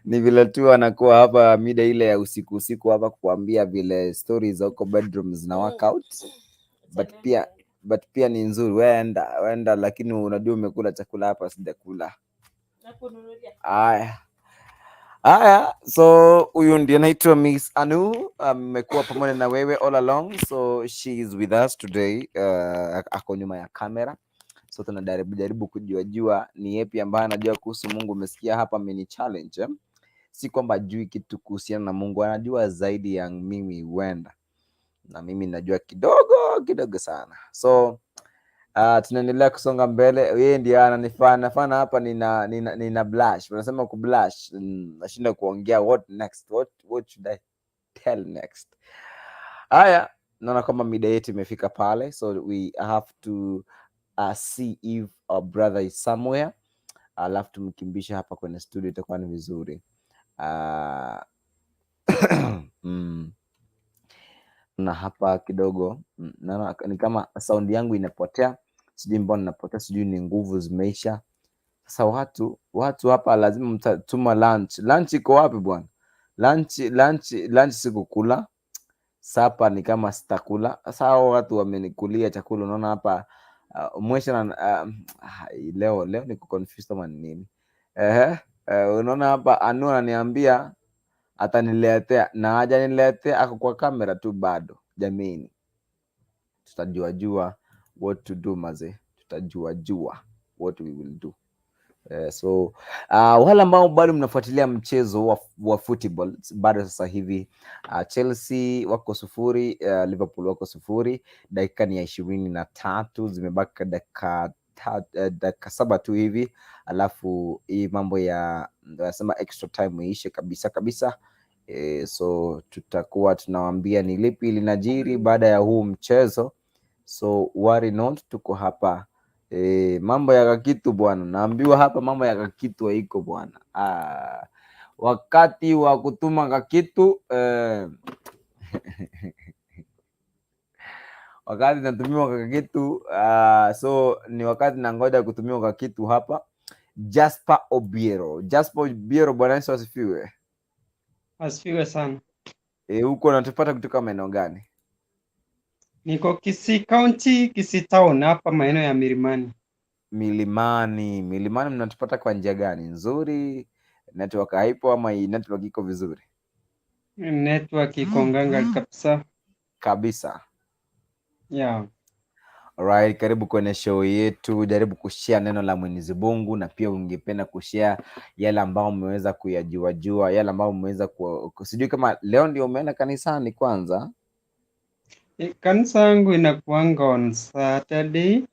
G: Ni vile tu anakuwa hapa mida ile ya usiku usiku hapa kuambia vile stories za huko bedrooms zina work out. But pia ni nzuri. Wenda, lakini unajua umekula chakula hapa, sijakula. Haya. Haya, so huyu ndiye anaitwa Miss Anu, amekuwa pamoja na wewe all along, so she is with us today. Ako nyuma ya kamera. So tunajaribu jaribu kujua jua ni yepi ambaye anajua kuhusu Mungu. Umesikia hapa ameni challenge, eh? Si kwamba ajui kitu kuhusiana na Mungu, anajua zaidi ya mimi huenda. Na mimi najua kidogo kidogo sana. So tunaendelea kusonga mbele. Yeye ndiye ananifana fana hapa, nina blush. Wanasema ku blush. Nashinda kuongea. What next? What should I tell next? Haya, naona kama mida yetu imefika pale, so we have to see if our brother is somewhere. Alafu tumkimbishe hapa kwenye studio, itakuwa ni vizuri. Na hapa kidogo, naona ni kama sound yangu inapotea. Sijui mbona inapotea, sijui ni nguvu zimeisha. Sasa watu hapa lazima mtatuma lunch. Lunch iko wapi bwana? Lunch sikukula. Sapa ni kama sitakula. Sasa hao watu wamenikulia chakula. Unaona hapa, mwisho na, leo niko confused kama ni nini. Unaona hapa Anu ananiambia ataniletea na hajaniletea, ako kwa kamera tu bado. Jameni, tutajua jua what to do maze, tutajua jua what we will do. So wale ambao bado mnafuatilia mchezo wa football bado sasa hivi, Chelsea wako 0, Liverpool wako 0, dakika ni ya 23, zimebaki dakika 7 tu hivi, alafu hii mambo ya wanasema extra time iishe kabisa kabisa. So tutakuwa tunawaambia ni lipi linajiri baada ya huu mchezo. So worry not, tuko hapa Mambo ya kakitu bwana, naambiwa hapa mambo ya kakitu haiko bwana. Wakati wa kutuma kakitu wakati natumiwa kakitu so ni wakati nangoja kutumiwa kakitu hapa. Jasper Obiero, Jasper Obiero, Bwana Yesu asifiwe.
H: Asifiwe sana.
G: Huko unatupata kutoka maeneo gani?
H: Niko Kisii County, Kisii Town hapa maeneo ya Milimani.
G: Milimani. Milimani mnatupata kwa njia gani? Nzuri? Network haipo ama hii network iko vizuri?
H: Network iko nganga kabisa.
G: Kabisa.
H: Yeah.
G: Alright, karibu kwenye show yetu. Jaribu kushare neno la Mwenyezi Mungu, na pia ungependa kushare yale ambayo umeweza kuyajuajua, yale ambayo umeweza sijui kama leo ndio umeenda kanisani kwanza.
H: Kanisa yangu inakuanga on Saturday.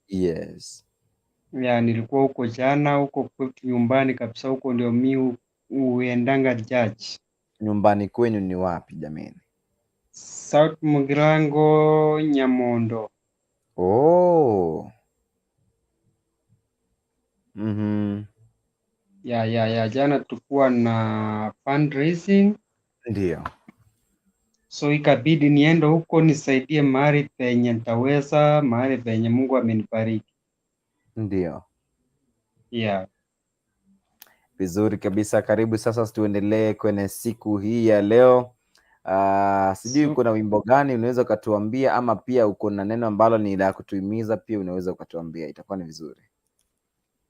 G: Yes.
H: Yeah, nilikuwa huko jana huko kwetu nyumbani kabisa, huko ndio mi huendanga church.
G: Nyumbani kwenyu ni wapi jamani?
H: South Mugirango, Nyamondo.
G: Oh.
H: Yeah, jana tulikuwa na fundraising.
G: Ndio.
H: So ikabidi niende huko nisaidie mahali penye nitaweza, mahali penye Mungu amenibariki.
G: Ndio.
H: Yeah.
G: Vizuri kabisa. Karibu sasa tuendelee kwenye siku hii ya leo. Sijui uko na wimbo gani unaweza ukatuambia, ama pia uko na neno ambalo ni la kutuhimiza pia unaweza ukatuambia, itakuwa ni vizuri.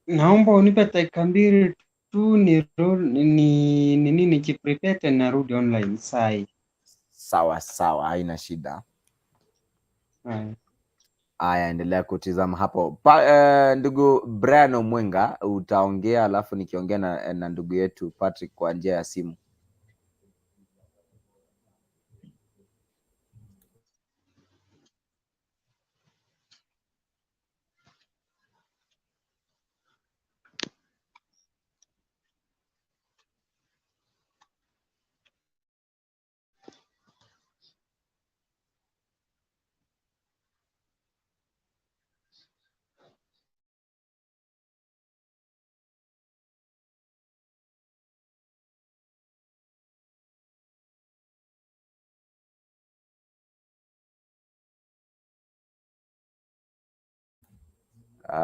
H: Naomba unipe dakika mbili tu ni nijiprepare tena narudi online sai.
G: Sawa sawa, haina shida.
H: Haya.
G: Aya, endelea kutizama hapo. Ndugu Brian Omwenga utaongea, alafu nikiongea na ndugu yetu Patrick kwa njia ya simu.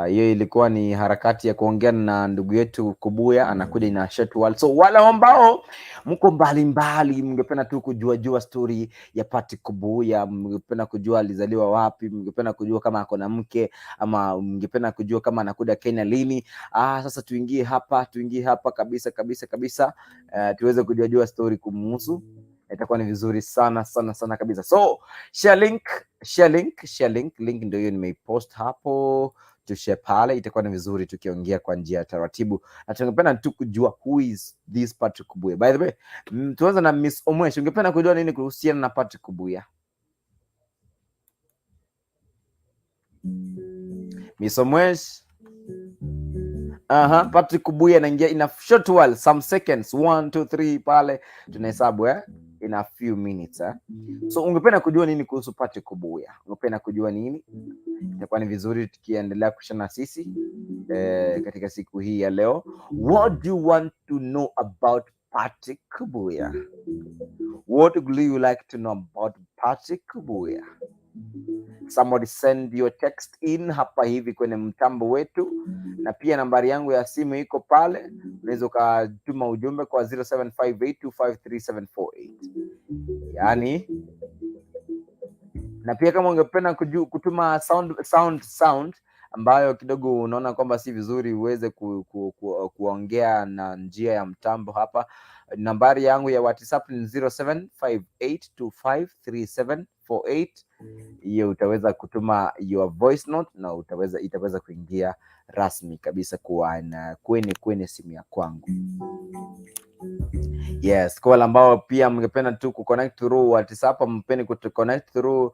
G: Hiyo ilikuwa ni harakati ya kuongea na ndugu yetu Kubuya, anakuja ina short while. So wale ambao mko mbalimbali, mngependa tu kujua jua story ya Patrick Kubuya, mngependa kujua alizaliwa wapi, mngependa kujua kama ako na mke, ama mngependa kujua kama anakuja Kenya lini. Sasa tuingie hapa kabisa kabisa kabisa, tuweze kujua jua story kumhusu. Itakuwa ni vizuri sana sana sana kabisa. So share link, share link, share link, link ndio hiyo nimeipost hapo. Tushare pale, itakuwa ni vizuri tukiongea kwa njia ya taratibu, na tungependa tu kujua who is this Patrick Kubuya. By the way, tuanze na Miss Omwesh, ungependa kujua nini kuhusiana na Patrick Kubuya? Miss Omwesh. Patrick Kubuya anaingia in a short while, some seconds, 1 2 3 pale tunahesabu in a few minutes. So ungependa kujua nini kuhusu Patrick Kubuya? Ungependa kujua nini? Itakuwa ni vizuri tukiendelea kushana sisi katika siku hii ya leo. What do you want to know about Patrick Kubuya? What do you like to know about Patrick Kubuya? Somebody send your text in hapa hivi kwenye mtambo wetu, na pia nambari yangu ya simu iko pale, unaweza ukatuma ujumbe kwa 0758253748. Yani, na pia kama ungependa kutuma sound ambayo kidogo unaona kwamba si vizuri uweze kuongea na njia ya mtambo hapa, nambari yangu ya WhatsApp ni 0758253748. Hiyo utaweza kutuma your voice note na itaweza kuingia rasmi kabisa kwa na kwenye simu ya kwangu. Yes, kwa wale ambao pia mngependa tu kuconnect through WhatsApp, mpeni kuconnect through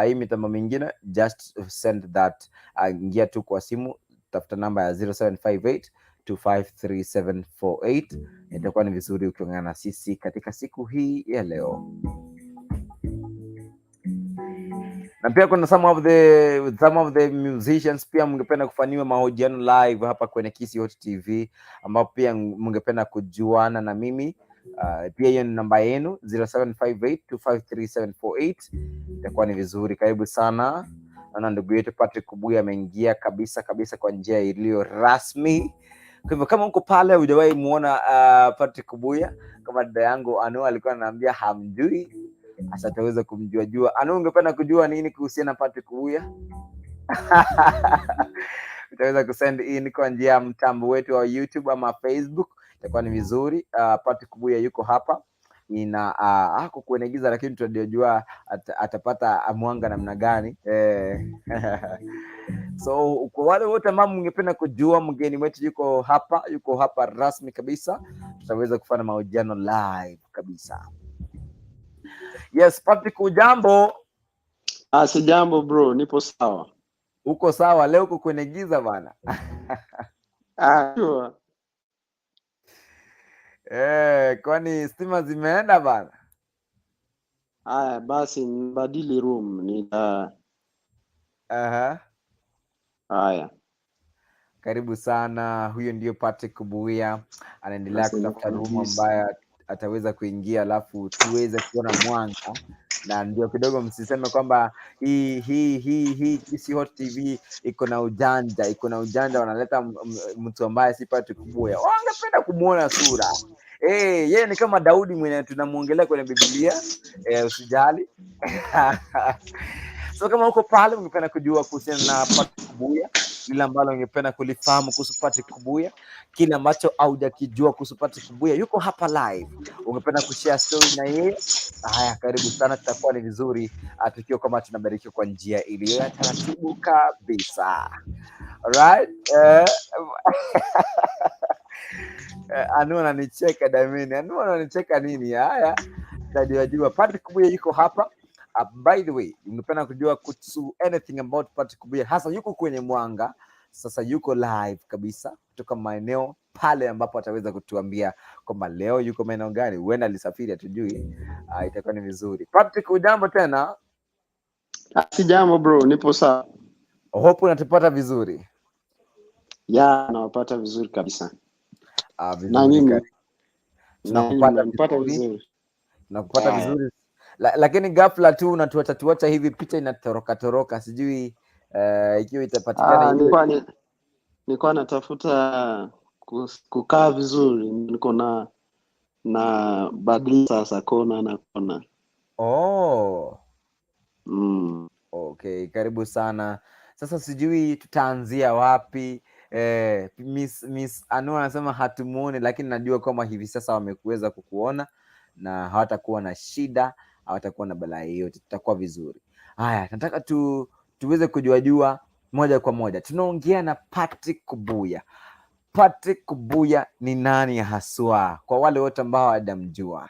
G: hii mitambo mingine, just send that. Ingia tu kwa simu, tafuta namba ya 0758253748. Itakuwa ni vizuri ukiungana na sisi katika siku hii ya leo. Na pia kuna some of the musicians pia mngependa kufanyiwa mahojiano live hapa kwenye Kisii Hot TV, ambapo pia mngependa kujuana na mimi. Pia hiyo ni namba yenu 0758253748, itakuwa ni vizuri. Karibu sana. Naona ndugu yetu Patrick Kubuya ameingia kabisa kabisa kwa njia iliyo rasmi. Kwa hivyo kama uko pale hujawahi muona Patrick Kubuya, kama dada yangu Anu alikuwa ananiambia hamjui, sasa ataweza kumjua jua. Anu, ungependa kujua nini kuhusiana na Patrick Kubuya? Utaweza kusend in kwa njia ya mtambo wetu wa YouTube ama Facebook, itakuwa ni vizuri. Patrick Kubuya yuko hapa ina ako kwenye giza, lakini tutajua atapata mwanga namna gani eh. So kwa wale wote ambao mngependa kujua mgeni wetu yuko hapa rasmi kabisa, tutaweza kufanya mahojiano live kabisa. Yes, Patrick, ujambo?
I: Ah, sijambo bro, nipo sawa.
G: Uko sawa? Leo uko kwenye giza bana.
I: Ah, sure.
G: Eh, kwani stima zimeenda bana?
I: Haya basi nibadili room nita Haya.
G: Karibu sana. Huyo ndio Patrick Kubuya, anaendelea
I: Asante
G: kutafuta room
I: kabisa.
G: ambayo ataweza kuingia, alafu tuweze kuona mwanga, na ndio kidogo msiseme kwamba hii Kisii Hot TV iko na ujanja, iko na ujanja, wanaleta mtu ambaye si Patrick Kubuya. Wangependa kumuona sura. Eh, yeye ni kama Daudi mwenye tunamuongelea kwenye Biblia. Eh, usijali. So kama uko pale ungependa kujua kuhusiana na Patrick Kubuya, lile ambalo ungependa kulifahamu kuhusu Patrick Kubuya, kile ambacho haujakijua kuhusu Patrick Kubuya, yuko hapa live. Ungependa kushare story na yeye, haya, karibu sana, tutakuwa ni vizuri tukiwa kama tunabarikiwa kwa njia iliyo ya taratibu kabisa. Alright? Anu ananicheka damini. Anu ananicheka nini? Haya, tajua jua. Patrick Kubuya yuko hapa. By the way, ungependa kujua kuhusu anything about Patrick Kubuya, hasa yuko kwenye mwanga sasa, yuko live kabisa kutoka maeneo pale ambapo ataweza kutuambia kwamba leo yuko maeneo gani. Huenda alisafiri, hatujui. Itakuwa ni vizuri. Patrick, ujambo tena?
I: Ah, sijambo bro, nipo sawa.
G: Hope unatupata vizuri.
I: Ya, nawapata vizuri kabisa.
G: Ah,
I: Na
G: vizuri.
I: nyinyi?
G: Karibu.
I: Na nyinyi
G: Tunakupata
I: mnanipata
G: vizuri.
I: vizuri?
G: Tunakupata
I: Haya.
G: vizuri. Lakini ghafla tu unatuacha tuacha hivi, picha inatoroka toroka, sijui ikiwa itapatikana
I: Ah,
G: ile.
I: nilikuwa natafuta kukaa vizuri, niko na badili sasa kona na kona.
G: Oh. Okay, karibu sana. Sasa sijui tutaanzia wapi. Miss Anu anasema hatumuoni, lakini najua kwamba hivi sasa wamekuweza kukuona na hawatakuwa na shida, hawatakuwa na balaa yoyote, tutakuwa vizuri. Haya, nataka tuweze kujuajua moja kwa moja. Tunaongea na Patrick Kubuya. Patrick Kubuya ni nani haswa kwa wale wote ambao hawajamjua?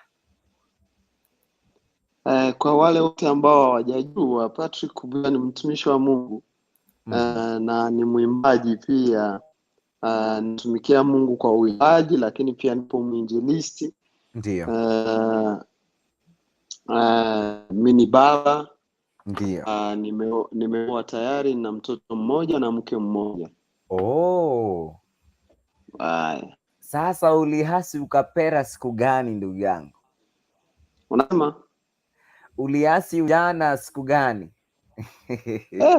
I: Kwa wale wote ambao hawajajua, Patrick Kubuya ni mtumishi wa Mungu na ni mwimbaji pia. Natumikia Mungu kwa uimbaji, lakini pia nipo mwinjilisti.
G: Ndio.
I: Mi ni baba.
G: Ndio.
I: Nimeoa tayari na mtoto mmoja na mke mmoja.
G: Oh.
I: Haya.
G: Sasa ulihasi ukapera siku gani ndugu yangu?
I: Unasema?
G: Uliasi ujana siku gani?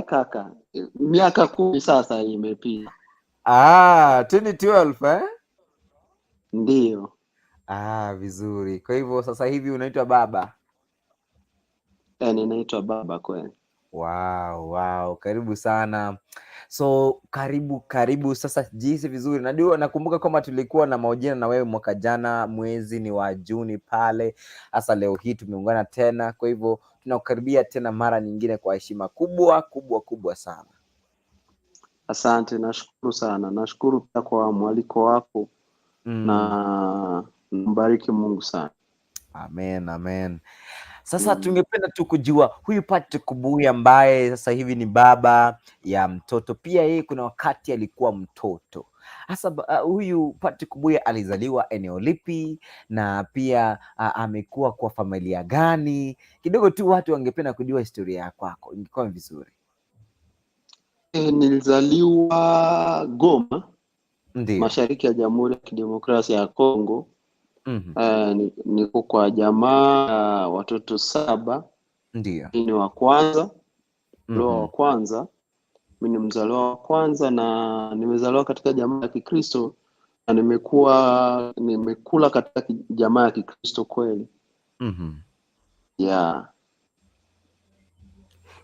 I: Kaka, miaka 10 sasa imepita.
G: Ah, 2012 eh?
I: Ndio.
G: Ah, vizuri. Kwa hivyo sasa hivi unaitwa baba?
I: Ninaitwa baba kweli.
G: Wow, wow. Karibu sana. So karibu karibu. Sasa jinsi vizuri. Najua nakumbuka kwamba tulikuwa na mahojiano na wewe mwaka jana, mwezi ni wa Juni pale. Sasa leo hii tumeungana tena. Kwa hivyo tunakukaribia tena mara nyingine kwa heshima kubwa kubwa kubwa sana.
I: Asante, nashukuru sana. Nashukuru pia kwa mwaliko wako. Na mbariki Mungu sana.
G: Amen, amen. Sasa tungependa tu kujua huyu Patrick Kubuya ambaye sasa hivi ni baba ya mtoto, pia yeye kuna wakati alikuwa mtoto. Hasa huyu Patrick Kubuya alizaliwa eneo lipi na pia amekuwa kwa familia gani? Kidogo tu watu wangependa kujua historia ya kwako, ingekuwa vizuri.
I: Nilizaliwa Goma,
G: Ndio.
I: mashariki ya Jamhuri ya Kidemokrasia ya Kongo.
G: Mhm.
I: Niko kwa jamaa watoto 7.
G: Ndio.
I: Mimi ni wa kwanza, mzaliwa
G: Mhm.
I: wa kwanza. Mimi ni mzaliwa wa kwanza na nimezaliwa katika jamaa ya Kikristo na nimekula katika jamaa ya Kikristo kweli.
G: Mhm.
I: Yeah.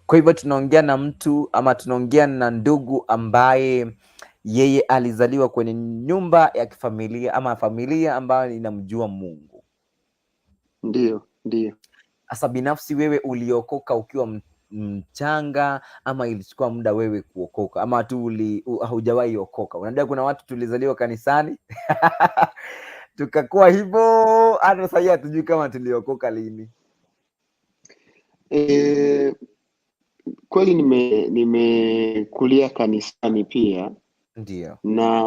G: Kwa hivyo tunaongea na mtu ama tunaongea na ndugu ambaye yeye alizaliwa kwenye nyumba ya kifamilia ama familia ambayo inamjua Mungu.
I: Ndio, ndio.
G: Sasa binafsi wewe uliokoka ukiwa mchanga ama ilichukua muda wewe kuokoka ama tu haujawahi okoka? Unajua kuna watu tulizaliwa kanisani tukakuwa hivyo hata sasa hatujui kama tuliokoka lini.
I: Kweli nimekulia kanisani pia.
G: Ndio.
I: Na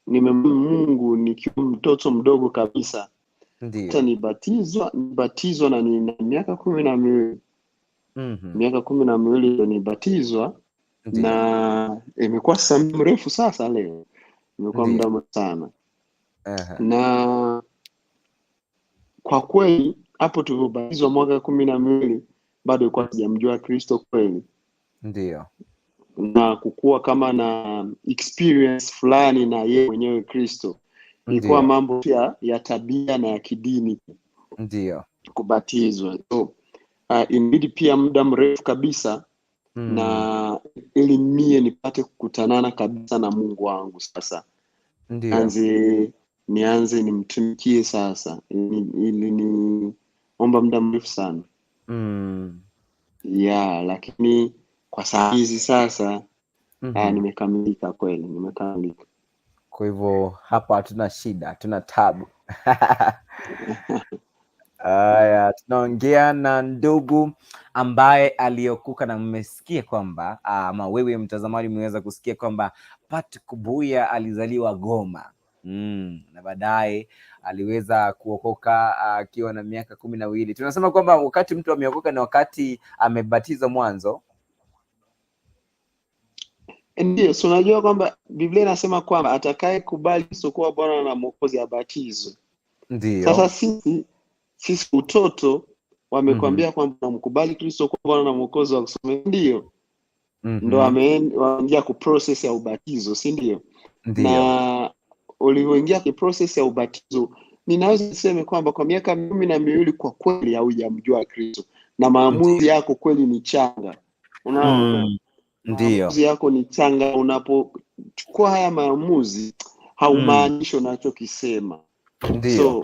I: Mungu nikiwa mtoto mdogo kabisa.
G: Ndio.
I: Hata nibatizwa na nina miaka 12.
G: Mhm.
I: Miaka 12 ndio nibatizwa.
G: Ndio.
I: Na imekuwa sasa mrefu sasa leo. Imekuwa muda mrefu sana. Na kwa kweli hapo tulipobatizwa mwaka 12 bado ilikuwa sijamjua Kristo kweli.
G: Ndio.
I: Na kukua kama na experience fulani na yeye mwenyewe Kristo. Ilikuwa mambo pia ya tabia na ya kidini.
G: Ndio.
I: Kubatizwa. So inabidi pia muda mrefu kabisa na ili mie nipate kukutanana kabisa na Mungu wangu sasa.
G: Ndio.
I: Nianze nimtumikie sasa. Ili niomba muda mrefu sana. Yeah, lakini kwa saa hizi sasa nimekamilika kweli, nimekamilika.
G: Kwa hivyo hapa hatuna shida, hatuna tabu. Haya, tunaongea na ndugu ambaye aliokoka na mmesikia kwamba ama wewe mtazamaji umeweza kusikia kwamba Patrick Kubuya alizaliwa Goma. Na baadaye aliweza kuokoka akiwa na miaka 12. Tunasema kwamba wakati mtu ameokoka ni wakati amebatizwa mwanzo.
I: Ndio, so unajua kwamba Biblia inasema kwamba atakayekubali Kristo kuwa Bwana na Mwokozi abatizwe.
G: Ndio.
I: Sasa sisi utoto wamekwambia kwamba unamkubali Kristo kuwa Bwana na Mwokozi wa kusema ndio. Ndio wameingia ku process ya ubatizo, si ndio?
G: Ndio.
I: Na ulivyoingia ku process ya ubatizo, ninaweza niseme kwamba kwa miaka 12 kwa kweli haujamjua Kristo na maamuzi yako kweli ni changa. Unaona?
G: Ndio.
I: Maamuzi yako ni changa. Unapochukua haya maamuzi haumaanishi unachokisema.
G: Ndio.
I: So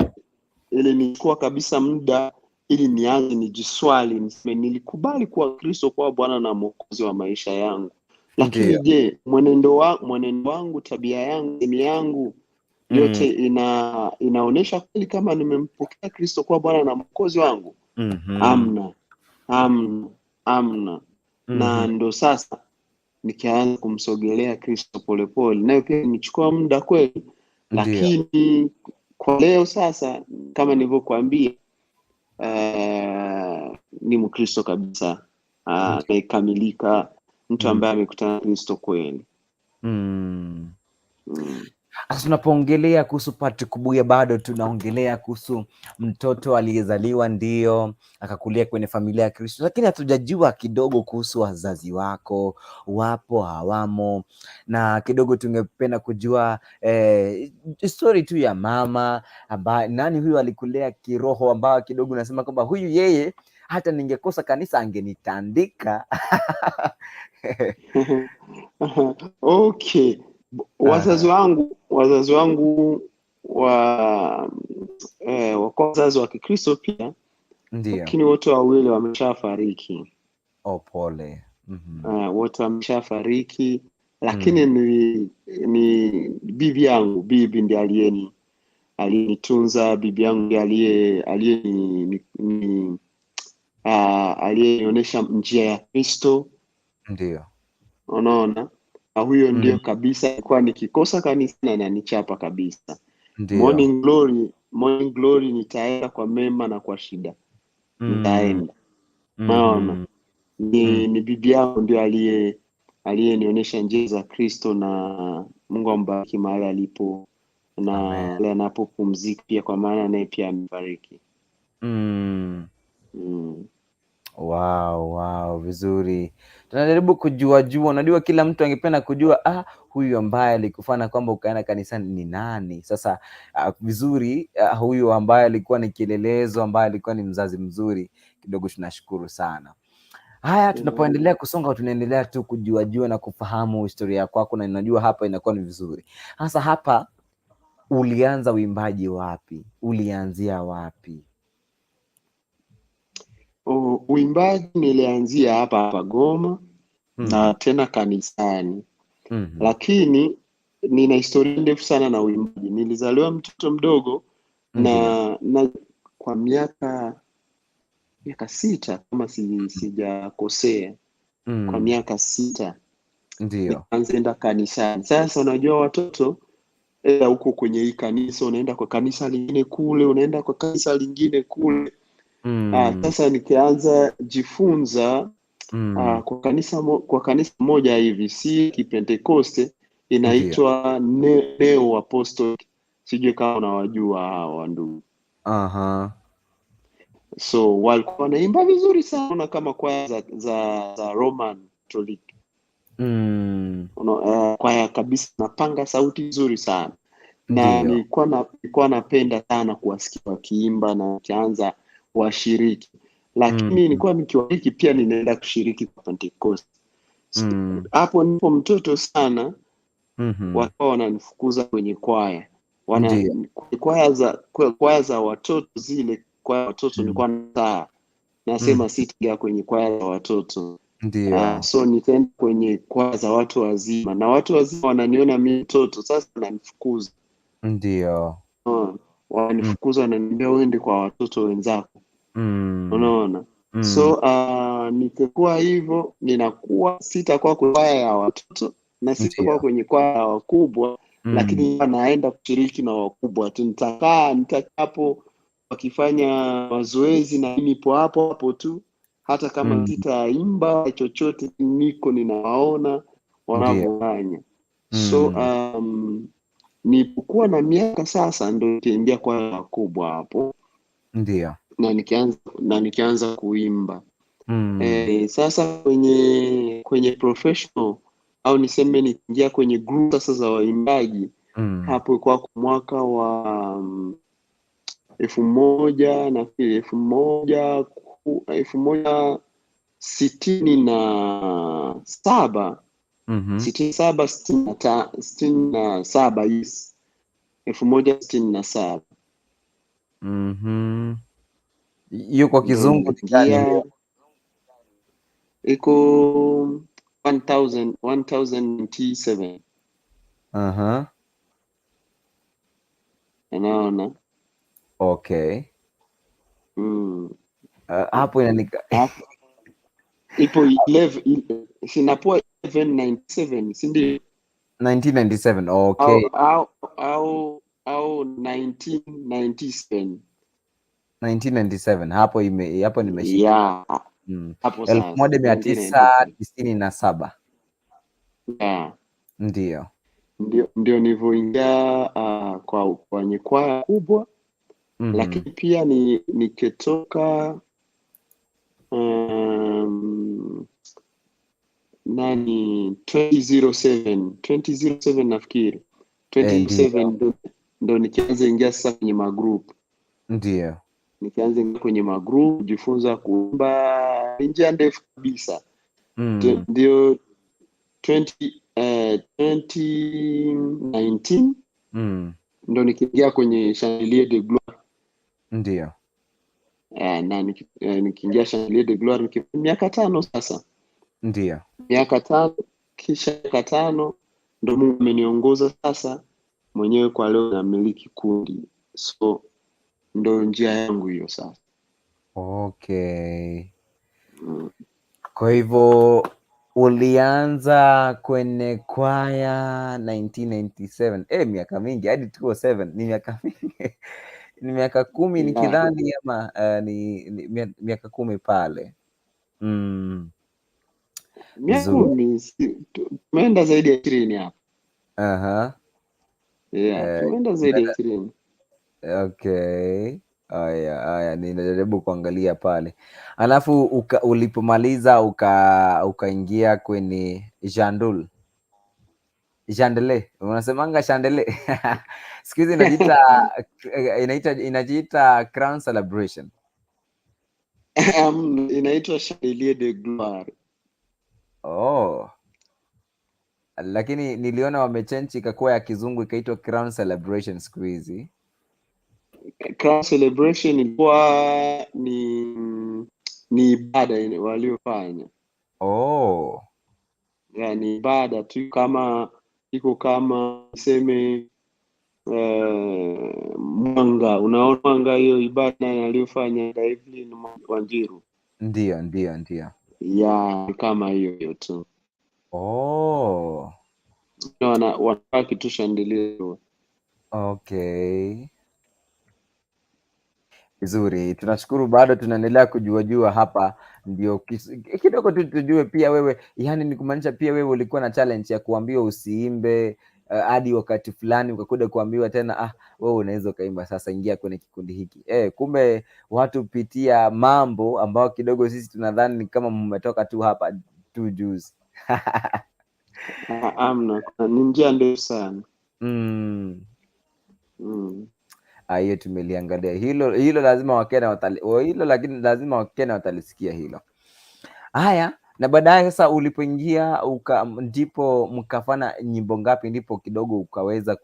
I: ilinichukua kabisa muda ili nianze nijiswali, niseme nilikubali kuwa Kristo kuwa Bwana na Mwokozi wa maisha yangu, lakini je, mwenendo wangu, tabia yangu, dini yangu yote inaonesha kweli kama nimempokea Kristo kuwa Bwana na Mwokozi wangu? Amna. Na ndo sasa nikaanza kumsogelea Kristo polepole, nayo pia nichukua muda kweli, lakini kwa leo sasa kama nilivyokuambia, ni Mkristo kabisa, amekamilika, mtu ambaye amekutana na Kristo kweli.
G: Sasa tunapoongelea kuhusu Patrick Kubuya bado tunaongelea kuhusu mtoto aliyezaliwa ndio akakulia kwenye familia ya Kristo, lakini hatujajua kidogo kuhusu wazazi wako, wapo hawamo, na kidogo tungependa kujua story tu ya mama ambaye nani huyu alikulea kiroho, ambao kidogo nasema kwamba huyu yeye hata ningekosa kanisa angenitandika.
I: Okay. Wazazi wangu wa wazazi wa Kikristo pia.
G: Ndio.
I: Lakini wote wawili wameshafariki.
G: Oh, pole.
I: Wote wameshafariki, lakini ni bibi yangu, bibi ndiye aliyenitunza, bibi yangu ndiye aliyenionyesha njia ya Kristo.
G: Ndio.
I: Unaona? Na huyo ndio kabisa alikuwa nikikosa kanisani ananichapa kabisa.
G: Ndio.
I: Morning Glory, Morning Glory nitaenda kwa mema na kwa shida. Nitaenda. Naona. Ni bibi yangu ndio aliyenionyesha njia za Kristo, na Mungu ambariki mahali alipo na mahali anapopumzika pia, kwa maana naye pia amefariki.
G: Wow, vizuri. Tunajaribu kujua jua, unajua kila mtu angependa kujua huyu ambaye alikufanya kwamba ukaenda kanisani ni nani? Sasa vizuri, huyu ambaye alikuwa ni kielelezo, ambaye alikuwa ni mzazi mzuri, kidogo tunashukuru sana. Haya, tunapoendelea kusonga tunaendelea tu kujua jua na kufahamu historia kwako, na ninajua hapa inakuwa ni vizuri. Sasa hapa ulianza uimbaji wapi? Ulianzia wapi?
I: Uimbaji nilianzia hapa hapa Goma na tena kanisani. Lakini nina historia ndefu sana na uimbaji. Nilizaliwa mtoto mdogo na kwa miaka 6 kama sijakosea. Kwa miaka 6. Nikaanza enda kanisani. Sasa unajua watoto huko kwenye hii kanisa, unaenda kwa kanisa lingine kule, unaenda kwa kanisa lingine kule. Sasa nikaanza jifunza kwa kanisa moja hivi, si Kipentekoste, inaitwa Neo Apostolic. Sijui kama unawajua hawa ndugu. So walikuwa wanaimba vizuri sana kama kwaya za Roman Catholic. Kwaya kabisa, napanga sauti nzuri sana. Na nilikuwa napenda sana kuwasikia wakiimba na wakianza washiriki. Lakini nilikuwa nikiwashiriki pia ninaenda kushiriki kwa Pentecost. Hapo nipo mtoto sana, wakawa wananifukuza kwenye kwaya. Kwaya za watoto zile, kwaya watoto nilikuwa nasema sitaingia kwenye kwaya za watoto. So nitaenda kwenye kwaya za watu wazima, na watu wazima wananiona mimi mtoto, sasa wananifukuza. Wananifukuza, wananiambia uende kwa watoto wenzako. Unaona? So nikikuwa hivyo ninakuwa sitakuwa kwenye kwaya ya watoto na sitakuwa kwenye kwaya ya wakubwa, lakini naenda kushiriki na wakubwa tu. Nitakaa nitakapo wakifanya mazoezi na mimi nipo hapo hapo tu, hata kama sitaimba chochote, niko ninawaona wanavyofanya. So nilipokuwa na miaka sasa ndio nikaingia kwaya wakubwa hapo. Na nikianza kuimba. Sasa kwenye professional au niseme nikiingia kwenye group sasa za waimbaji, hapo kwa mwaka wa 1067, 67, 67, yes. 1067.
G: Hiyo kwa kizungu ni gani?
I: Iko 1097. Unaona?
G: Okay. Hapo inanika
I: ipo 11, sinapoa 1197, si ndio?
G: 1997, okay.
I: Au 1997.
G: 1997, hapo hapo nimeshika.
I: Yeah. Hapo sasa.
G: 1997.
I: Yeah.
G: Ndio.
I: Ndio nilivyoingia kwenye kwaya kubwa. Lakini pia nikitoka 2007 nafikiri. 2007 ndo nikianza ingia sasa kwenye magroup.
G: Ndio.
I: Nikianza ingia kwenye magroup kujifunza kuimba, njia ndefu kabisa. Ndio 2019 ndo nikiingia kwenye Chandelier de Gloire.
G: Ndio.
I: Na nikiingia Chandelier de Gloire miaka 5 sasa.
G: Ndio.
I: Miaka 5, kisha miaka 5 ndo Mungu ameniongoza sasa mwenyewe kwa leo namiliki kundi. So ndo njia yangu hiyo sasa.
G: Okay. Kwa hivyo Ulianza kwenye kwaya 1997. Miaka mingi hadi 2007 ni miaka mingi. Ni miaka 10 nikidhani ama ni miaka 10 pale.
I: Miaka 10, tumeenda zaidi ya 20 hapa. Yeah, tumeenda zaidi ya 20.
G: Okay. Haya, ninajaribu kuangalia pale. Alafu ulipomaliza ukaingia kwenye Jandul. Chandelier, unasemanga Chandelier. Siku hizi inajiita Crown Celebration.
I: Inaitwa Chandelier de Gloire.
G: Oh. Lakini niliona wamechange ikakuwa ya kizungu ikaitwa Crown Celebration siku hizi.
I: Crown Celebration ilikuwa ni ibada waliofanya.
G: Oh.
I: Yeah, ni ibada tu kama iko kama niseme mwanga, unaona mwanga hiyo ibada aliyofanya Evelyn Wanjiru.
G: Ndio, ndio, ndio.
I: Yeah, kama hiyo hiyo tu.
G: Oh.
I: Wanabaki tu Chandelier.
G: Okay. Vizuri, tunashukuru, bado tunaendelea kujua jua hapa, ndio kidogo tu tujue pia wewe, yani ni kumaanisha pia wewe ulikuwa na challenge ya kuambiwa usiimbe hadi wakati fulani ukakuja kuambiwa tena, wewe unaweza ukaimba, sasa ingia kwenye kikundi hiki. Kumbe watu pitia mambo ambao kidogo sisi tunadhani ni kama mmetoka tu hapa tu juzi.
I: Amna, ni njia ndefu sana.
G: Hiyo tumeliangalia hilo, hilo lazima Wakenya watali, oh, hilo lakini lazima Wakenya watalisikia hilo. Haya, na baadaye sasa ulipoingia ndipo mkafana nyimbo ngapi ndipo kidogo ukaweza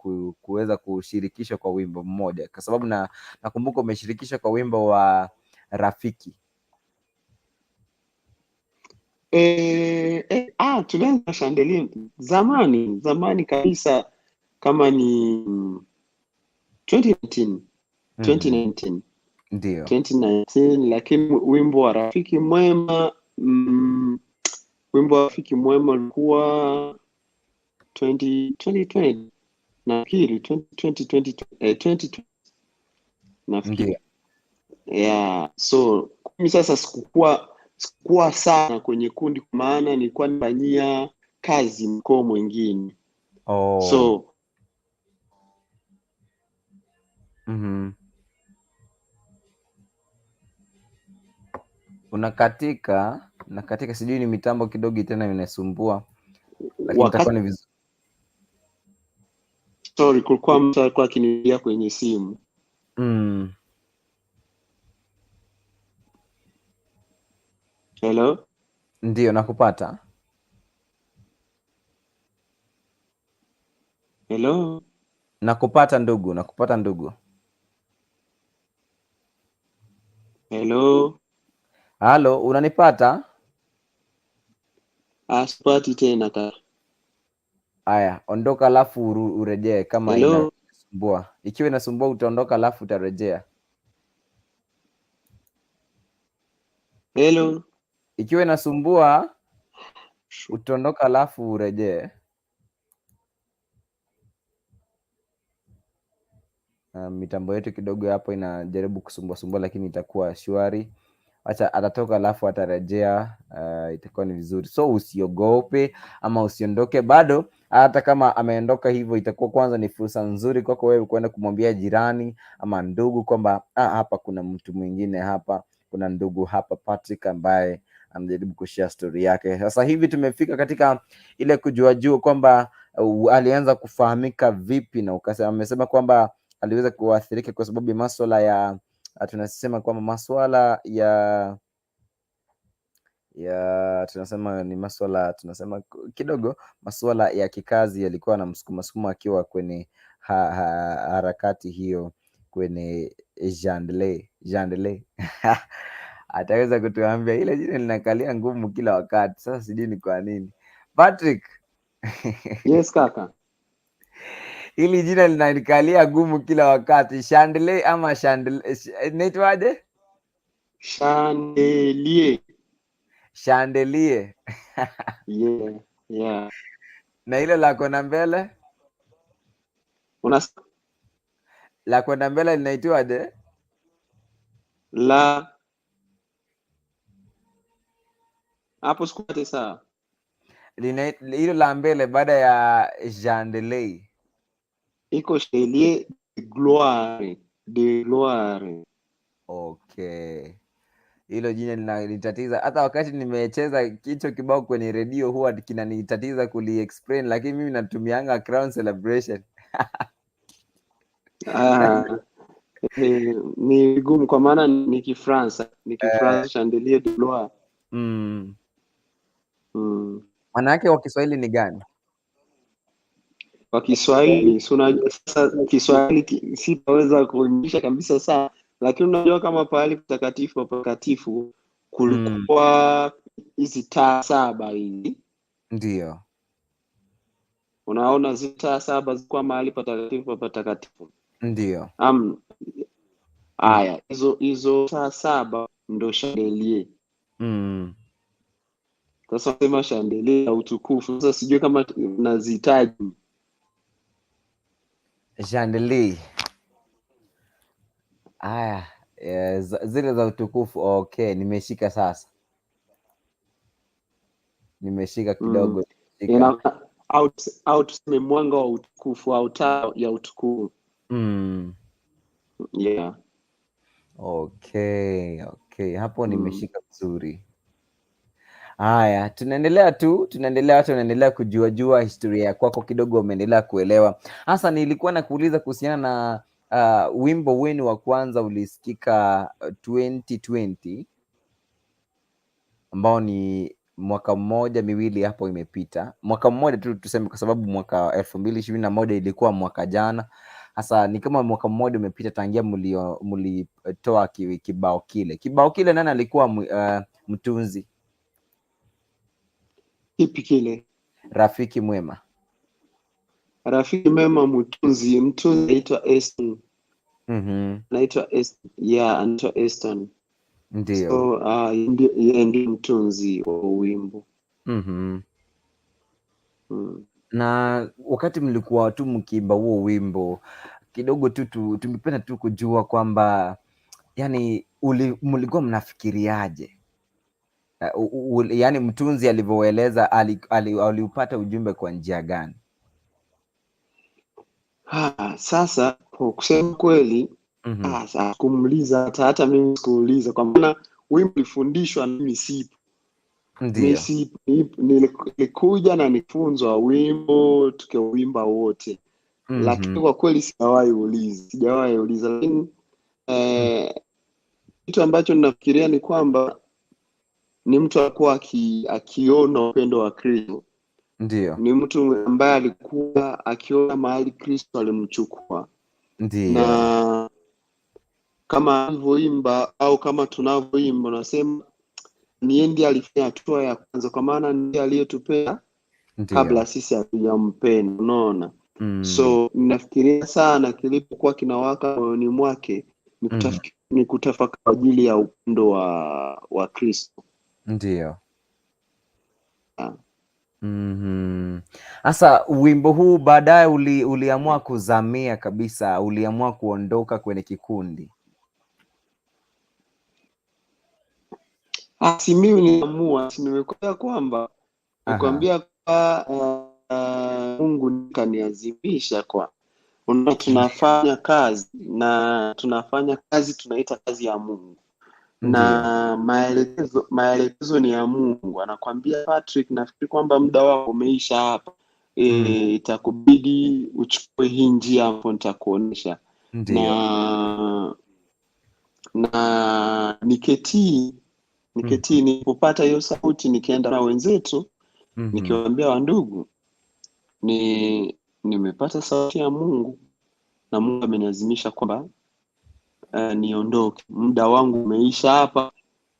G: kuweza kushirikishwa kwa wimbo mmoja? Kwa sababu nakumbuka umeshirikishwa kwa wimbo wa Rafiki.
I: Tulianza Chandelier zamani kabisa, kama ni 2019. 2019.
G: Ndio.
I: 2019, lakini wimbo wa Rafiki Mwema, wimbo wa Rafiki Mwema ulikuwa 2020, nafikiri, 2020, nafikiri.
G: Ndio.
I: Yeah, so mimi sasa sikukuwa sana kwenye kundi kwa maana nilikuwa nifanyia kazi mkoa mwingine.
G: Oh.
I: So
G: Unakatika, sijui ni mitambo kidogo tena inasumbua. Lakini itakuwa ni vizuri.
I: Sorry, kulikuwa mtu alikuwa akinipigia kwenye simu. Hello?
G: Ndio, nakupata.
I: Hello?
G: Nakupata ndugu, nakupata ndugu.
I: Hello?
G: Halo, unanipata?
I: Sipati tena kaka.
G: Aya, ondoka alafu urejee kama
I: Hello?
G: inasumbua. Ikiwa inasumbua utaondoka alafu utarejea.
I: Hello?
G: Ikiwa inasumbua utaondoka alafu urejee. Mitambo yetu kidogo hapo inajaribu kusumbua sumbua, lakini itakuwa shwari. Acha atatoka alafu atarejea, itakuwa ni vizuri. So usiogope ama usiondoke bado, hata kama ameondoka hivyo itakuwa kwanza ni fursa nzuri kwako wewe kwenda kumwambia jirani ama ndugu kwamba, hapa kuna mtu mwingine, hapa kuna ndugu hapa Patrick ambaye anajaribu kushare story yake. Sasa hivi tumefika katika ile kujua jua kwamba alianza kufahamika vipi, na amesema kwamba aliweza kuathirika kwa sababu ya masuala ya, tunasema kwamba masuala ya, ya tunasema ni masuala, tunasema kidogo masuala ya kikazi yalikuwa na msukuma sukuma akiwa kwenye harakati hiyo kwenye Chandelier. Ataweza kutuambia ile jina linakalia ngumu kila wakati. Sasa sijui ni kwa nini. Patrick.
I: Yes kaka.
G: Hili jina linanikalia gumu kila wakati. Chandelier ama Chandelier, inaitwaje?
I: Chandelier.
G: Chandelier.
I: Yeah.
G: Na hilo la kwenda mbele?
I: Unas
G: La kwenda mbele linaitwaje?
I: La hapo sikupate sawa.
G: Hilo la mbele baada ya Chandelier.
I: Iko Chandelier de gloire, de gloire.
G: Okay. Hilo jina linanitatiza. Hata wakati nimecheza kicho kibao kwenye redio huwa kinanitatiza kuliexplain, lakini mimi natumianga Crown Celebration.
I: Ni vigumu kwa maana ni Kifaransa, ni Kifaransa Chandelier de gloire.
G: Maana yake kwa Kiswahili ni gani?
I: Kwa Kiswahili, si unajua sasa Kiswahili sitaweza kuonyesha kabisa sana, lakini unajua kama pahali patakatifu patakatifu kulikuwa hizi taa saba hizi.
G: Ndio.
I: Unaona zile taa saba zilikuwa mahali patakatifu patakatifu.
G: Ndio.
I: Haya, hizo taa saba ndo chandelier. Sasa sema chandelier ya utukufu. Sasa sijui kama nazihitaji.
G: Chandelier. Haya, zile za utukufu. Okay, nimeshika sasa. Nimeshika kidogo.
I: Au tuseme mwanga wa utukufu au taa ya utukufu. Yeah.
G: Okay. Hapo nimeshika vizuri. Haya, tunaendelea tu, tunaendelea, watu wanaendelea kujua jua historia kwako kidogo, wameendelea kuelewa. Hasa nilikuwa nakuuliza kuhusiana na wimbo wenu wa kwanza ulisikika 2020 ambao ni mwaka mmoja miwili hapo imepita. Mwaka mmoja tu tuseme, kwa sababu mwaka 2021 ilikuwa mwaka jana. Hasa ni kama mwaka mmoja umepita tangia mlitoa kibao kile. Kibao kile nani alikuwa mtunzi?
I: Kipi kile?
G: Rafiki Mwema.
I: Rafiki Mwema mtunzi anaitwa Eston. Anaitwa Eston. Yeah, anaitwa Eston.
G: Ndio.
I: So, yeye ndiye mtunzi wa wimbo.
G: Na wakati mlikuwa tu mkiimba huo wimbo kidogo tu tungependa tu kujua kwamba yani mlikuwa mnafikiriaje? Yani mtunzi alivyoeleza aliupata ujumbe kwa njia gani?
I: Sasa kwa kusema kweli, sasa kumuuliza hata mimi sikuuliza, kwa maana wimbo ulifundishwa mimi sipo.
G: Ndio.
I: Nilikuja na nifunzwa wimbo tukiuimba wote. Lakini kwa kweli sijawahi uliza. Lakini kitu ambacho ninafikiria ni kwamba ni mtu alikuwa akiona upendo wa Kristo.
G: Ndio.
I: Ni mtu ambaye alikuwa akiona mahali Kristo alimchukua.
G: Ndio.
I: Na kama alivyoimba au kama tunavyoimba, unasema ni ndiye alifanya hatua ya kwanza, kwa maana ndiye aliyetupenda kabla sisi hatujampenda, unaona? So ninafikiria sana kilipokuwa kinawaka moyoni mwake ni kutafakari kwa ajili ya upendo wa Kristo.
G: Ndio. Sasa wimbo huu baadaye uliamua kuzamia kabisa, uliamua kuondoka kwenye kikundi?
I: Si mimi niliamua, si nimekuambia kwamba nikwambia kwa Mungu kaniazimisha kwa unaona, tunafanya kazi na tunafanya kazi tunaita kazi ya Mungu. Na maelekezo ni ya Mungu. Anakuambia Patrick, nafikiri kwamba muda wako umeisha hapa. Itakubidi uchukue hii njia hapo nitakuonesha. Na niketii nilipopata hiyo sauti nikaenda na wenzetu, nikiwaambia wandugu, nimepata sauti ya Mungu na Mungu ameniazimisha kwamba niondoke, muda wangu umeisha hapa.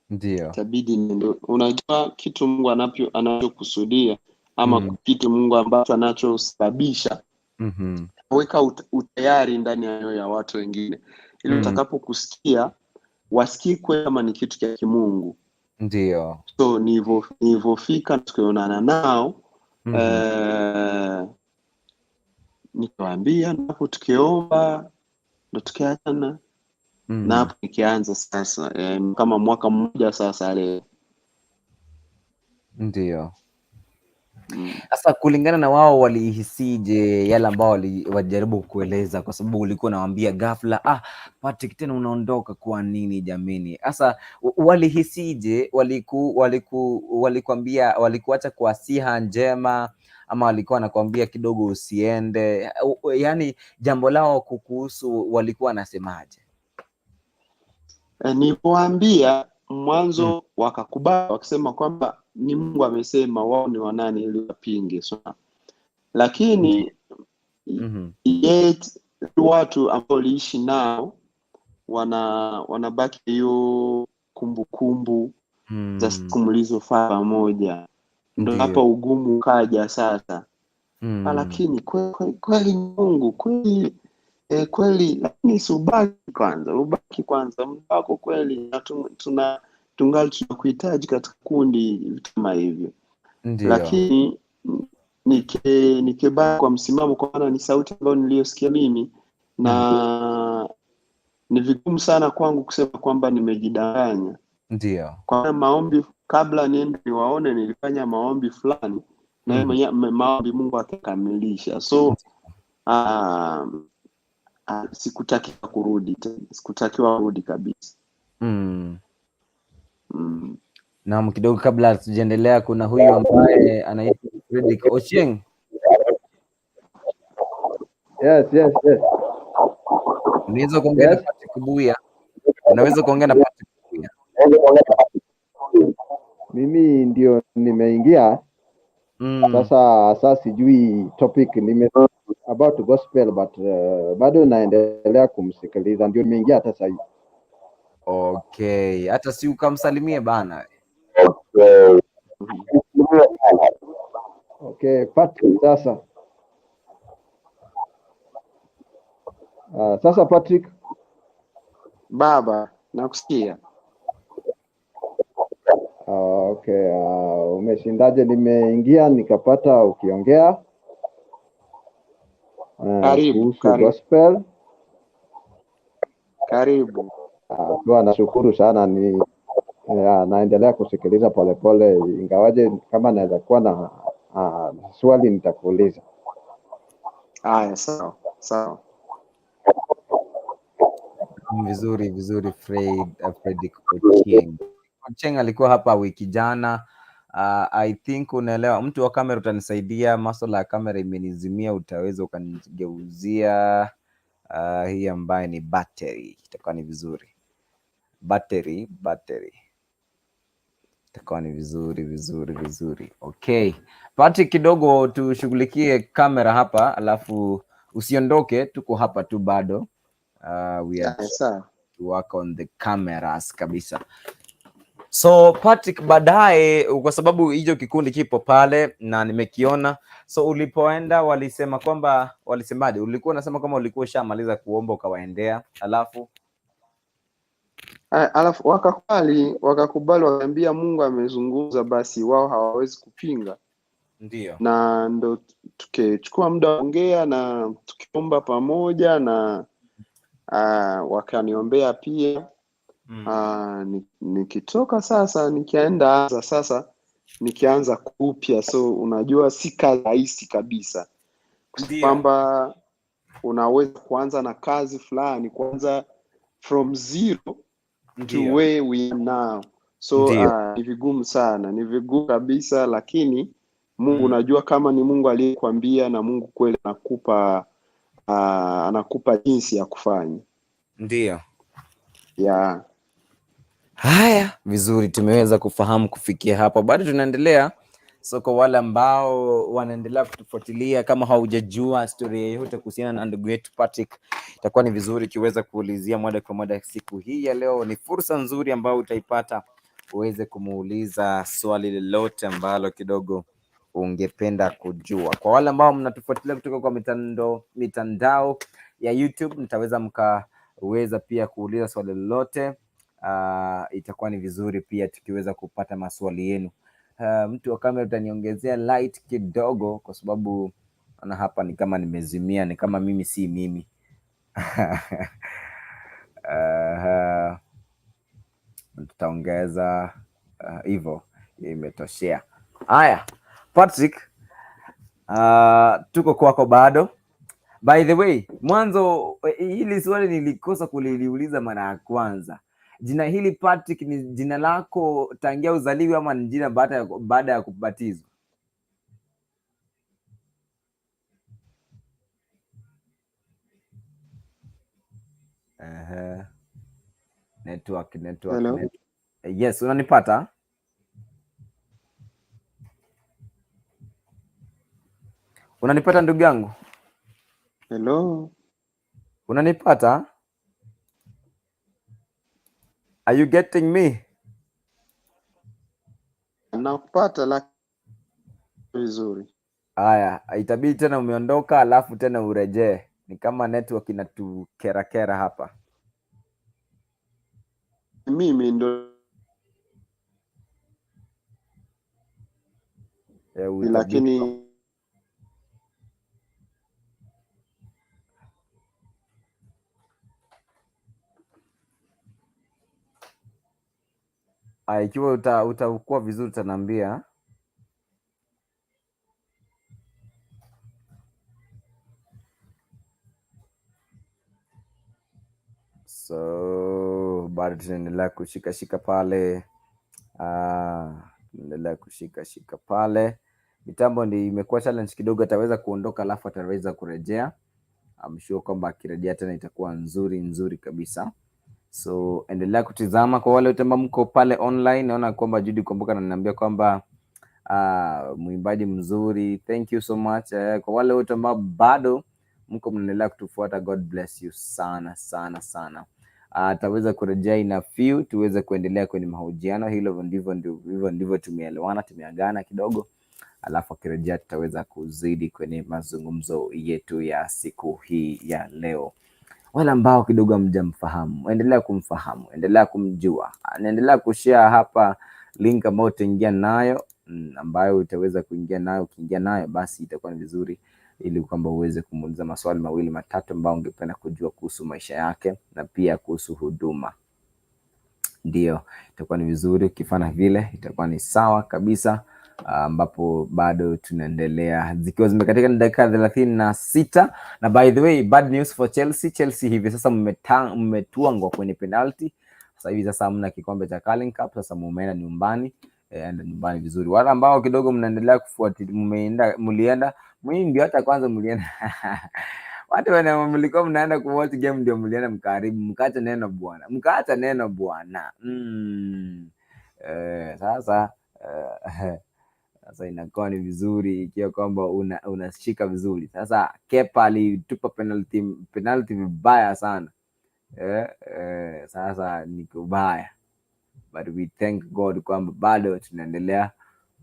G: Ndio.
I: Itabidi niondoke. Unajua kitu Mungu anachokusudia ama kitu Mungu ambacho anachosababisha, weka utayari ndani ya mioyo ya watu wengine ili utakapokusikia wasikie kweli kama ni kitu cha kimungu.
G: Ndio.
I: So nilivyofika tukionana nao, nikawaambia, na hapo tukiomba ndo tukiachana, na hapo nikianza sasa kama mwaka mmoja sasa leo.
G: Ndio. Sasa kulingana na wao walihisije yale ambao walijaribu kueleza, kwa sababu ulikuwa unawaambia ghafla, Patrick tena unaondoka kwa nini jamini? Sasa walihisije? Walikuambia, walikuacha kwa siha njema ama walikuwa wanakuambia kidogo usiende? Yaani jambo lao kukuhusu walikuwa wanasemaje?
I: Nilipowaambia mwanzo wakakubali, wakisema kwamba ni Mungu amesema, wao ni wanani ili wapinge. So, lakini yet watu ambao waliishi nao wanabaki hiyo kumbukumbu za siku mlizofanya pamoja. Ndio hapa ugumu ukaja sasa. Lakini kweli Mungu kweli, kweli, lakini si ubaki kwanza, ubaki kwanza muda wako kweli, na tungali tunakuhitaji katika kundi, vitu kama hivyo. Lakini nikibaki kwa msimamo, kwa maana ni sauti ambayo niliyosikia mimi, na ni vigumu sana kwangu kusema kwamba nimejidanganya. Kwa maana maombi kabla niende niwaone, nilifanya maombi fulani na maombi Mungu akakamilisha. So sikutakiwa kurudi tena, sikutakiwa kurudi kabisa.
G: Naam, kidogo kabla tujaendelea, kuna huyu ambaye anaitwa Fredrick Ochieng.
J: Yes, yes, yes.
G: Unaweza kuongea na Patrick Buya. Unaweza kuongea na Patrick Buya.
J: Mimi ndio nimeingia. Sasa sijui topic nime about gospel, but bado naendelea kumsikiliza, ndio nimeingia hata sasa hivi.
G: Okay, hata si ukamsalimie bana.
J: Okay, Patrick sasa. Sasa Patrick.
I: Baba, nakusikia.
J: Okay, umeshindaje? Nimeingia nikapata ukiongea
I: Karibu,
J: kuhusu
I: karibu.
J: gospel.
I: Karibu.
J: Kwa nashukuru sana, ni naendelea kusikiliza polepole, ingawaje kama naweza kuwa na swali nitakuuliza.
I: Haya, sawa, sawa.
G: Vizuri, vizuri, Fredrick Ochieng. Ochieng alikuwa hapa wiki jana. I think unaelewa, mtu wa kamera utanisaidia, masuala ya kamera imenizimia, utaweza ukanigeuzia hii ambaye ni battery, itakuwa ni vizuri. Battery. Itakuwa ni vizuri, vizuri, vizuri. Okay. Patrick, kidogo tushughulikie kamera hapa, alafu usiondoke, tuko hapa tu bado. We are
I: Sawa.
G: to work on the cameras kabisa. So Patrick, baadaye kwa sababu hicho kikundi kipo pale na nimekiona, so ulipoenda walisema kwamba, walisemaje? Ulikuwa unasema kwamba ulikuwa ushamaliza kuomba ukawaendea, alafu
I: Alafu wakakubali, wakaambia Mungu amezungumza, basi wao hawawezi kupinga. Na ndo tukichukua muda kuongea na tukiomba pamoja na wakaniombea pia. Nikitoka sasa nikienda anza sasa nikianza kupya, so unajua si kazi rahisi kabisa. Kwamba unaweza kuanza na kazi fulani, kuanza from zero to where we are now. So ni vigumu sana, ni vigumu kabisa, lakini Mungu unajua kama ni Mungu aliyekuambia, na Mungu kweli anakupa jinsi ya kufanya.
G: Haya, vizuri, tumeweza kufahamu kufikia hapo. Bado tunaendelea. So kwa wale ambao wanaendelea kutufuatilia, kama haujajua story yoyote kuhusiana na ndugu yetu Patrick, itakuwa ni vizuri ukiweza kuulizia moja kwa moja siku hii ya leo. Ni fursa nzuri ambayo utaipata uweze kumuuliza swali lolote ambalo kidogo ungependa kujua. Kwa wale ambao mnatufuatilia kutoka kwa mitandao ya YouTube, mtaweza mkaweza pia kuuliza swali lolote. Itakuwa ni vizuri pia tukiweza kupata maswali yenu. Mtu wa kamera utaniongezea light kidogo, kwa sababu naona hapa ni kama nimezimia, ni kama mimi si mimi. Tutaongeza hivyo, imetoshea. Haya, Patrick, tuko kwako bado. By the way, mwanzo hili swali nilikosa kuliliuliza mara ya kwanza. Jina hili Patrick ni jina lako tangia uzaliwe ama ni jina baada ya kubatizwa? Ehe. Network, network,
I: Hello.
G: network. Yes, unanipata? Unanipata ndugu yangu?
I: Hello.
G: Unanipata? Are you getting me?
I: Nakupata lakini vizuri.
G: Haya, itabidi tena umeondoka alafu tena urejee. Ni kama network inatukerakera hapa.
I: Mimi ndo
G: Utabidi
I: lakini
G: ikiwa utakuwa vizuri utaniambia. So bado tunaendelea kushika shika pale. Tunaendelea kushika shika pale. Mitambo ndio imekuwa challenge kidogo, ataweza kuondoka alafu ataweza kurejea. I'm sure kwamba akirejea tena itakuwa nzuri nzuri kabisa. So endelea kutizama. Kwa wale wote ambao mko pale online, naona kwamba Judy Kumbuka ananiambia kwamba mwimbaji mzuri, thank you so much. Kwa wale wote ambao bado mko mnaendelea kutufuata, God bless you sana sana sana. Ataweza kurejea in a few tuweze kuendelea kwenye mahojiano. Hilo ndivyo ndivyo ndivyo tumeelewana, tumeagana kidogo, alafu akirejea tutaweza kuzidi kwenye mazungumzo yetu ya siku hii ya leo. Wale ambao kidogo hamjamfahamu, endelea kumfahamu, endelea kumjua, naendelea kushare hapa link ambayo utaingia nayo, ambayo utaweza kuingia nayo. Ukiingia nayo basi itakuwa ni vizuri, ili kwamba uweze kumuuliza maswali mawili matatu ambayo ungependa kujua kuhusu maisha yake na pia kuhusu huduma. Ndio, itakuwa ni vizuri ukifanya vile, itakuwa ni sawa kabisa. Ambapo bado tunaendelea zikiwa zimekatika ni dakika 36. Na by the way, bad news for Chelsea. Chelsea hivi sasa mmetwangwa kwenye penalty. Sasa hivi sasa hamna kikombe cha Carling Cup, sasa mumeenda nyumbani. Enda nyumbani vizuri. Wale ambao kidogo mnaendelea kufuatilia, mmeenda, mlienda, mimi ndio hata kwanza mlienda. Watu wana mlikuwa mnaenda kuwatch game ndio mlienda mkaribu, mkaacha neno bwana. Mkaacha neno bwana. Sasa sasa inakuwa ni vizuri ikiwa kwamba unashika vizuri. Sasa Kepa alitupa penalty vibaya sana. Sasa ni kubaya. But we thank God kwamba bado tunaendelea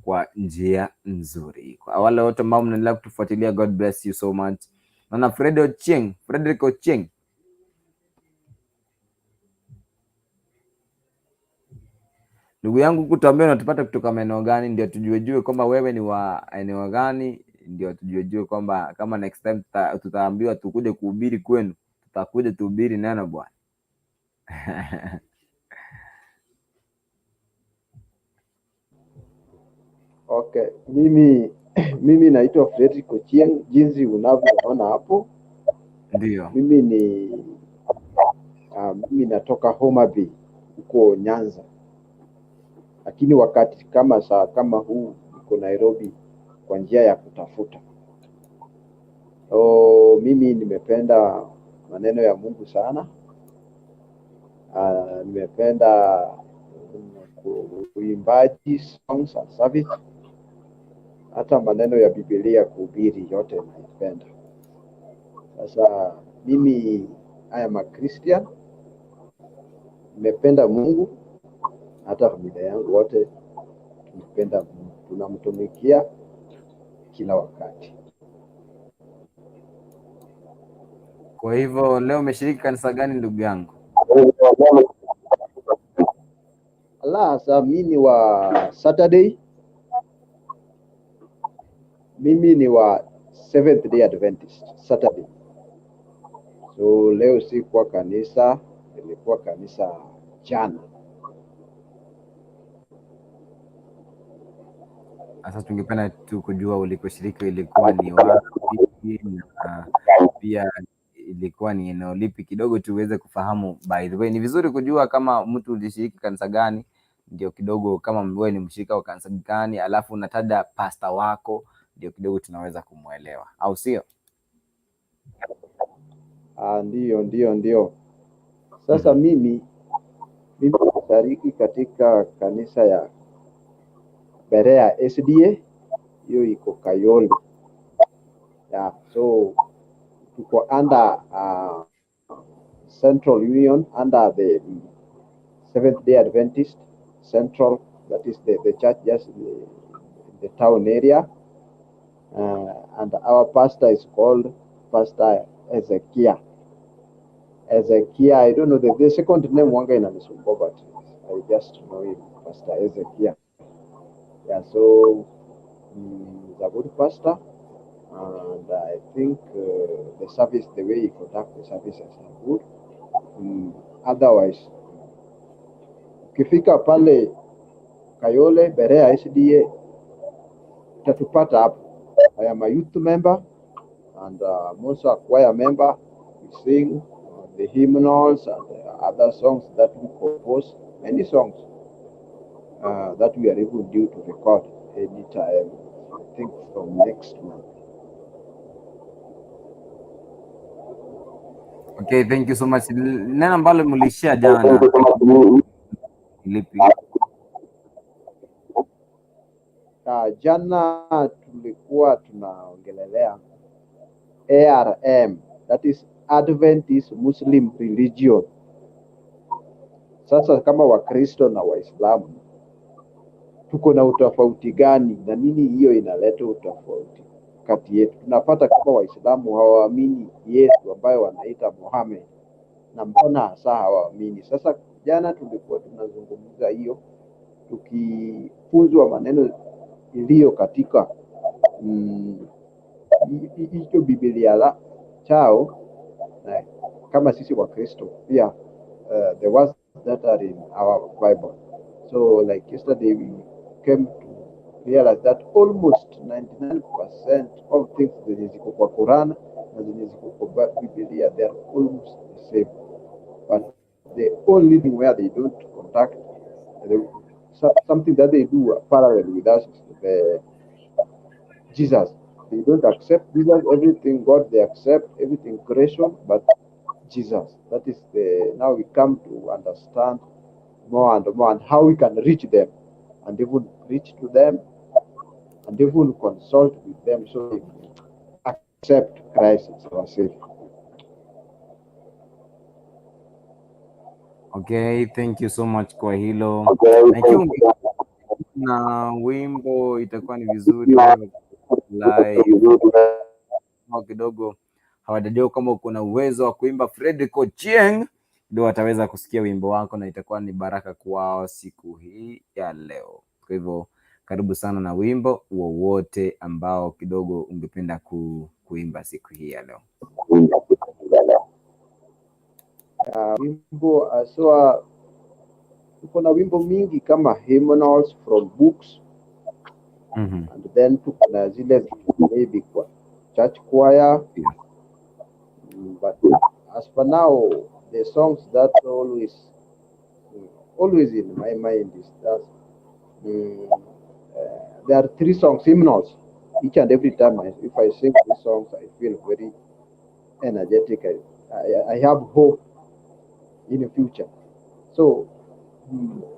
G: kwa njia nzuri. Kwa wale wote ambao mnaendelea kutufuatilia, God bless you so much. Naona Fred Ochieng, Frederick Ochieng. Ndugu yangu, kutuambia unatupata kutoka maeneo gani, ndio tujuejue kwamba wewe ni wa eneo gani, ndio tujuejue kwamba kama next time tutaambiwa tukuje kuhubiri kwenu, tutakuja tuhubiri neno Bwana.
J: Okay, mimi naitwa Frederick Ochieng, jinsi unavyoona hapo.
G: Ndio.
J: Mimi natoka Homa Bay huko Nyanza. Lakini wakati kama saa kama huu niko Nairobi kwa njia ya kutafuta. Mimi nimependa maneno ya Mungu sana. Nimependa uimbaji, songs and service. Hata maneno ya Biblia kuhubiri yote naipenda. Sasa mimi I am a Christian. Nimependa Mungu, hata familia yangu wote tumependa Mungu. Tunamtumikia kila wakati.
G: Kwa hivyo leo umeshiriki kanisa gani ndugu yangu?
J: La, sa mimi ni wa Saturday. Mimi ni wa Seventh Day Adventist, Saturday. So leo sikuwa kanisa, nilikuwa kanisa jana.
G: Sasa tungependa tu kujua ulikoshiriki ilikuwa ni wapi na pia ilikuwa ni eneo lipi, kidogo tuweze kufahamu. By the way, ni vizuri kujua kama mtu ulishiriki kanisa gani, ndio kidogo kama wewe ni mshirika wa kanisa gani, alafu unataja pasta wako, ndio kidogo tunaweza kumwelewa, au sio?
J: Ah, ndio ndio ndio. Sasa mimi nashiriki katika kanisa ya Berea SDA, hiyo iko Kayole. Yeah, so tuko under Central Union, under the Seventh Day Adventist Central, that is the church just in the town area. And our pastor is called Pastor Ezekiah. Ezekiah, I don't know the second name wanga inanisumbua, but I just know him, Pastor Ezekiah. Yeah, so he's a good pastor, and I think the service, the way he conducts the services are good. Otherwise, ukifika pale Kayole Berea SDA utatupata hapo. I am a youth member and I'm also a choir member. We sing the hymnals and the other songs that we compose, many songs that we are even due to record anytime, I think from next month.
G: Okay, thank you so much. Neno ambalo mlishare jana lipi?
J: Jana tulikuwa tunaongelelea ARM, that is Adventist Muslim Religion. Sasa kama Wakristo na Waislamu tuko na utofauti gani, na nini hiyo inaleta utofauti kati yetu? Tunapata kama Waislamu hawaamini Yesu ambayo wanaita Muhammad, na mbona hasa hawaamini? Sasa jana tulikuwa tunazungumza hiyo, tukifunzwa maneno iliyo katika hicho Biblia chao, na kama sisi Wakristo pia the words that are in our Bible. So like yesterday we came to realize that almost 99% of things zenye ziko kwa Quran na zenye ziko kwa Biblia, they are almost the same. But the only thing where they don't contact, something that they do parallel with us is the Jesus. They don't accept Jesus, everything God they accept, everything creation, but Jesus. That is the, now we come to understand more and more and how we can reach them and even preach to them and even consult with them so they accept Christ as our Savior.
G: Okay, thank you so much kwa hilo. Na wimbo itakuwa ni vizuri live kidogo, hawajajua kama uko na uwezo wa kuimba. Fredrick Ochieng ndio wataweza kusikia wimbo wako na itakuwa ni baraka kwao siku hii ya leo. Kwa hivyo karibu sana na wimbo wowote ambao kidogo ungependa kuimba siku hii ya leo.
J: Wimbo aswa, tuko na wimbo mingi kama hymnals from books. And then tuko na zile maybe kwa church choir.
G: Yeah.
J: But as for now, the songs that always in my mind is that there are three songs, hymnals. Each and every time if I sing these songs, I feel very energetic. I have hope in the future. So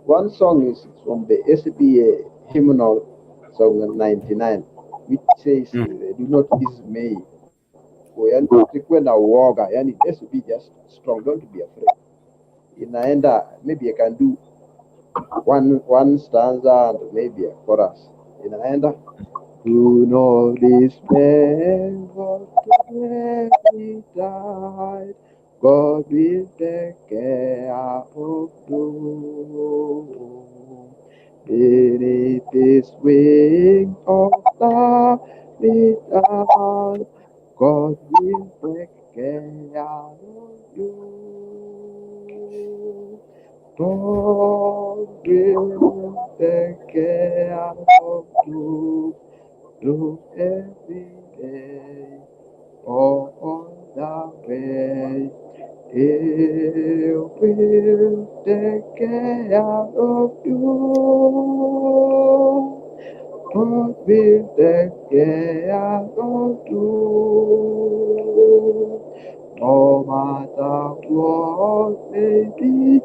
J: one song is from the SBA hymnal, song 99, which says, do not dismay. Yani, let's be just strong, don't be afraid. Inaenda, maybe I can do one stanza and maybe a chorus. Inaenda, do not despair, whatever died, God will take care of those. Beneath this wing of the little, God will take care of you. God will take care of you through every day, all the way. He will take care of you. God will take care of you. No matter what may be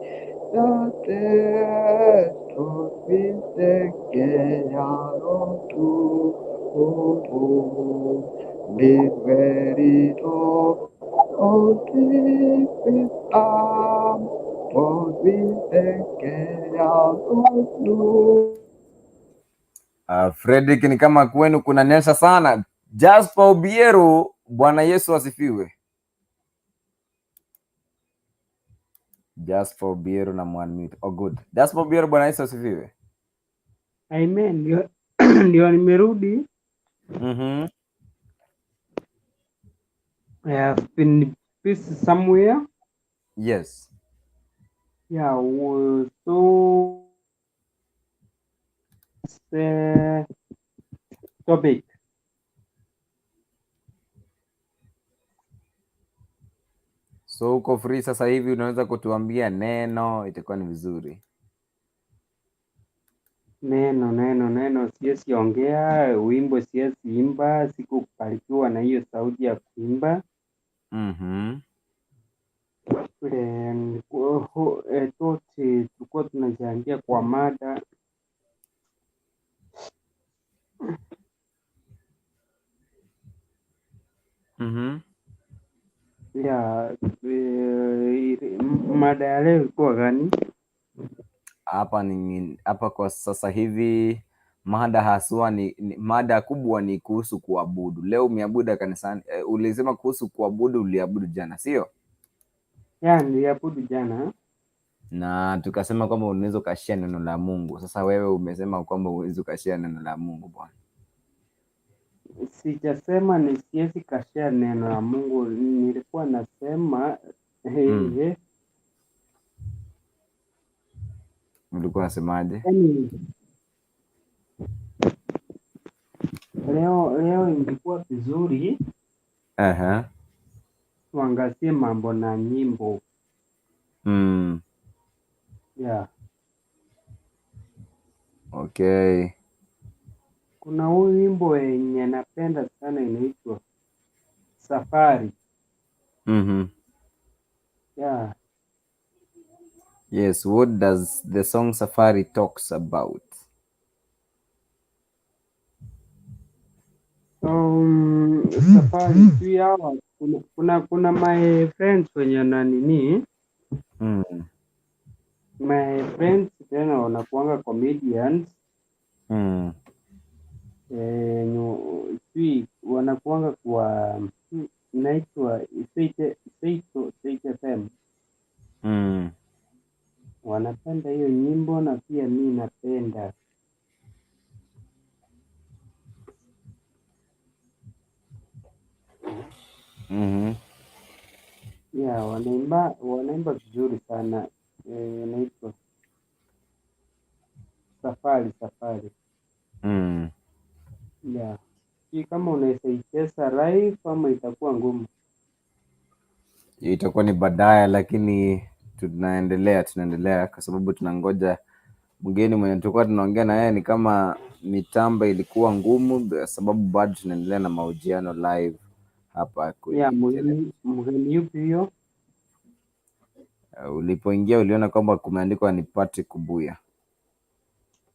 J: the test, God will take care of you. Live very low, oh, keep it up. God will take care of you.
G: Fredrick, ni kama kwenu kunanyesha sana. Jasper Obiero, Bwana Yesu asifiwe. Jasper Obiero na mwanmute. Oh, good. Jasper Obiero, Bwana Yesu asifiwe.
H: Amen. Ndio, ndio nimerudi. I have been busy somewhere.
G: Yes.
H: Yeah, so topic.
G: So uko free sasa hivi, unaweza kutuambia neno, itakuwa ni vizuri.
H: Neno, neno, neno, siwezi ongea, wimbo siwezi imba, sikubarikiwa na hiyo sauti ya kuimba. Vile tote tulikuwa tunachangia kwa mada. Ya, mada ya leo ilikuwa gani?
G: Hapa kwa sasa hivi mada haswa ni mada kubwa ni kuhusu kuabudu. Leo umeabudu kanisani, ulisema kuhusu kuabudu, uliabudu jana, sio?
H: Ya, niliabudu jana.
G: Na tukasema kwamba unaweza ukashare neno la Mungu. Sasa wewe umesema kwamba huwezi ukashare neno la Mungu bwana.
H: Sijasema ni siwezi kashare neno la Mungu, nilikuwa nasema
G: Ulikuwa unasemaje?
H: Yaani, leo ingekuwa vizuri tuangazie mambo na nyimbo. Yeah.
G: Okay.
H: Kuna huu wimbo wenye napenda sana inaitwa Safari. Yeah.
G: Yes, what does the song Safari talks about?
H: Safari tu hawa kuna my friends wenye na nini? My friends tena wanakuanga comedians. Wanakuanga kwa inaitwa State FM. Wanapenda hiyo nyimbo na pia mi napenda. Yeah, wanaimba vizuri sana. Inaitwa Safari, Safari. Yeah. Si kama unaweza icheza live ama itakuwa ngumu.
G: Itakuwa ni baadaye, lakini tunaendelea kwa sababu tunangoja mgeni mwenye tulikuwa tunaongea na yeye. Ni kama mitambo ilikuwa ngumu, kwa sababu bado tunaendelea na mahojiano live hapa kwenye
H: Yeah, mgeni yupi hiyo?
G: Ulipoingia uliona kwamba kumeandikwa ni Patrick Kubuya.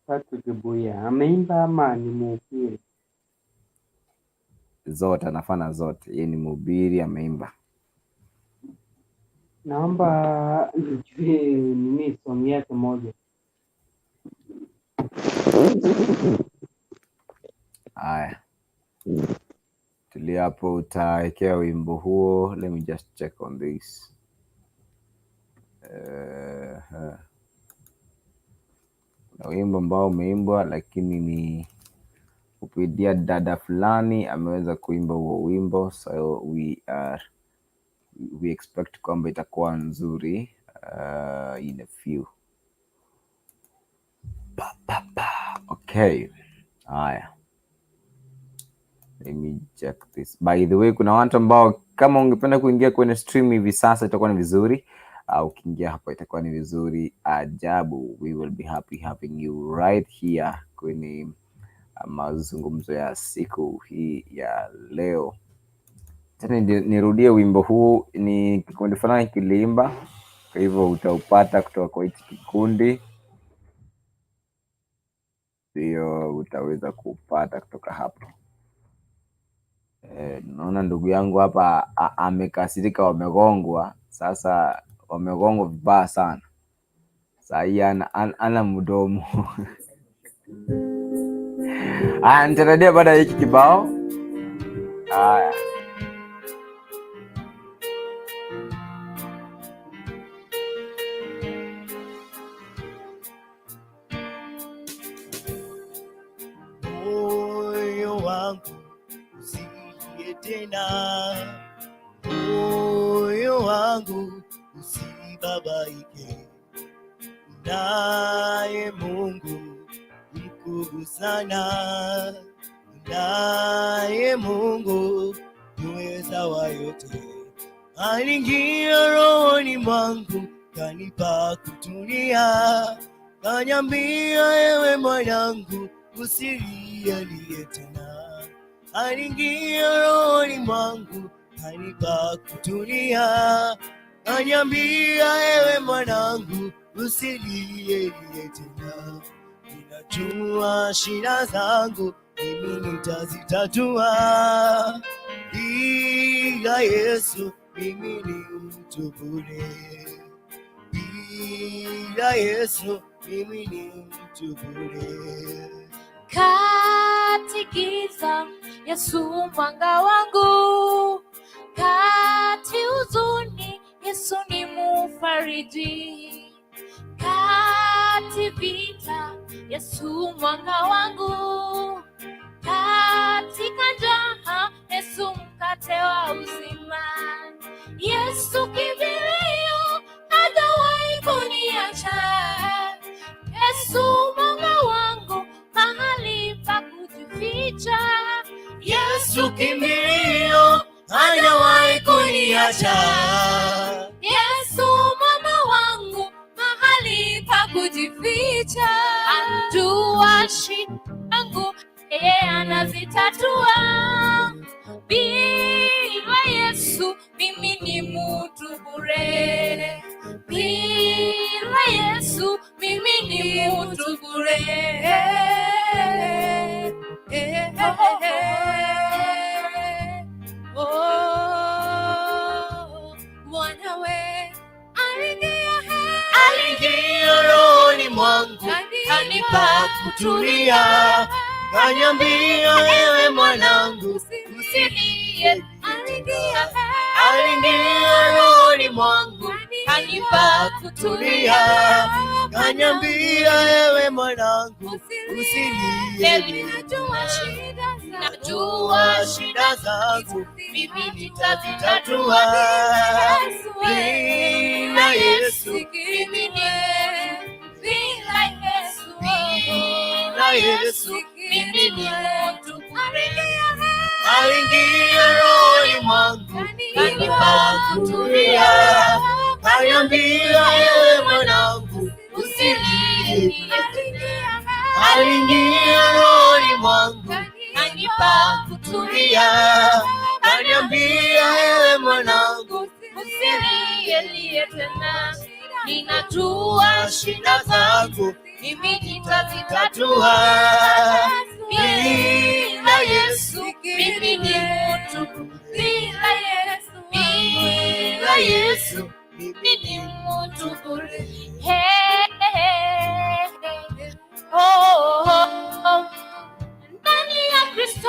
H: Patrick Kubuya ameimba ama ni mhubiri?
G: Zote, anafanya zote. Yeye ni mhubiri, ameimba.
H: Naomba nijue nini song yake moja.
G: Haya. Tulia hapo, utawekea wimbo huo. Let me just check on this. Kuna wimbo ambao umeimbwa lakini ni kupitia dada fulani ameweza kuimba huo wimbo, so we expect kwamba itakuwa nzuri in a few. Pa, pa, pa. Okay, haya, let me check this. By the way, kuna watu ambao kama ungependa kuingia kwenye stream hivi sasa itakuwa ni vizuri. Ukiingia hapo itakuwa ni vizuri ajabu. We will be happy having you right here kwenye mazungumzo ya siku hii ya leo. Tena nirudie wimbo huu, ni kikundi fulani kiliimba, kwa hivyo utaupata kutoka kwa hichi kikundi, ndio utaweza kupata kutoka hapo. Naona ndugu yangu hapa amekasirika, wamegongwa sasa, wamegongwa vibaya sana. Saa hii ana mdomo. Aya, nitarejea baada ya hiki kibao. Haya.
C: Moyo wangu usilie tena, moyo wangu usibabaike, naye Mungu mkuu sana, naye Mungu muweza wa yote, aliingia rohoni mwangu, kanipa kutulia, kaniambia ewe mwanangu, usilie tena. Aliingia rohoni mwangu, kanipa kutulia, kaniambia ewe mwanangu, usilie tena. Ninajua shida zangu mimi nitazitatua, bila Yesu mimi ni mtu bure, bila Yesu mimi ni mtu bure.
A: Kati giza, Yesu mwanga wangu, kati huzuni, Yesu ni mufariji, kati vita, Yesu mwanga wangu, katika njaa, Yesu mkate wa uzima, Yesu kimbilio, hajawahi kuniacha, Yesu mwanga wangu, mahali pa kujificha,
C: Yesu kimbilio, hajawahi kuniacha,
A: Yesu mwanga wangu, mahali pa kujificha, anjua shida zangu, yeye anazitatua. Bila Yesu mimi ni mtu bure, bila Yesu mimi ni mtu bure. Oh, Bwana we
C: aliingia rohoni mwangu, kanipa kutulia, kaniambia ewe mwanangu,
A: usilie.
C: Aliingia rohoni mwangu, kanipa kutulia, kaniambia ewe mwanangu, usilie.
A: Najua
C: shida zangu mimi nitazitatua, bila Yesu
A: mimi ni bila Yesu,
C: bila Yesu
A: mimi ni mtu bure.
C: Aliingia rohoni mwangu, kanipa kutulia, kaniambia ewe mwanangu, usilie. Aliingia rohoni mwangu,
A: kanipa
C: kutulia, kaniambia ewe mwanangu,
A: usilie tena. Ninajua
C: shida zangu
A: mimi
C: nitazitatua, bila Yesu
A: mimi ni mtu, bila Yesu,
C: bila Yesu
A: mimi ni mtu bure. Hey, hey, hey. Oh, oh, oh. Ndani ya Kristo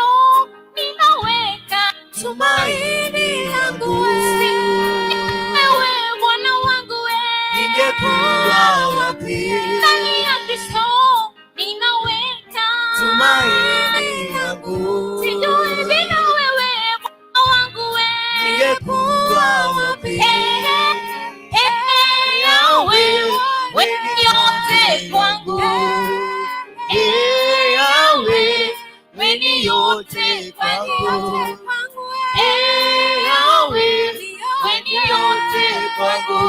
A: ninaweka
C: tumaini langu,
A: wewe Bwana wangu,
C: ningekuwa wapi?
A: Ndani ya Kristo ni yote kwangu. Eh, Yahweh, we ni yote kwangu.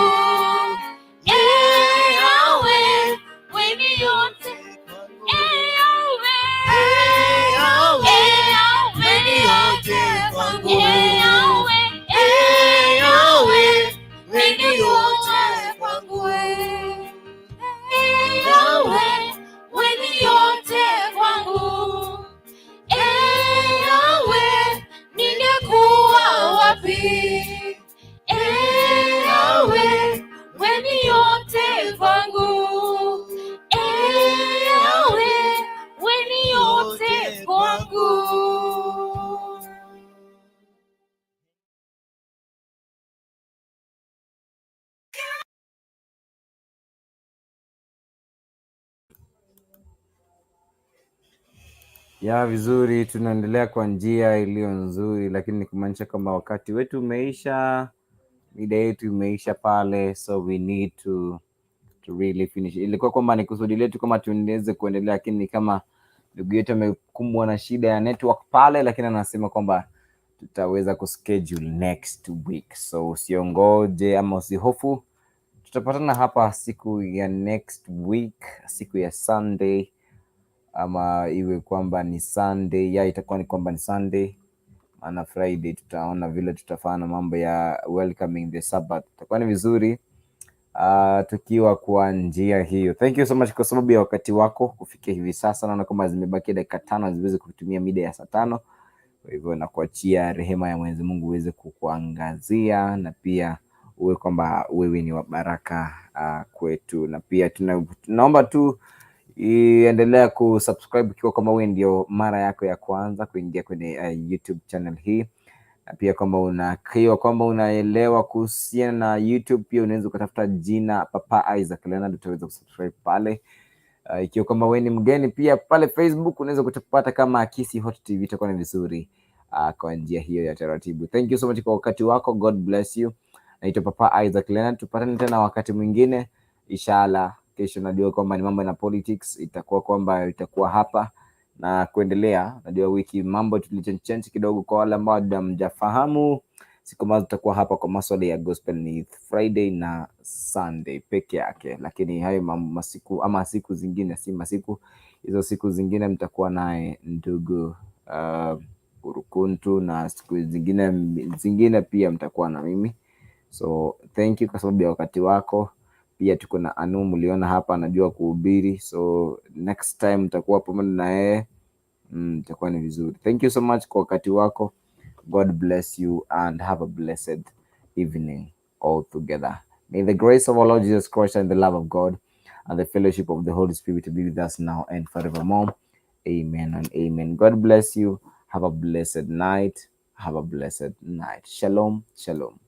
A: Eh, Yahweh, we ni yote. Eh, Yahweh. Eh, Yahweh, we ni yote kwangu. Eh, Yahweh. Eh, Yahweh, we ni yote kwangu. Eh, Yahweh, we ni yote kwangu. Eh, Yahweh, ningekuwa wapi? Eh, Yahweh, we ni yote kwangu. Eh, Yahweh, we ni yote kwangu.
G: Ya vizuri, tunaendelea kwa njia iliyo nzuri, lakini ni kumaanisha kwamba wakati wetu umeisha, mida yetu imeisha pale, so we need to really finish. Ilikuwa kwamba ni kusudi letu kama tuendeleze kuendelea, lakini ni kama ndugu yetu amekumbwa na shida ya network pale, lakini anasema kwamba tutaweza kuschedule next week, so usiongoje ama usihofu, tutapatana hapa siku ya next week, siku ya Sunday, ama iwe kwamba ni Sunday, ya itakuwa ni kwamba ni Sunday, maana Friday tutaona vile tutafanya mambo ya welcoming the Sabbath. Itakuwa ni vizuri tukiwa kwa njia hiyo. Thank you so much kwa sababu ya wakati wako kufikia hivi sasa. Naona kwamba zimebakia dakika 5 ziweze kutumia mida ya saa 5. Kwa hivyo nakuachia rehema ya Mwenyezi Mungu uweze kukuangazia na pia uwe kwamba wewe ni wa baraka kwetu, na pia tunaomba tu iendelea kusubscribe ikiwa kama wewe ndio mara yako ya kwanza kuingia kwenye YouTube channel hii, na pia kwamba unakiwa kwamba unaelewa kuhusiana na YouTube, pia unaweza ukatafuta jina Papa Isaac Leonard, utaweza kusubscribe pale. Ikiwa kwamba wewe ni mgeni pia pale Facebook unaweza kutupata kama Akisi Hot TV, itakuwa ni vizuri kwa njia hiyo ya taratibu. Thank you so much kwa wakati wako, God bless you. Naitwa Papa Isaac Leonard, tupatane tena wakati mwingine inshallah. Kesho najua kwamba ni mambo na politics, itakuwa kwamba itakuwa hapa na kuendelea. Najua wiki mambo tulichange kidogo, kwa wale ambao hamjafahamu, siku ambazo tutakuwa hapa kwa maswala ya gospel ni Friday na Sunday peke yake, lakini hayo masiku ama siku zingine, si masiku hizo, siku zingine mtakuwa naye ndugu Urukuntu, na siku zingine pia mtakuwa na mimi. So thank you kwa sababu ya wakati wako. Pia tuko na Anu, mliona hapa anajua kuhubiri, so next time mtakuwa pamoja na yeye, itakuwa ni vizuri. Thank you so much kwa wakati wako. God bless you and have a blessed evening all together. May the grace of our Lord Jesus Christ and the love of God and the fellowship of the Holy Spirit be with us now and forevermore. Amen and amen. God bless you. Have a blessed night. Have a blessed night. Shalom, shalom.